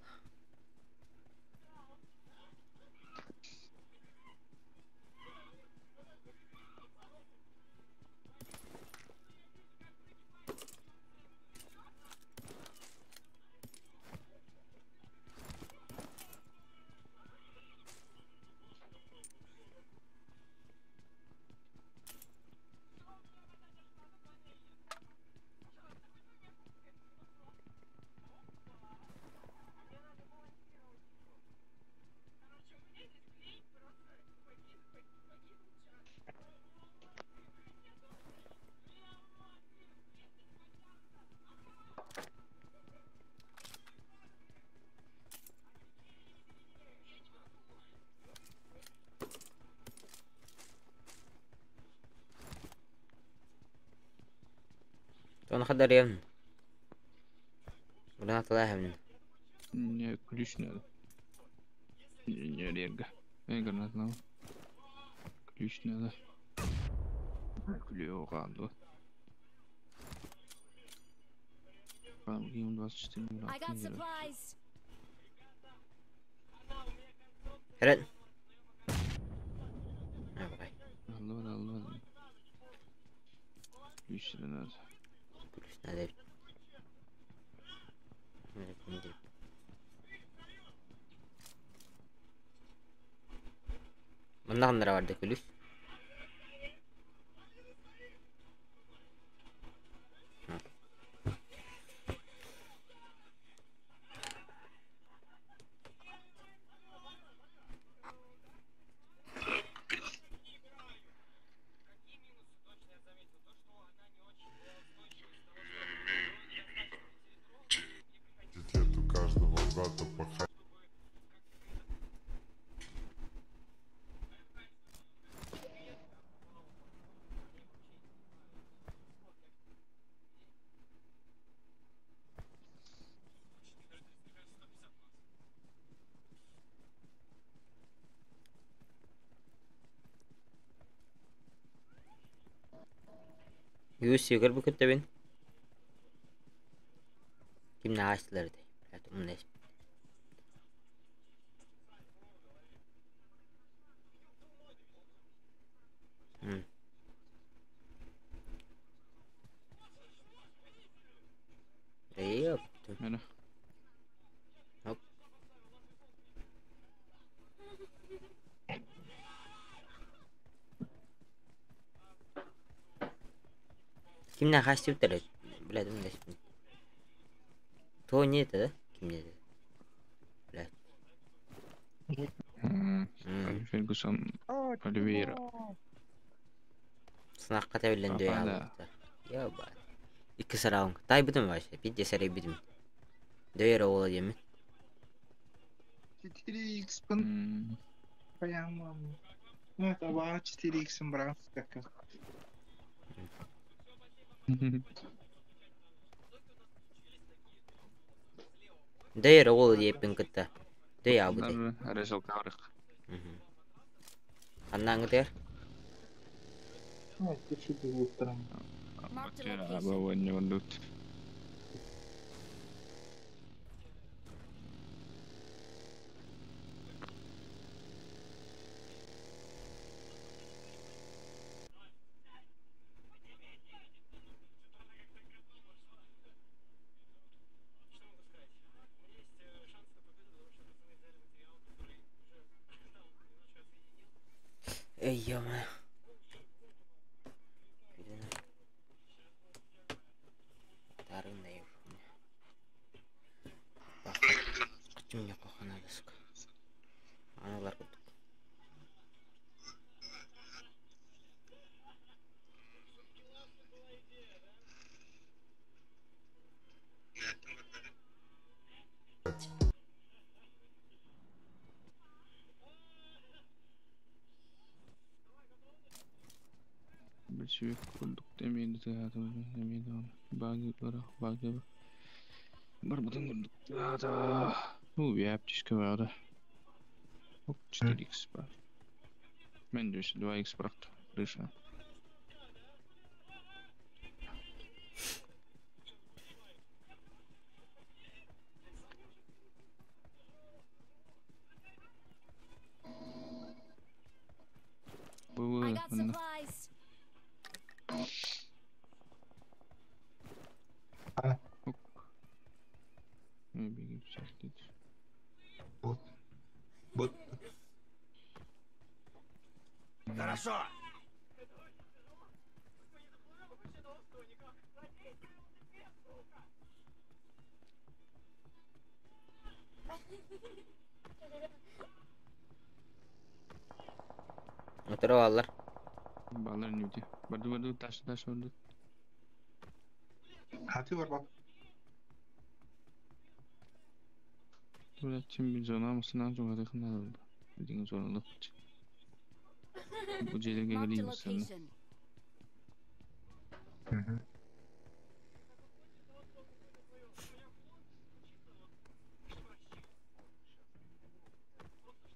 Тону хадарыам. Гранаталаахын.
Не, ключ надо. Не, рега. Гранат надо. Ключ надо. Ключ хаалла. Там 24
I got supplies.
Эрэн. Давай.
Алла, алла. Ключ надо.
Ключ надо. Манна ханнара барды ключ.
Лет у каждого брата по
Юси көрбү көттөбүн. Кимне аачтылар дей. Блядь, умный. Ёпту.
Мена.
Оп. Кимне хаачтыбыттар? Блядь, умный. То не это, да? Кимне это? Блядь.
Фергюсон Оливейра.
Сынаққа тәбілен дөй
Папа да.
алыпты. Ёба. Икки сарауын. Тайбытым вообще. Пидде сәрей битим. Дөй ола демен.
4х прямо. Ну, это ба 4х брал. Так.
Дөй ола деппин кытта. Дөй абыды.
Резал каврых.
Аннаңы дер.
Ну, это чуть утром.
Marked a location.
Аба не вандут.
Эй, ё-моё. Кычым yok надо. Аналар курдук.
Большевик курдук демейді демейді оны. Баги бар, баги бар. Бар бұдан курдук. Да. Ну, я аптечка бар. Оп, 4х бар. Мен де 2х бірақ крыша.
I got supplies.
Вот.
Хорошо.
Отырып алар.
Балар не өте. Барды барды таш таш барды.
Хати бар бак.
Бля, чем bir зона mısın жоғары надо. Деген зорлық. Бұл жерге
Marked a
келейміз сені.
location.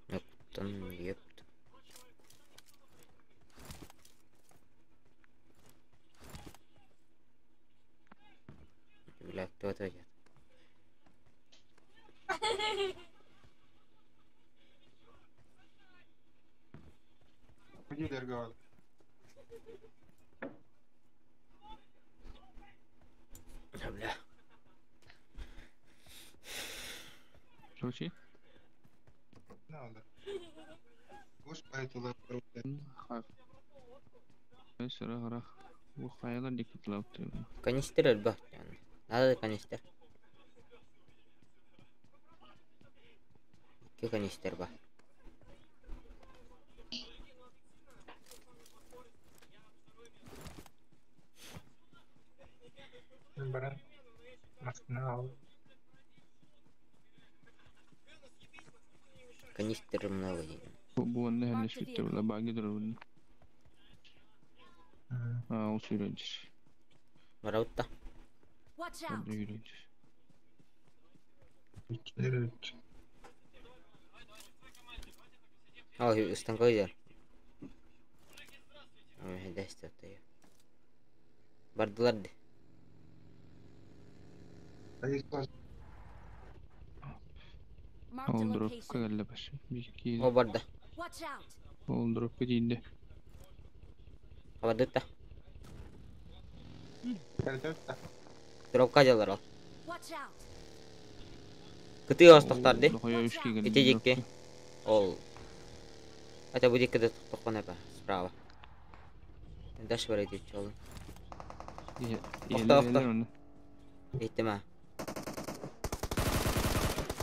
Yoktun yöpt. Бля, кто отводит?
Где дергал?
Бля.
Короче,
Надо. Гош поэтому
Бу хаялар диктатлап.
Канистр өлбөх. Надо канистр. Икки канистр бар.
Баран. Машина ал.
Канистр много дейм.
Бу онда хәлләшеп бит баги дөрүн. А, ул сөйләнде.
Бараутта.
Watch out.
Сөйләнде.
Ал, станка взял. Ой, дәстә тая. Бардылар ди.
Marked a
Ул дропка
location.
әллә баш. Бики.
О, барды.
Watch out.
Ул дропка дейінде.
Бардытта. Дропка жалар ал.
Watch out.
Кыты остохтар ди. Ити жекке. Ол. Это будет когда тоқпан апа, справа. Дальше бар идет чолын. Охта, охта. Иттем а.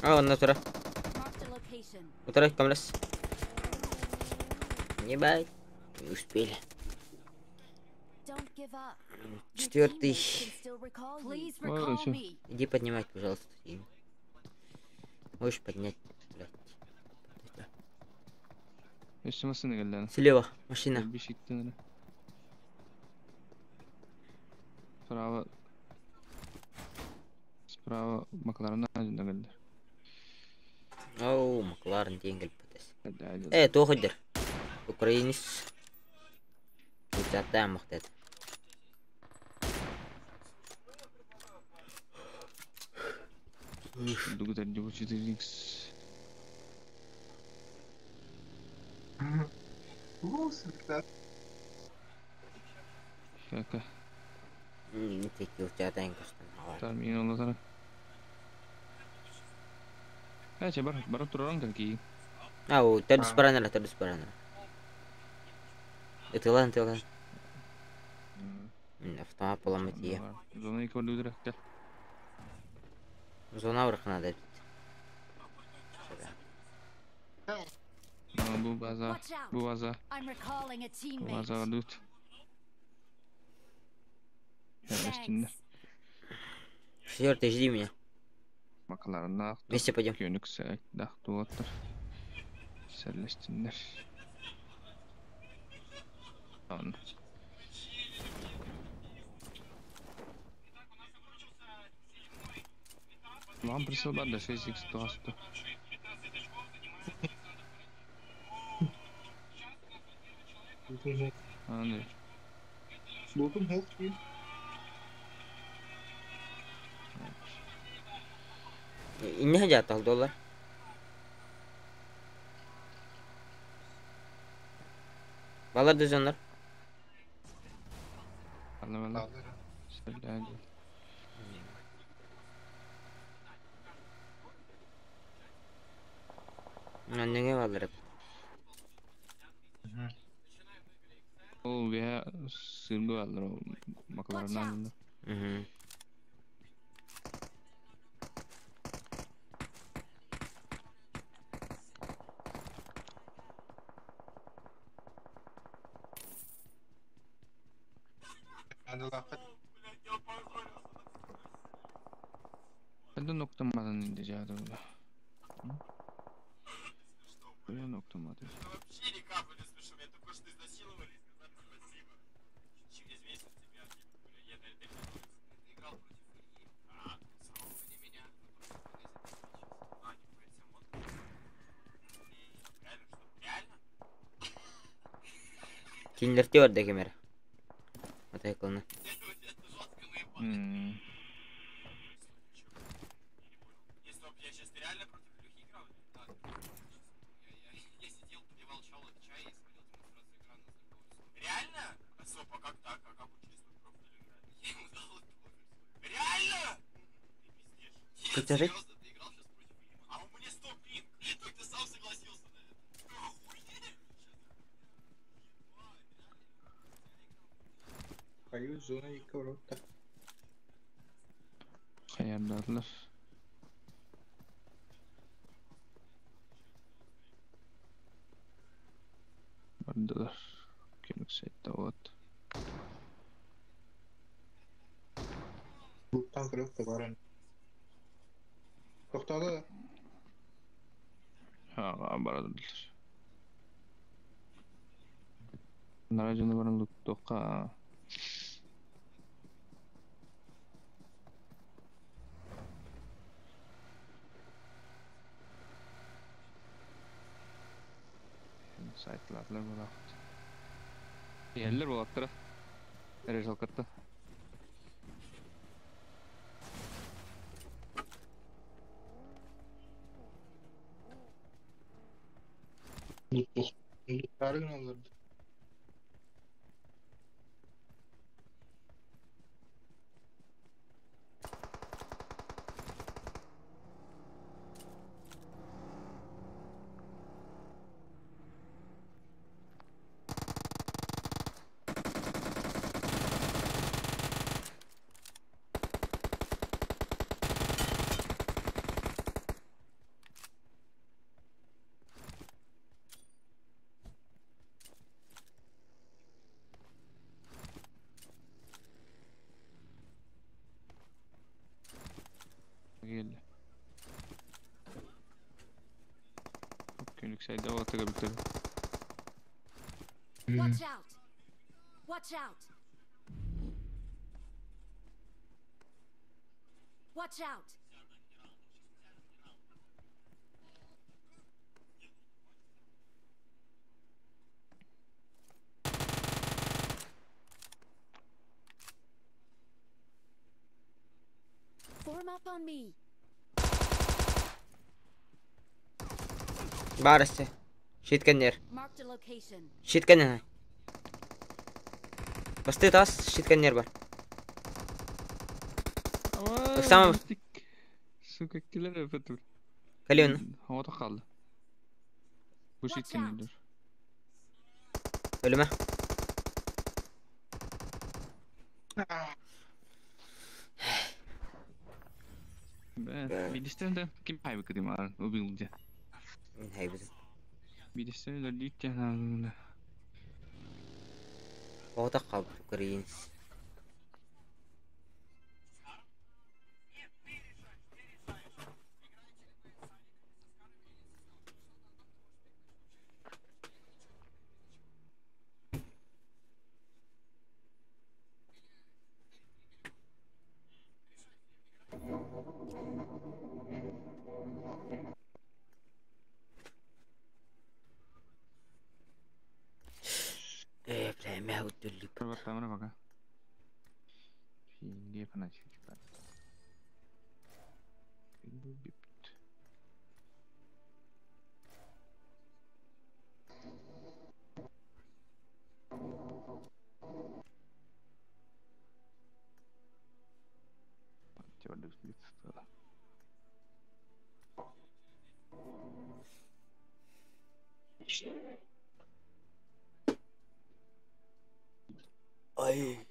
А, онна тура.
Marked a location.
Утара камрас. Ебать. Не успели.
Don't give up. Your
Четвертый.
teammates can still recall you. Please
Ой,
recall
всё.
me.
Иди поднимать, пожалуйста. Им. Можешь поднять, блядь.
Өссө массыына кэллэҕинэ.
Слева, машина.
Бишиктен эрэ. Справа. Справа Макларен алдында кэллэр.
Оу, Макларен диэн кэлбит.
Кэллэ,
Туох өйдөр. Украинец. Учаттаан махтат.
Дугутар дьубу 4x.
Уу,
Кака.
Текки учаттаан көстөн.
Тар мин олотара. Чэ бар, бар тураран кэлки.
Ау, төрдүс баранара, төрдүс баранара. Ытылан, ытылан. Автомат буламмыт тиийэ.
Зона екі көрдүдүрэ. Кэл.
Зона барахына да.
Бу база,
Watch out.
бу база.
I'm recalling a
Бу
teammate.
базаҕа дуут. Эстиннер.
Четвертый, жди меня.
Макаларына
Вместе пойдем.
Көнүк сәк туаттар. Сәрлестиннер. Ан. Вам присыл бар да 6x туасты. Аны.
Лутум help you.
Инне хажат доллар. Балар да зонлар.
Алла алла. Сәрләде.
Неңе балар.
Ол бе сыргы алыр ол макаларынан.
Мгм.
Андылаақыт.
Ben de noktamadan ineceğim orada. Buraya noktamadı.
Кинилерти бар да кемер. Мотоциклны. Подержи.
Хаю зона екі ворота.
Хаярдадылар. Бардылар. Кемик сайтта вот.
Луттан кырық та баран. Тоқтады.
Ха, барадылар. Наражаны баран луттоққа. Сайтларлар болақыт. Еллер болаттыра. Эре жалкатта.
Луттарын алырды.
Yükseldi o ataga bitir.
Watch out! Watch out! Watch out! Form up on me.
Баар өссө. Щит кэннигэр.
Marked a location.
Щит кэннигэр. Бастыы таас щит кэннигэр бар. Ыксаама.
Сука, килер өпөтүр.
Кэлиэн.
Оҕото хаалла. Бу щит кэннигэр.
Өлүмэ.
Биирдэстэрин да ким хайбыкы дим аар убил дьэ.
Мин хайбытым.
Биирдэстэрин өлөрдүүт дьэ.
Оҕото хаалбыт украинец. Ээ, бля, эмиэ үттүллүк.
Тамара пока. Финге фанатик. Бипт.
Ай.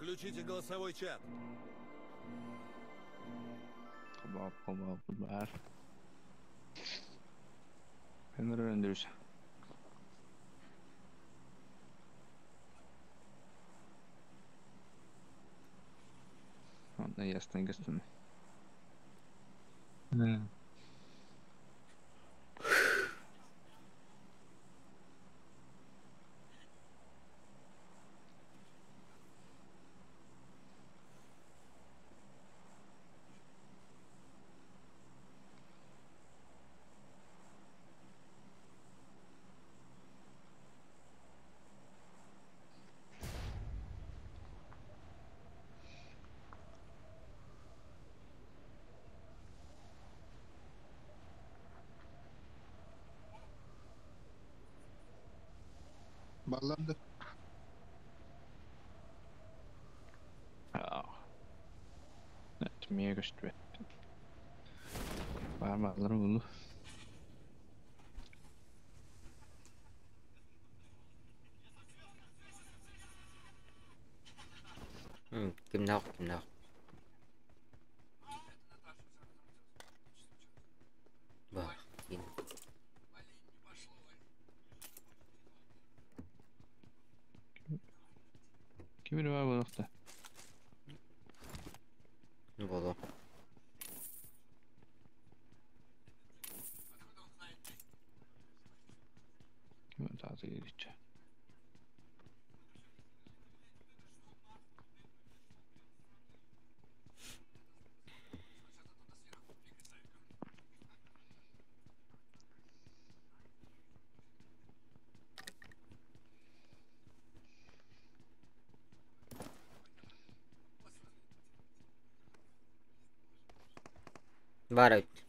Включите голосовой чат.
Kom op, kom op, maar. Ыҥыран dus. Онно ясно көстүм.
Балланды.
Ja. Миэ көстүбэт. Баар бааллар буолу.
Кимнээх кимнээх. Баар. Ким.
Ким эрэ баар буолуохта.
Буолуо.
Ким тааты киириччэ.
Баар эбит.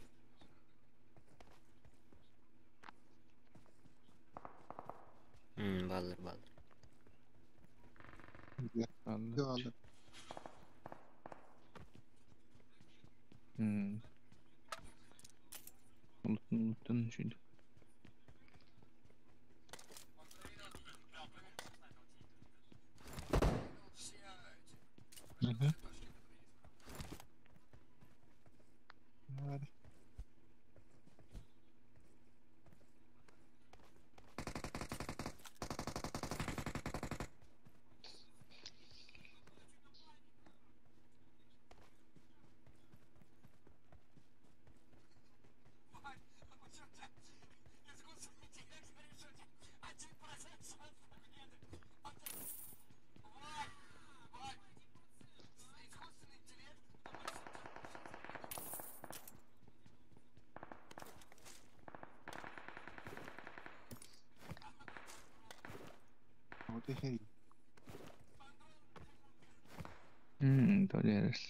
Бааллар бааллар.
Бааллар. Unuttun şimdi.
Hı. Var. Вот и херь.
Döneriz.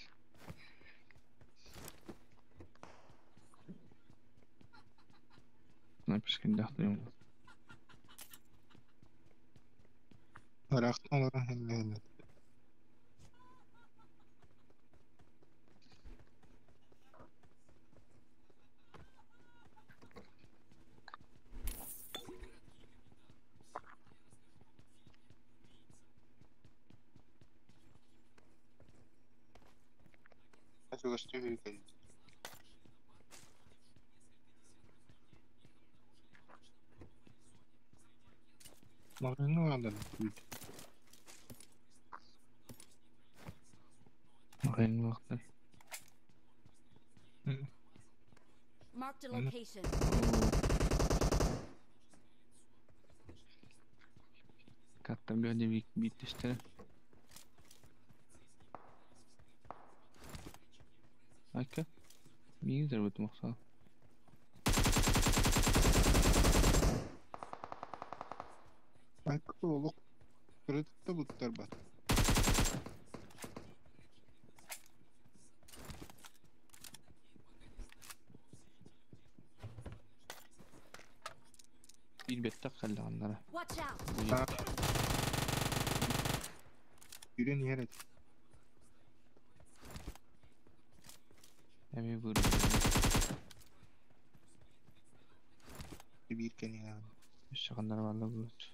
Снайперский дохтуем.
Ыраахтан олорон иһэллэр. Чугас түһүү Маҕаһыыҥҥа бааллар дии.
Маҕаһыыҥҥа
Marked a location.
Katta bir биттестер. Айка. Миигин зарбытым охсоо.
Айка олох кыратык буттарбат.
Билбеттек халлаганнара.
Watch out!
Yürüyen yer et.
Эми быр.
Биир кэниэ.
Шаганнар балла бут.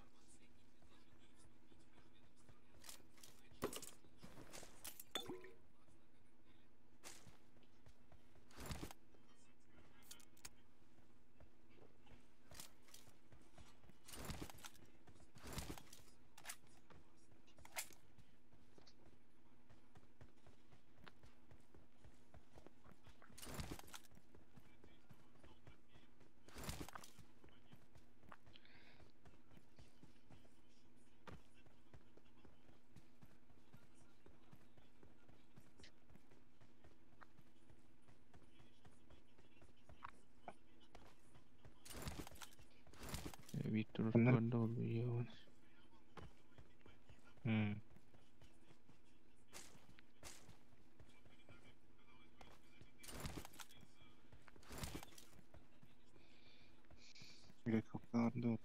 Биир турар болду.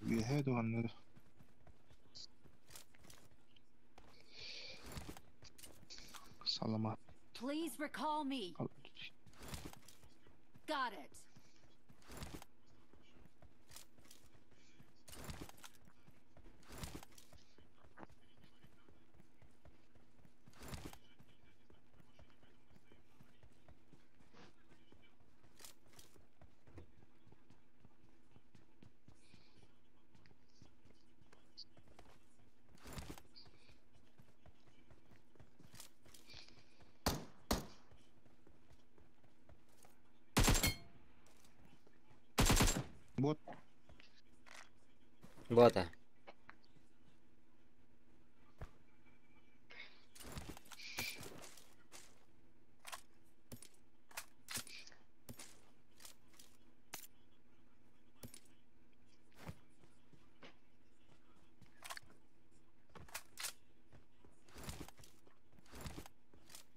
Үөһээ дуганнар.
Саламат.
Please recall me. Got it.
Бот.
Бота.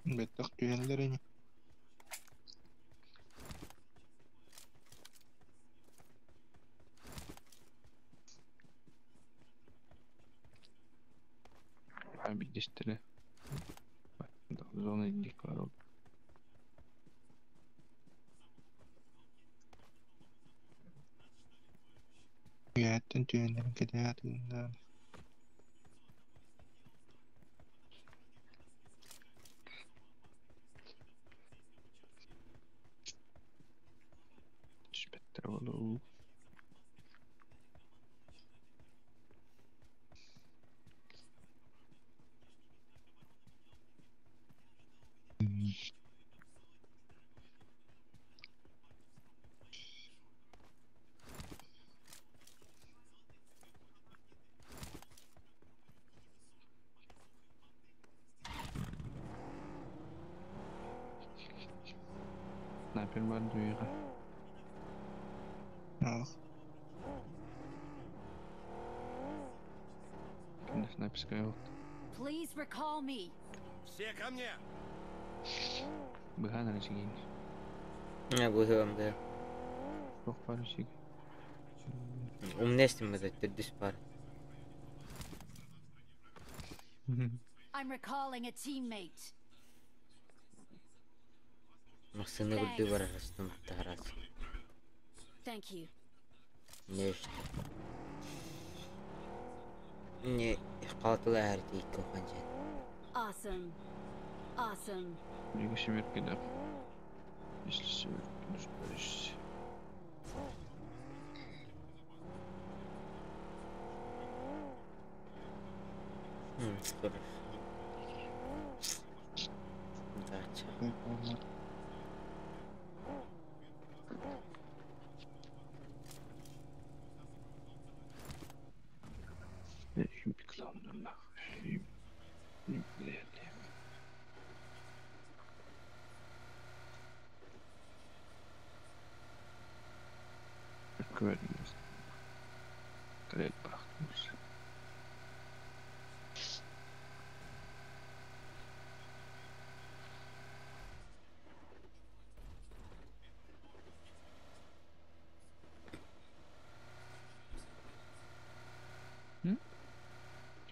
Беттэх түһэллэр ини.
Биирдэстэрэ зона диэки барар.
Үөһэттэн түһэннэрин кэтэһэ атыылаан.
Түспэттэрэ буолуо. Снайпер бар дүйеға.
Ах,
Кимде снайперская вот.
Please recall me.
Все ко мне!
Быһан эрэ сигин.
Не быһыам да.
Туох баар сиг.
Умнестим это төрдүс бар.
I'm recalling a teammate.
Массыына көрдүү барар астым таарас.
Thank you.
Нечто. Не халатыла әрти икки уханжан.
Awesome. Awesome.
Лига семерки да. Если семерки нуждаюсь.
Хорошо. Удача.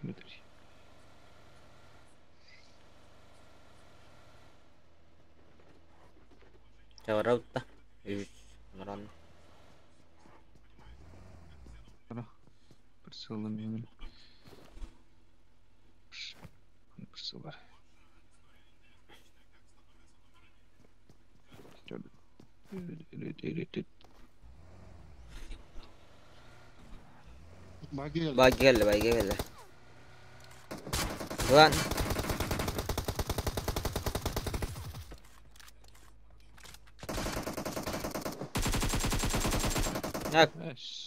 Дмитрий.
Чавараутта. Үс. Маран.
Прицелом Прицел бар.
Баги
Бай келді, бай келді. Lan. Так,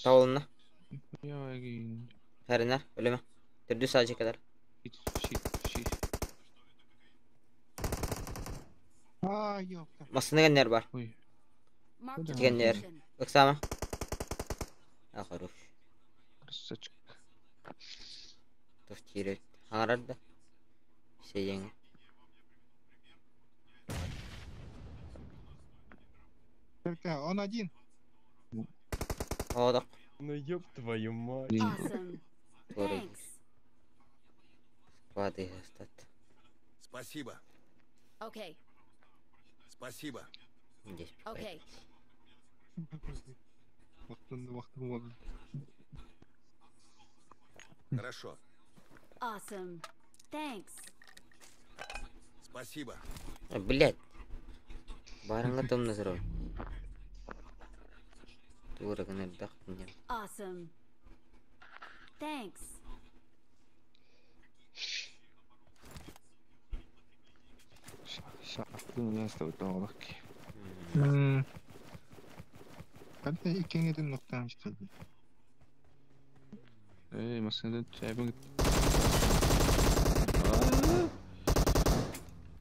Тавылына. Хәрінер, өлеме. Түрді сажы kadar.
А, ёпта.
Масыны геннер бар.
Marked a
Геннер.
location.
Ыксама. А, хорош.
Красавчик.
Туфтирет. Аңарар да. Сеен.
Только он один.
Одақ.
Ну ёб твою мать.
Awesome.
Торы.
Thanks.
Склады астат.
Спасибо.
Okay.
Спасибо.
Здесь.
Okay.
Вақтын вақтын болды.
Хорошо.
Awesome. Thanks.
Спасибо.
А, блядь. Барыңа томна зрой. Тура гына дақ.
Awesome. Thanks.
Шахтың ястау тоғылық.
Қандай икеңеден ноқтан çıktı.
Эй, машинада чайбың.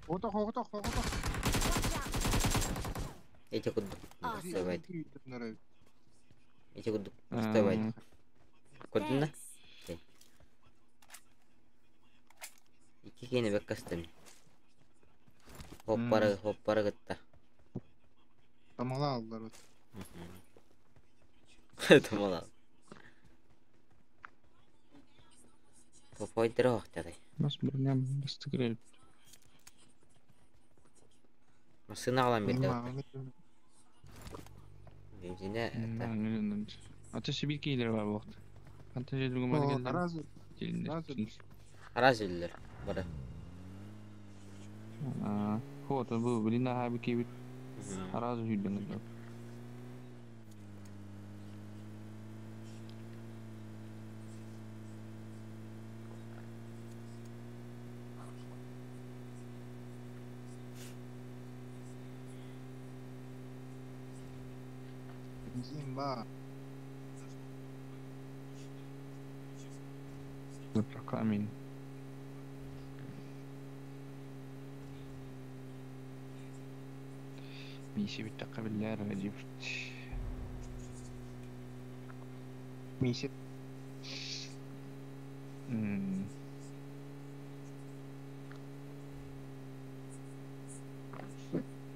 Отақ, отақ, отақ.
Эти кудук.
Awesome.
Эти кудук. Вставай. Көрдің да? Икки кені бек кастым. Хоп бара, хоп бара гытта.
Тамала алдылар вот.
Тамала. Топойдара охтадай.
Бас броням бастыгыр.
Массыына аҕалан биэрдэ. Бензинэ это.
Ата Сибирь киилер бар буолт. Anta жердүгү
О,
келдим.
Разве? Разве?
Араас үллэр бары.
Хото бу билин аха би кибит. Араас үйден кылдым.
Бензин ба.
Камень. Миси бит قبل جبت.
Миси.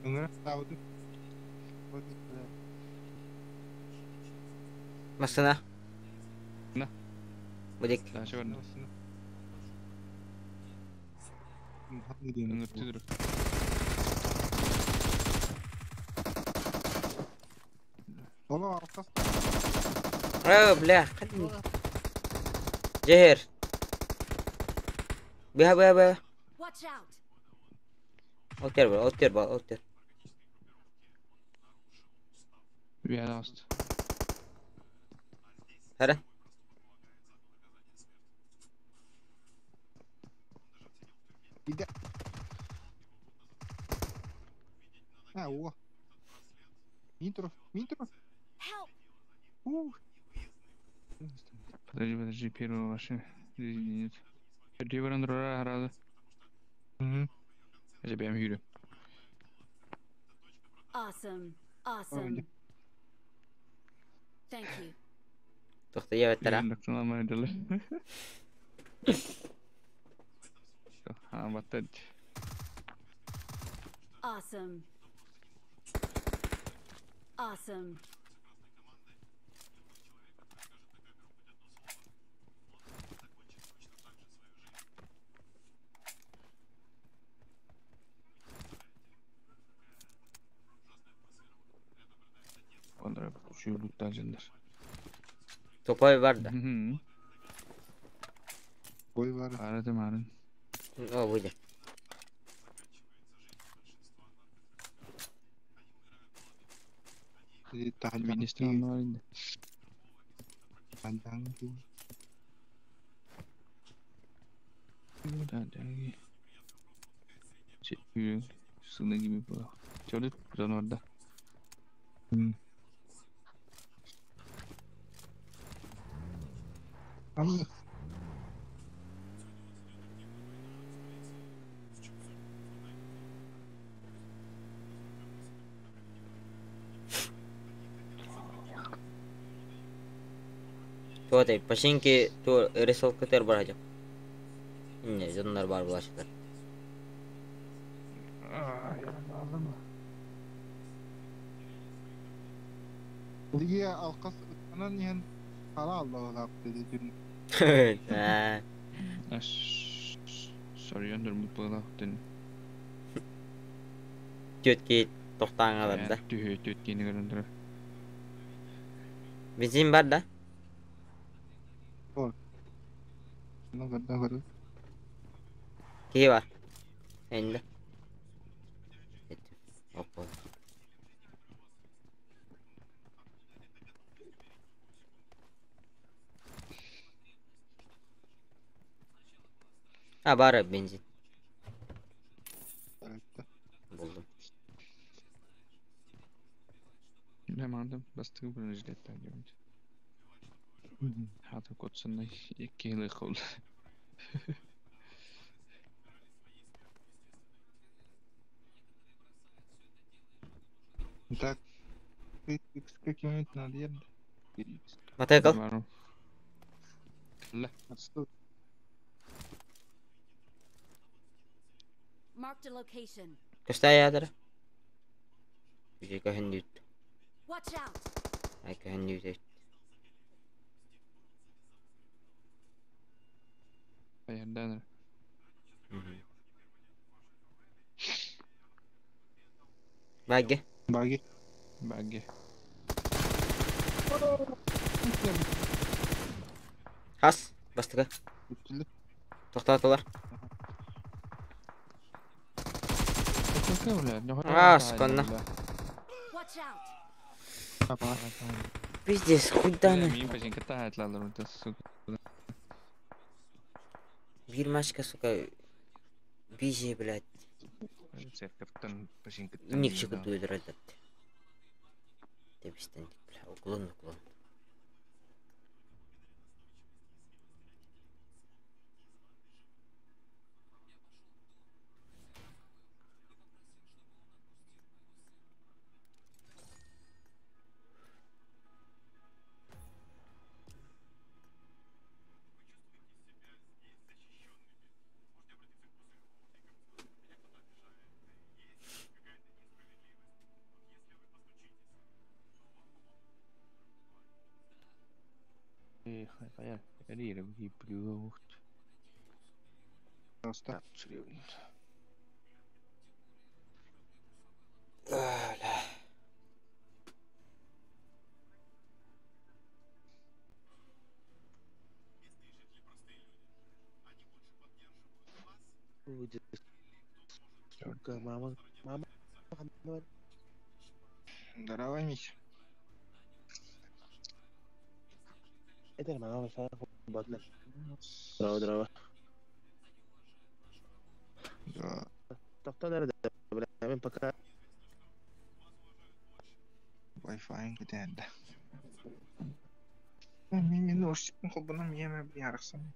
Ыҥыра таабыты.
Массыына.
На.
Будик.
Дальше бар. Ыҥыртыдыр.
Ола аркас.
О, бля, хадни. Жehер. Быха быха быха.
Watch out!
Ол тер бар, ол тер бар, ол тер.
Үйәді асты.
Хара.
Иде. А, о. Митро, Митро.
Help!
Ух.
Подожди, подожди, первая ваша нет. Первый раза.
Угу.
Забьем Юрию.
Awesome. Awesome. Thank you.
Тохта ебеттер.
Awesome. Awesome.
Onlara şu yurtluktan
Топой бар да.
Ой бар.
Арадым арын.
О, выйди.
Министр алды. Сына gibi bu. Çocuk orada.
Ama
Туатай, пашинки ту рисовкатер бар хажа. Не, жоннар бар булашылар.
Лиге алкас анан ен кара Аллаһ dedi.
Аа.
Сорьяндыр мутпалах ден.
Төт тоқтаңалар да.
Түһө төт кейini көрөндөр.
Бензин бар да?
Бар. Ну,
Киһи бар. Энде. Опа. А, бар бензин. Buldum.
Hemen bastığı бронежилеттер diyorum. Хата котсундай икки хилы кол.
Так. Ты с каким-нибудь надо
Мотоцикл?
Ла.
Marked a location.
Көстә ядыр. Үзе көһөн дүт.
Watch out!
Ай көһөн дүт.
Данер.
Баги.
Баги.
Баги.
Хас. Бастыга. Тоқтатылар. А, сука,
Watch out!
Пиздец, куда на? Биир мачка, сука. Бизи, блядь. Ник чыгы дуйдырады. Тебистен, бля, уклон, уклон.
Просто.
Сука, мама, мама.
Здорово, Мися.
Это мама, свободно. Здорово, здорово.
Да.
Тоқтар, бля, мен пока
Wi-Fi где-то. Мен ножик холбоном еме ярықсам.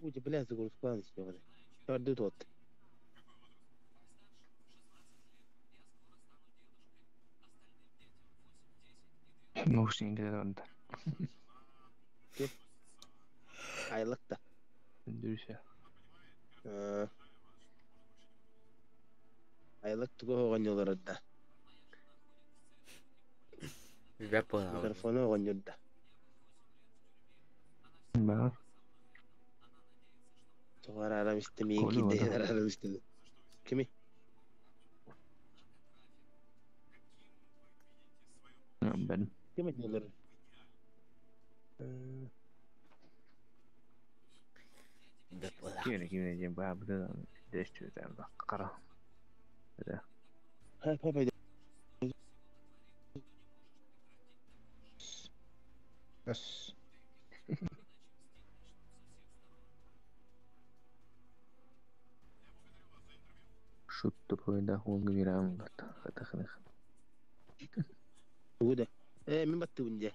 Уйди, бля, загрузку надо сегодня. Жду тот.
Наушники онда.
Айлықта.
Дүрсе.
Айлық тугу оҕонньолорда.
Билбэт буолаҕын.
Микрофону оҕонньорда.
Ба.
Тоҕо арарам истемейин
Коля
киирдэ
ода.
арарам истеме. Кими?
Бен.
Ким оҕонньолор?
Билбэт буолаҕын.
Кире кире же ба бу дэстү ба кара. Да.
Хэ хэ хэ.
Бас.
Шутты пойда хуңгы бирам бат. Хата хана.
Тугу да. Э, мин баттыбын дьэ.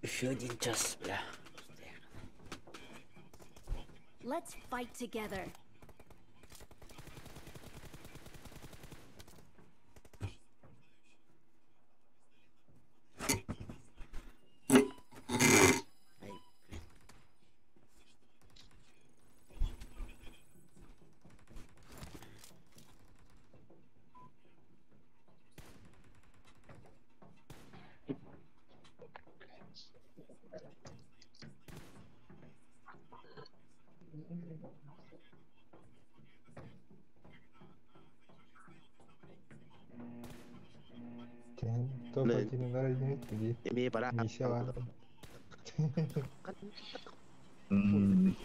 Еще один час, бля.
Let's fight together.
Ай, блин.
Топ один на
Эмиэ бара.
Мися бар. Ой,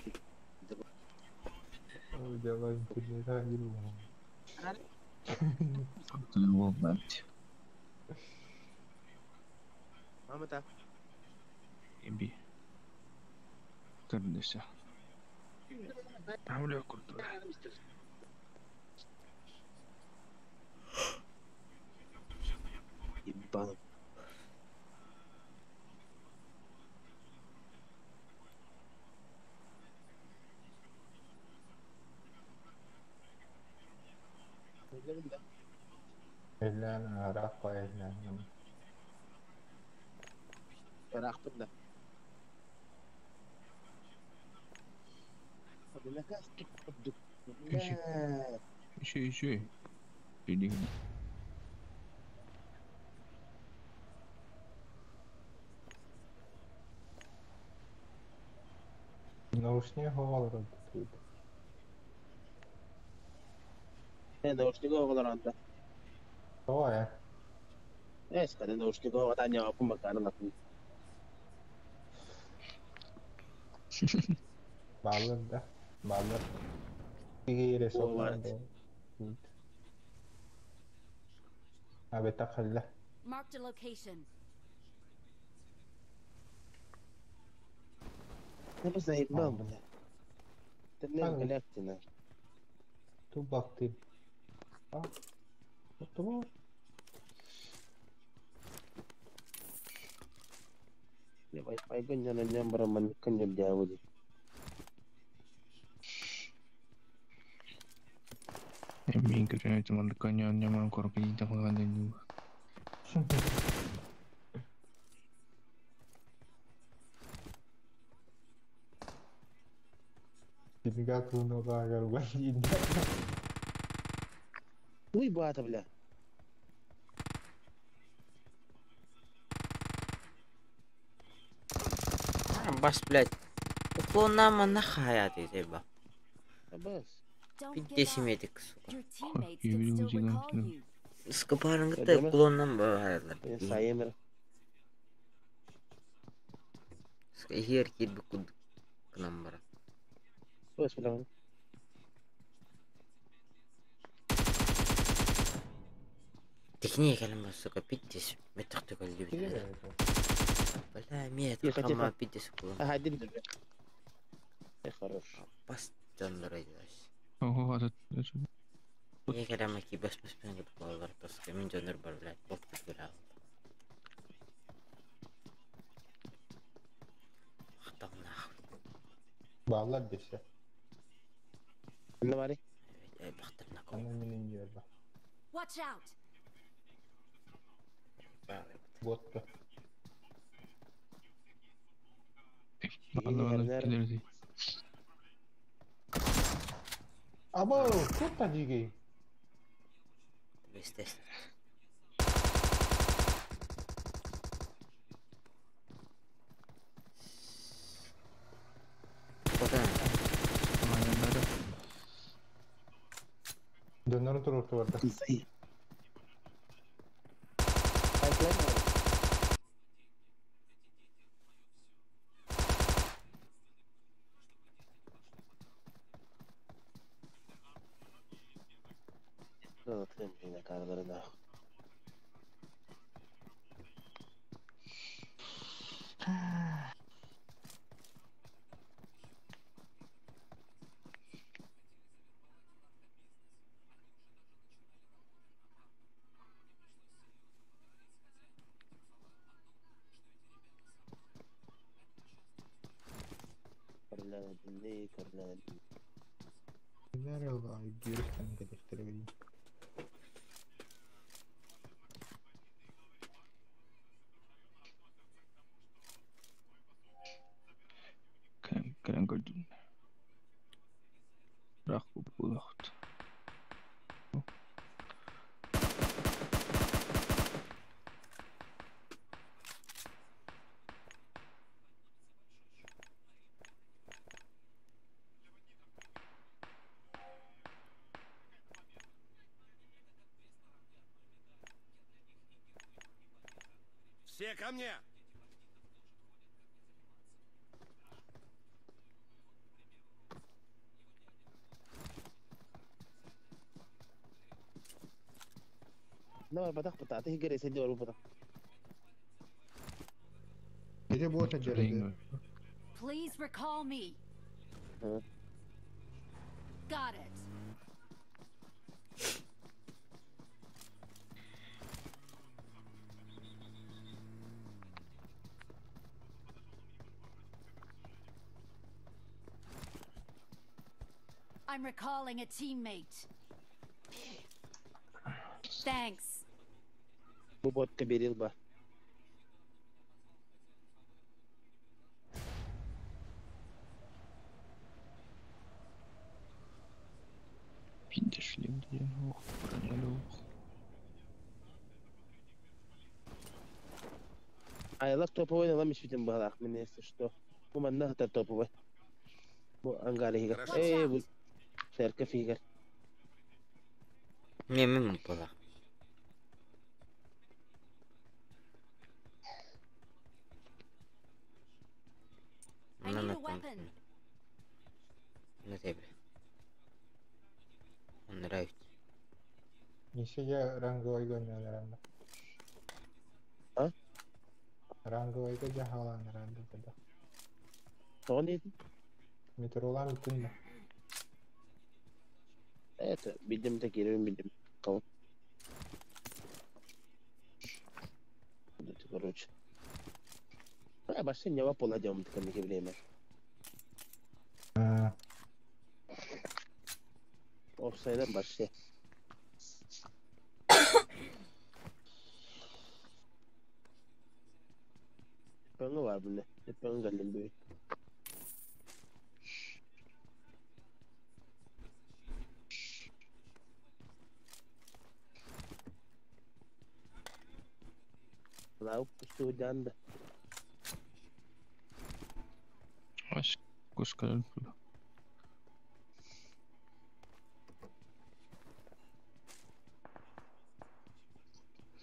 давай интернет
Мама та.
Эби. Көрдөсө. Амлы курду.
Ебаный.
Иллään ыраах иллään.
Ыраахпын да. Одинакастык курдук. Бля.
Еще, еще. Иди.
Наушник оҕолорун тут.
Наушник оҕолор.
Тоҕо ээ?
Эс, когда наушник оҕо таня пумаканы латын.
Бааллар да. Бааллар. Киһи
Буолар.
Абета халла.
Marked a location.
Не заебал, бля. Ты не галактина.
Ту бакты. А? Ту.
Wi-Fi гыннан ньам бараман кынньыр дьаабыды.
Мин көрүнэ туман каньон няман корпи тахаган дэню.
Кинига куунугаагар уган
Уй бата, бля.
Бас, блядь. Уклоннама нахая ты теба.
Бас.
Don't give up.
Пиздесиметик, сука.
Your teammates can still recall you.
Сука, барыңгыта уклоннам бахайлар.
Сайымыр.
Сука, хер кирби куд кынам бара.
Бас, бля.
Техника кэлэн бар, сука, пиздес. Метртө көлдү бит. Бля, мет
Тихо, тихо.
хама пиздес уклон.
Ага, один бля. Э, хорош.
Бас жондор айдаш.
Ого, этот.
Егер ки бас бас пен кеп балалар тоска мен жондор бар, блядь, бок бля. Хатал нахуй.
Бааллар десе.
Не бары.
Эй, бахтар на
Аны минин жер.
Watch out!
Ботта. Або, кutta дигей.
Естественно. Куда?
Донор турукту барда.
Karlarına. Karlarına, karlarına.
Nerede görüşten geliştirebileyim.
Кэлэн көрдүн. Рах булахт.
Все ко мне!
No, batах batah гэрэ сэдэ ору батах.
Где бота жерде?
Please recall me. Got it. I'm recalling a teammate. Thanks.
Бу ботка берил ба.
Биирдэ шлем диэн суох, броня да суох.
Айлар топовой ылам испитим быһалаах мин если что. Бу манна сытар топовой. Бу ангар иһигэр.
Хорошо.
Ээ бу церковь иһигэр.
Не, мин буолар.
I need a weapon.
На тебе. Он нравится.
Нисеге ранговойга ойнанаранда.
А?
Ранговойга жаһаланаранда да.
Тоҕо диэтин?
Метролаан бүттүн да.
Это билдим да киирэрин билдим. Кого? Это короче. А вообще не вопола дем такое время. Офсайдан вообще. Эппэҥҥэ баар бile. Эппэҥҥэ кэллим бүгүн. Лаук устуйдаан да.
Аш кускалар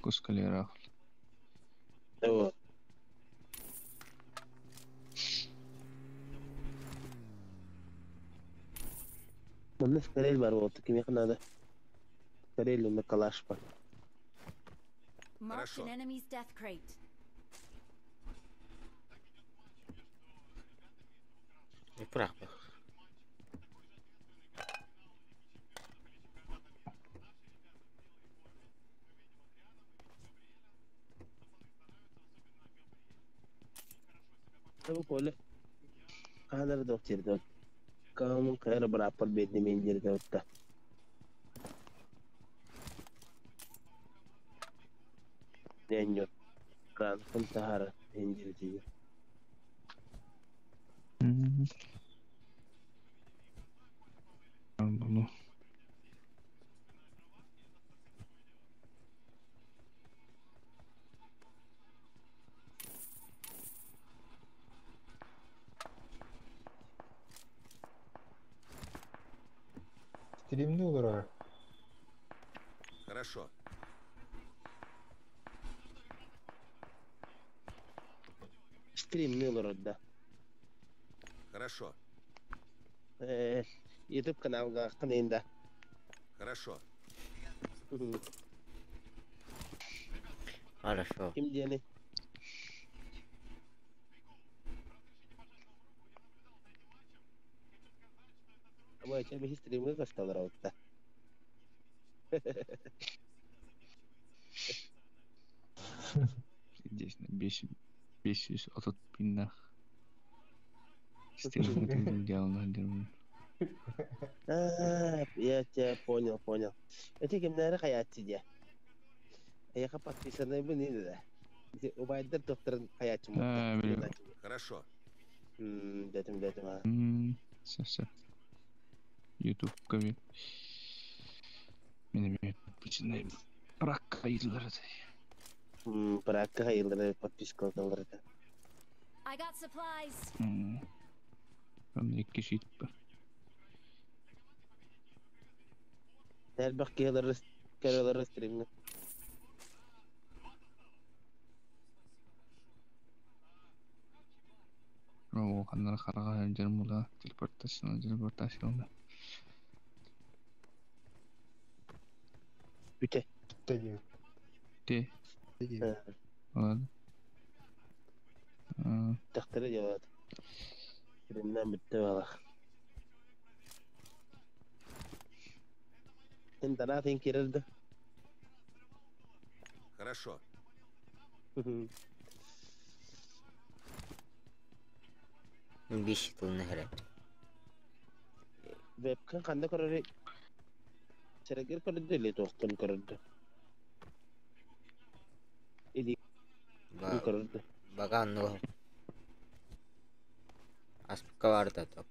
Кускалера.
Вот. Манна скорее бар вот кимиэхэ надо. Скорее на калаш бар.
Marked
Хорошо.
an enemy's death crate.
Не прах.
Бу Коля. Хаһан эрэ сирдэ Каамын хайра бырааппар биэрдим индирдэ утта. Нэньё. Кранкын таһара индирдиги.
Bunu.
Стримни олорор.
Хорошо.
Стримни олорор да.
Хорошо.
YouTube каналга кынында.
Хорошо.
Хорошо.
Ким диэни? Абай, чем стримга касталар аутта.
Здесь на 530 пинах. Стримы делал.
А, я тебя понял, понял. Это кимнәре хаятчы дия. Аяка подписанный бы не да. Убайдар докторын хаятчы
А, бля.
Хорошо.
Дэтим, дэтим, а.
Саса. YouTube кабин. Мин эми подписанный. Пракка йыллары.
Пракка йыллары подписка алары.
I got supplies.
Там икки щит бар.
Элбэх киһилэр көрөлөр стримҥэ.
О, ханнар хараға жермула телепортация, телепортация.
Үтэ.
Үтэ диэбит.
Те.
Үтэ
Ладно.
Тахтары делают. Стримнан бүттэ балах. Сен донатын кирерді.
Хорошо.
Биш тылны хәрәп.
Вебкам қанда көрөр? Сәргер көрді или тоқтын көрді? Или
Ба
көрөрдө.
Баган ну. Аспыкка барда топ.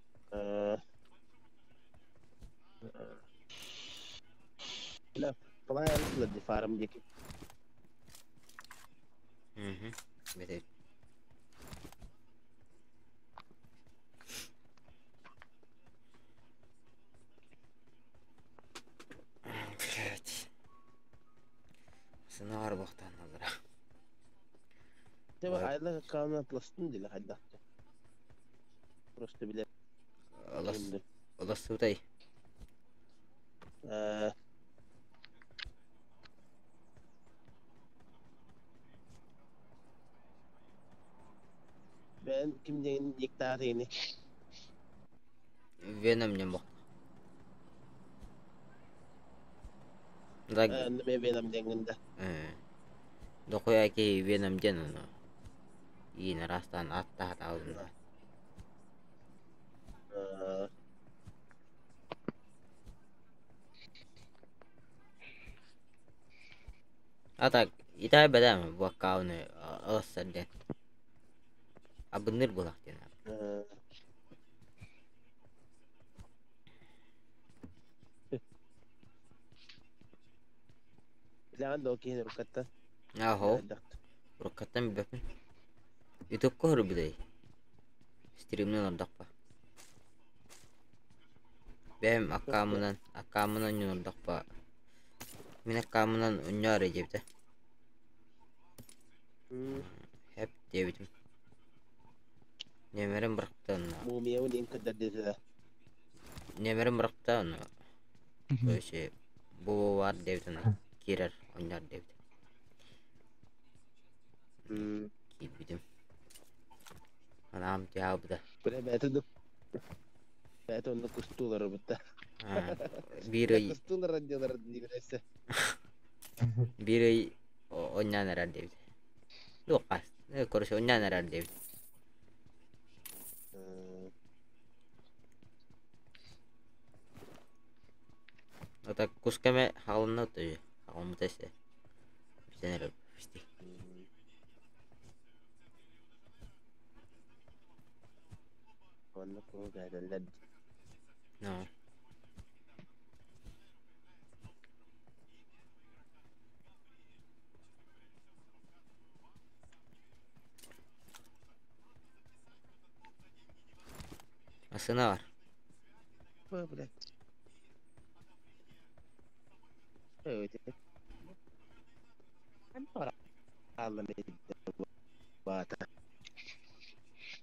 Бля, план фарм диэки.
Угу. Бете. Блять. Сынаар бохтан алара.
Тебе айла аккаунт атластын дили хайдахты. Просто биле.
Олас олас сутай.
Ben kim деген диктатыны.
Веном не мог. Да.
Мен Веном дегенде.
Дохуя ки Веном ден оно. И нарастан атта таудында. А так, итай бадам бу аккаунты алассар ден. Абынныр булак ден.
Билан докин рукатта.
Ахо. Рукаттан бепин. Ютуб көр бидей. Стримнен ордақпа. Бэм аккаамынан аккаамынан ордақпа. Мин аккаамынан уннар ежепте. Хеп дебитим. Немерим бырактан.
Мумия ден кадar десе.
Немерим бырактан. Өше бу бар дебитин. Кирер оннар дебит. Кибидим. Анам жаабыда.
Бля, бәті бәті онны кустулар бутта.
Бир ый
Кустулар делар дигересе.
бир ый оннан эрер дебит. Лукас, короче, оннан эрер дебит. Ата кускаме халынна өтөйү. Халымыта эсе. Битен эрер бисти.
Онны кол гәдәлләр.
No. Масына бар.
Ой, блядь. Evet. Бата.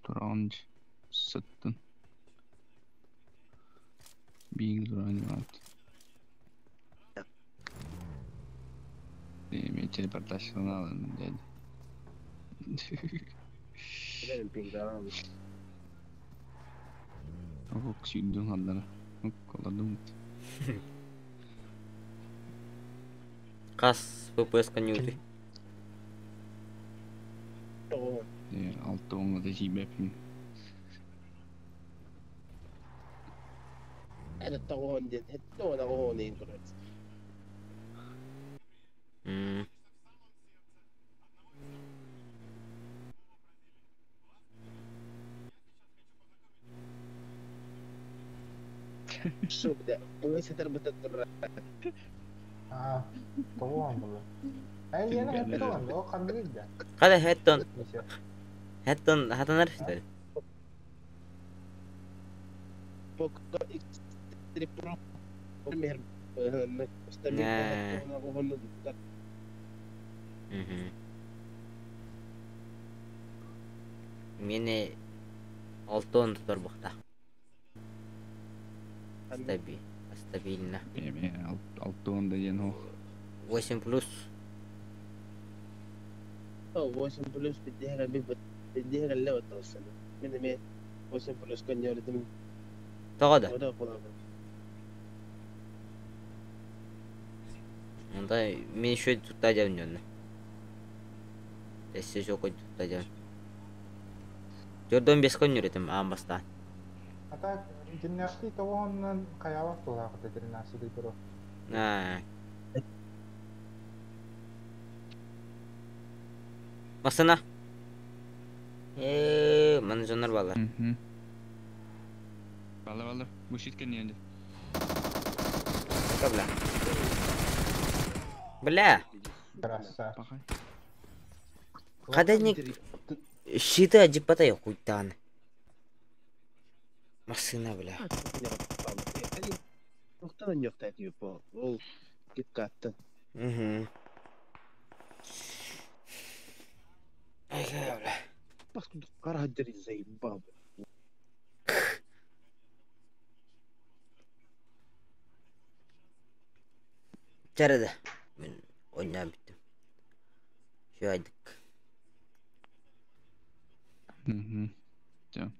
Туранж сыттын. Биң туран бат. Эми телепортацион алын деди.
Benim pingam.
Ок сүйдүн аллара. Ок коладым.
Кас ППС конюты.
Алты оңга да жибепин.
Это того ден, это того ден короче. Шо, бля, ой, сетер бутат
А, того было. Эй, я не хотел, о, хандрик да.
Када хеттон. Хеттон хатанар что ли?
Poco X3 Pro. Mer.
Не. Мени алтон тутар бухта. Стаби, стабильно.
Эми алты деген о.
8 плюс.
О, 8 плюс بديها بديها اللي توصل. من مين 8 плюс كان يردم.
Тоҕо да? Онда мен еще тутта жабын. Эссе жок тутта жабын. Жордон бес көн жүрөтүм аан бастаан.
А так, гимнастик того оннан каябат тулагы 13 Pro.
Аа. Массына. Ээ, маны дьоннор бааллар.
Баллар баллар. Бу щит кэнниэнди.
Бля. Бля.
Красавчик.
Хадайник щиты адипатай хуйтан. Массына, бля.
Тоқтан аньохтай типа. Ол киткаттан.
Угу. Ай, бля.
Паскуд караджари заебал.
Чарада. Мен ойнап биттим. Şu aydık.
Угу. Все.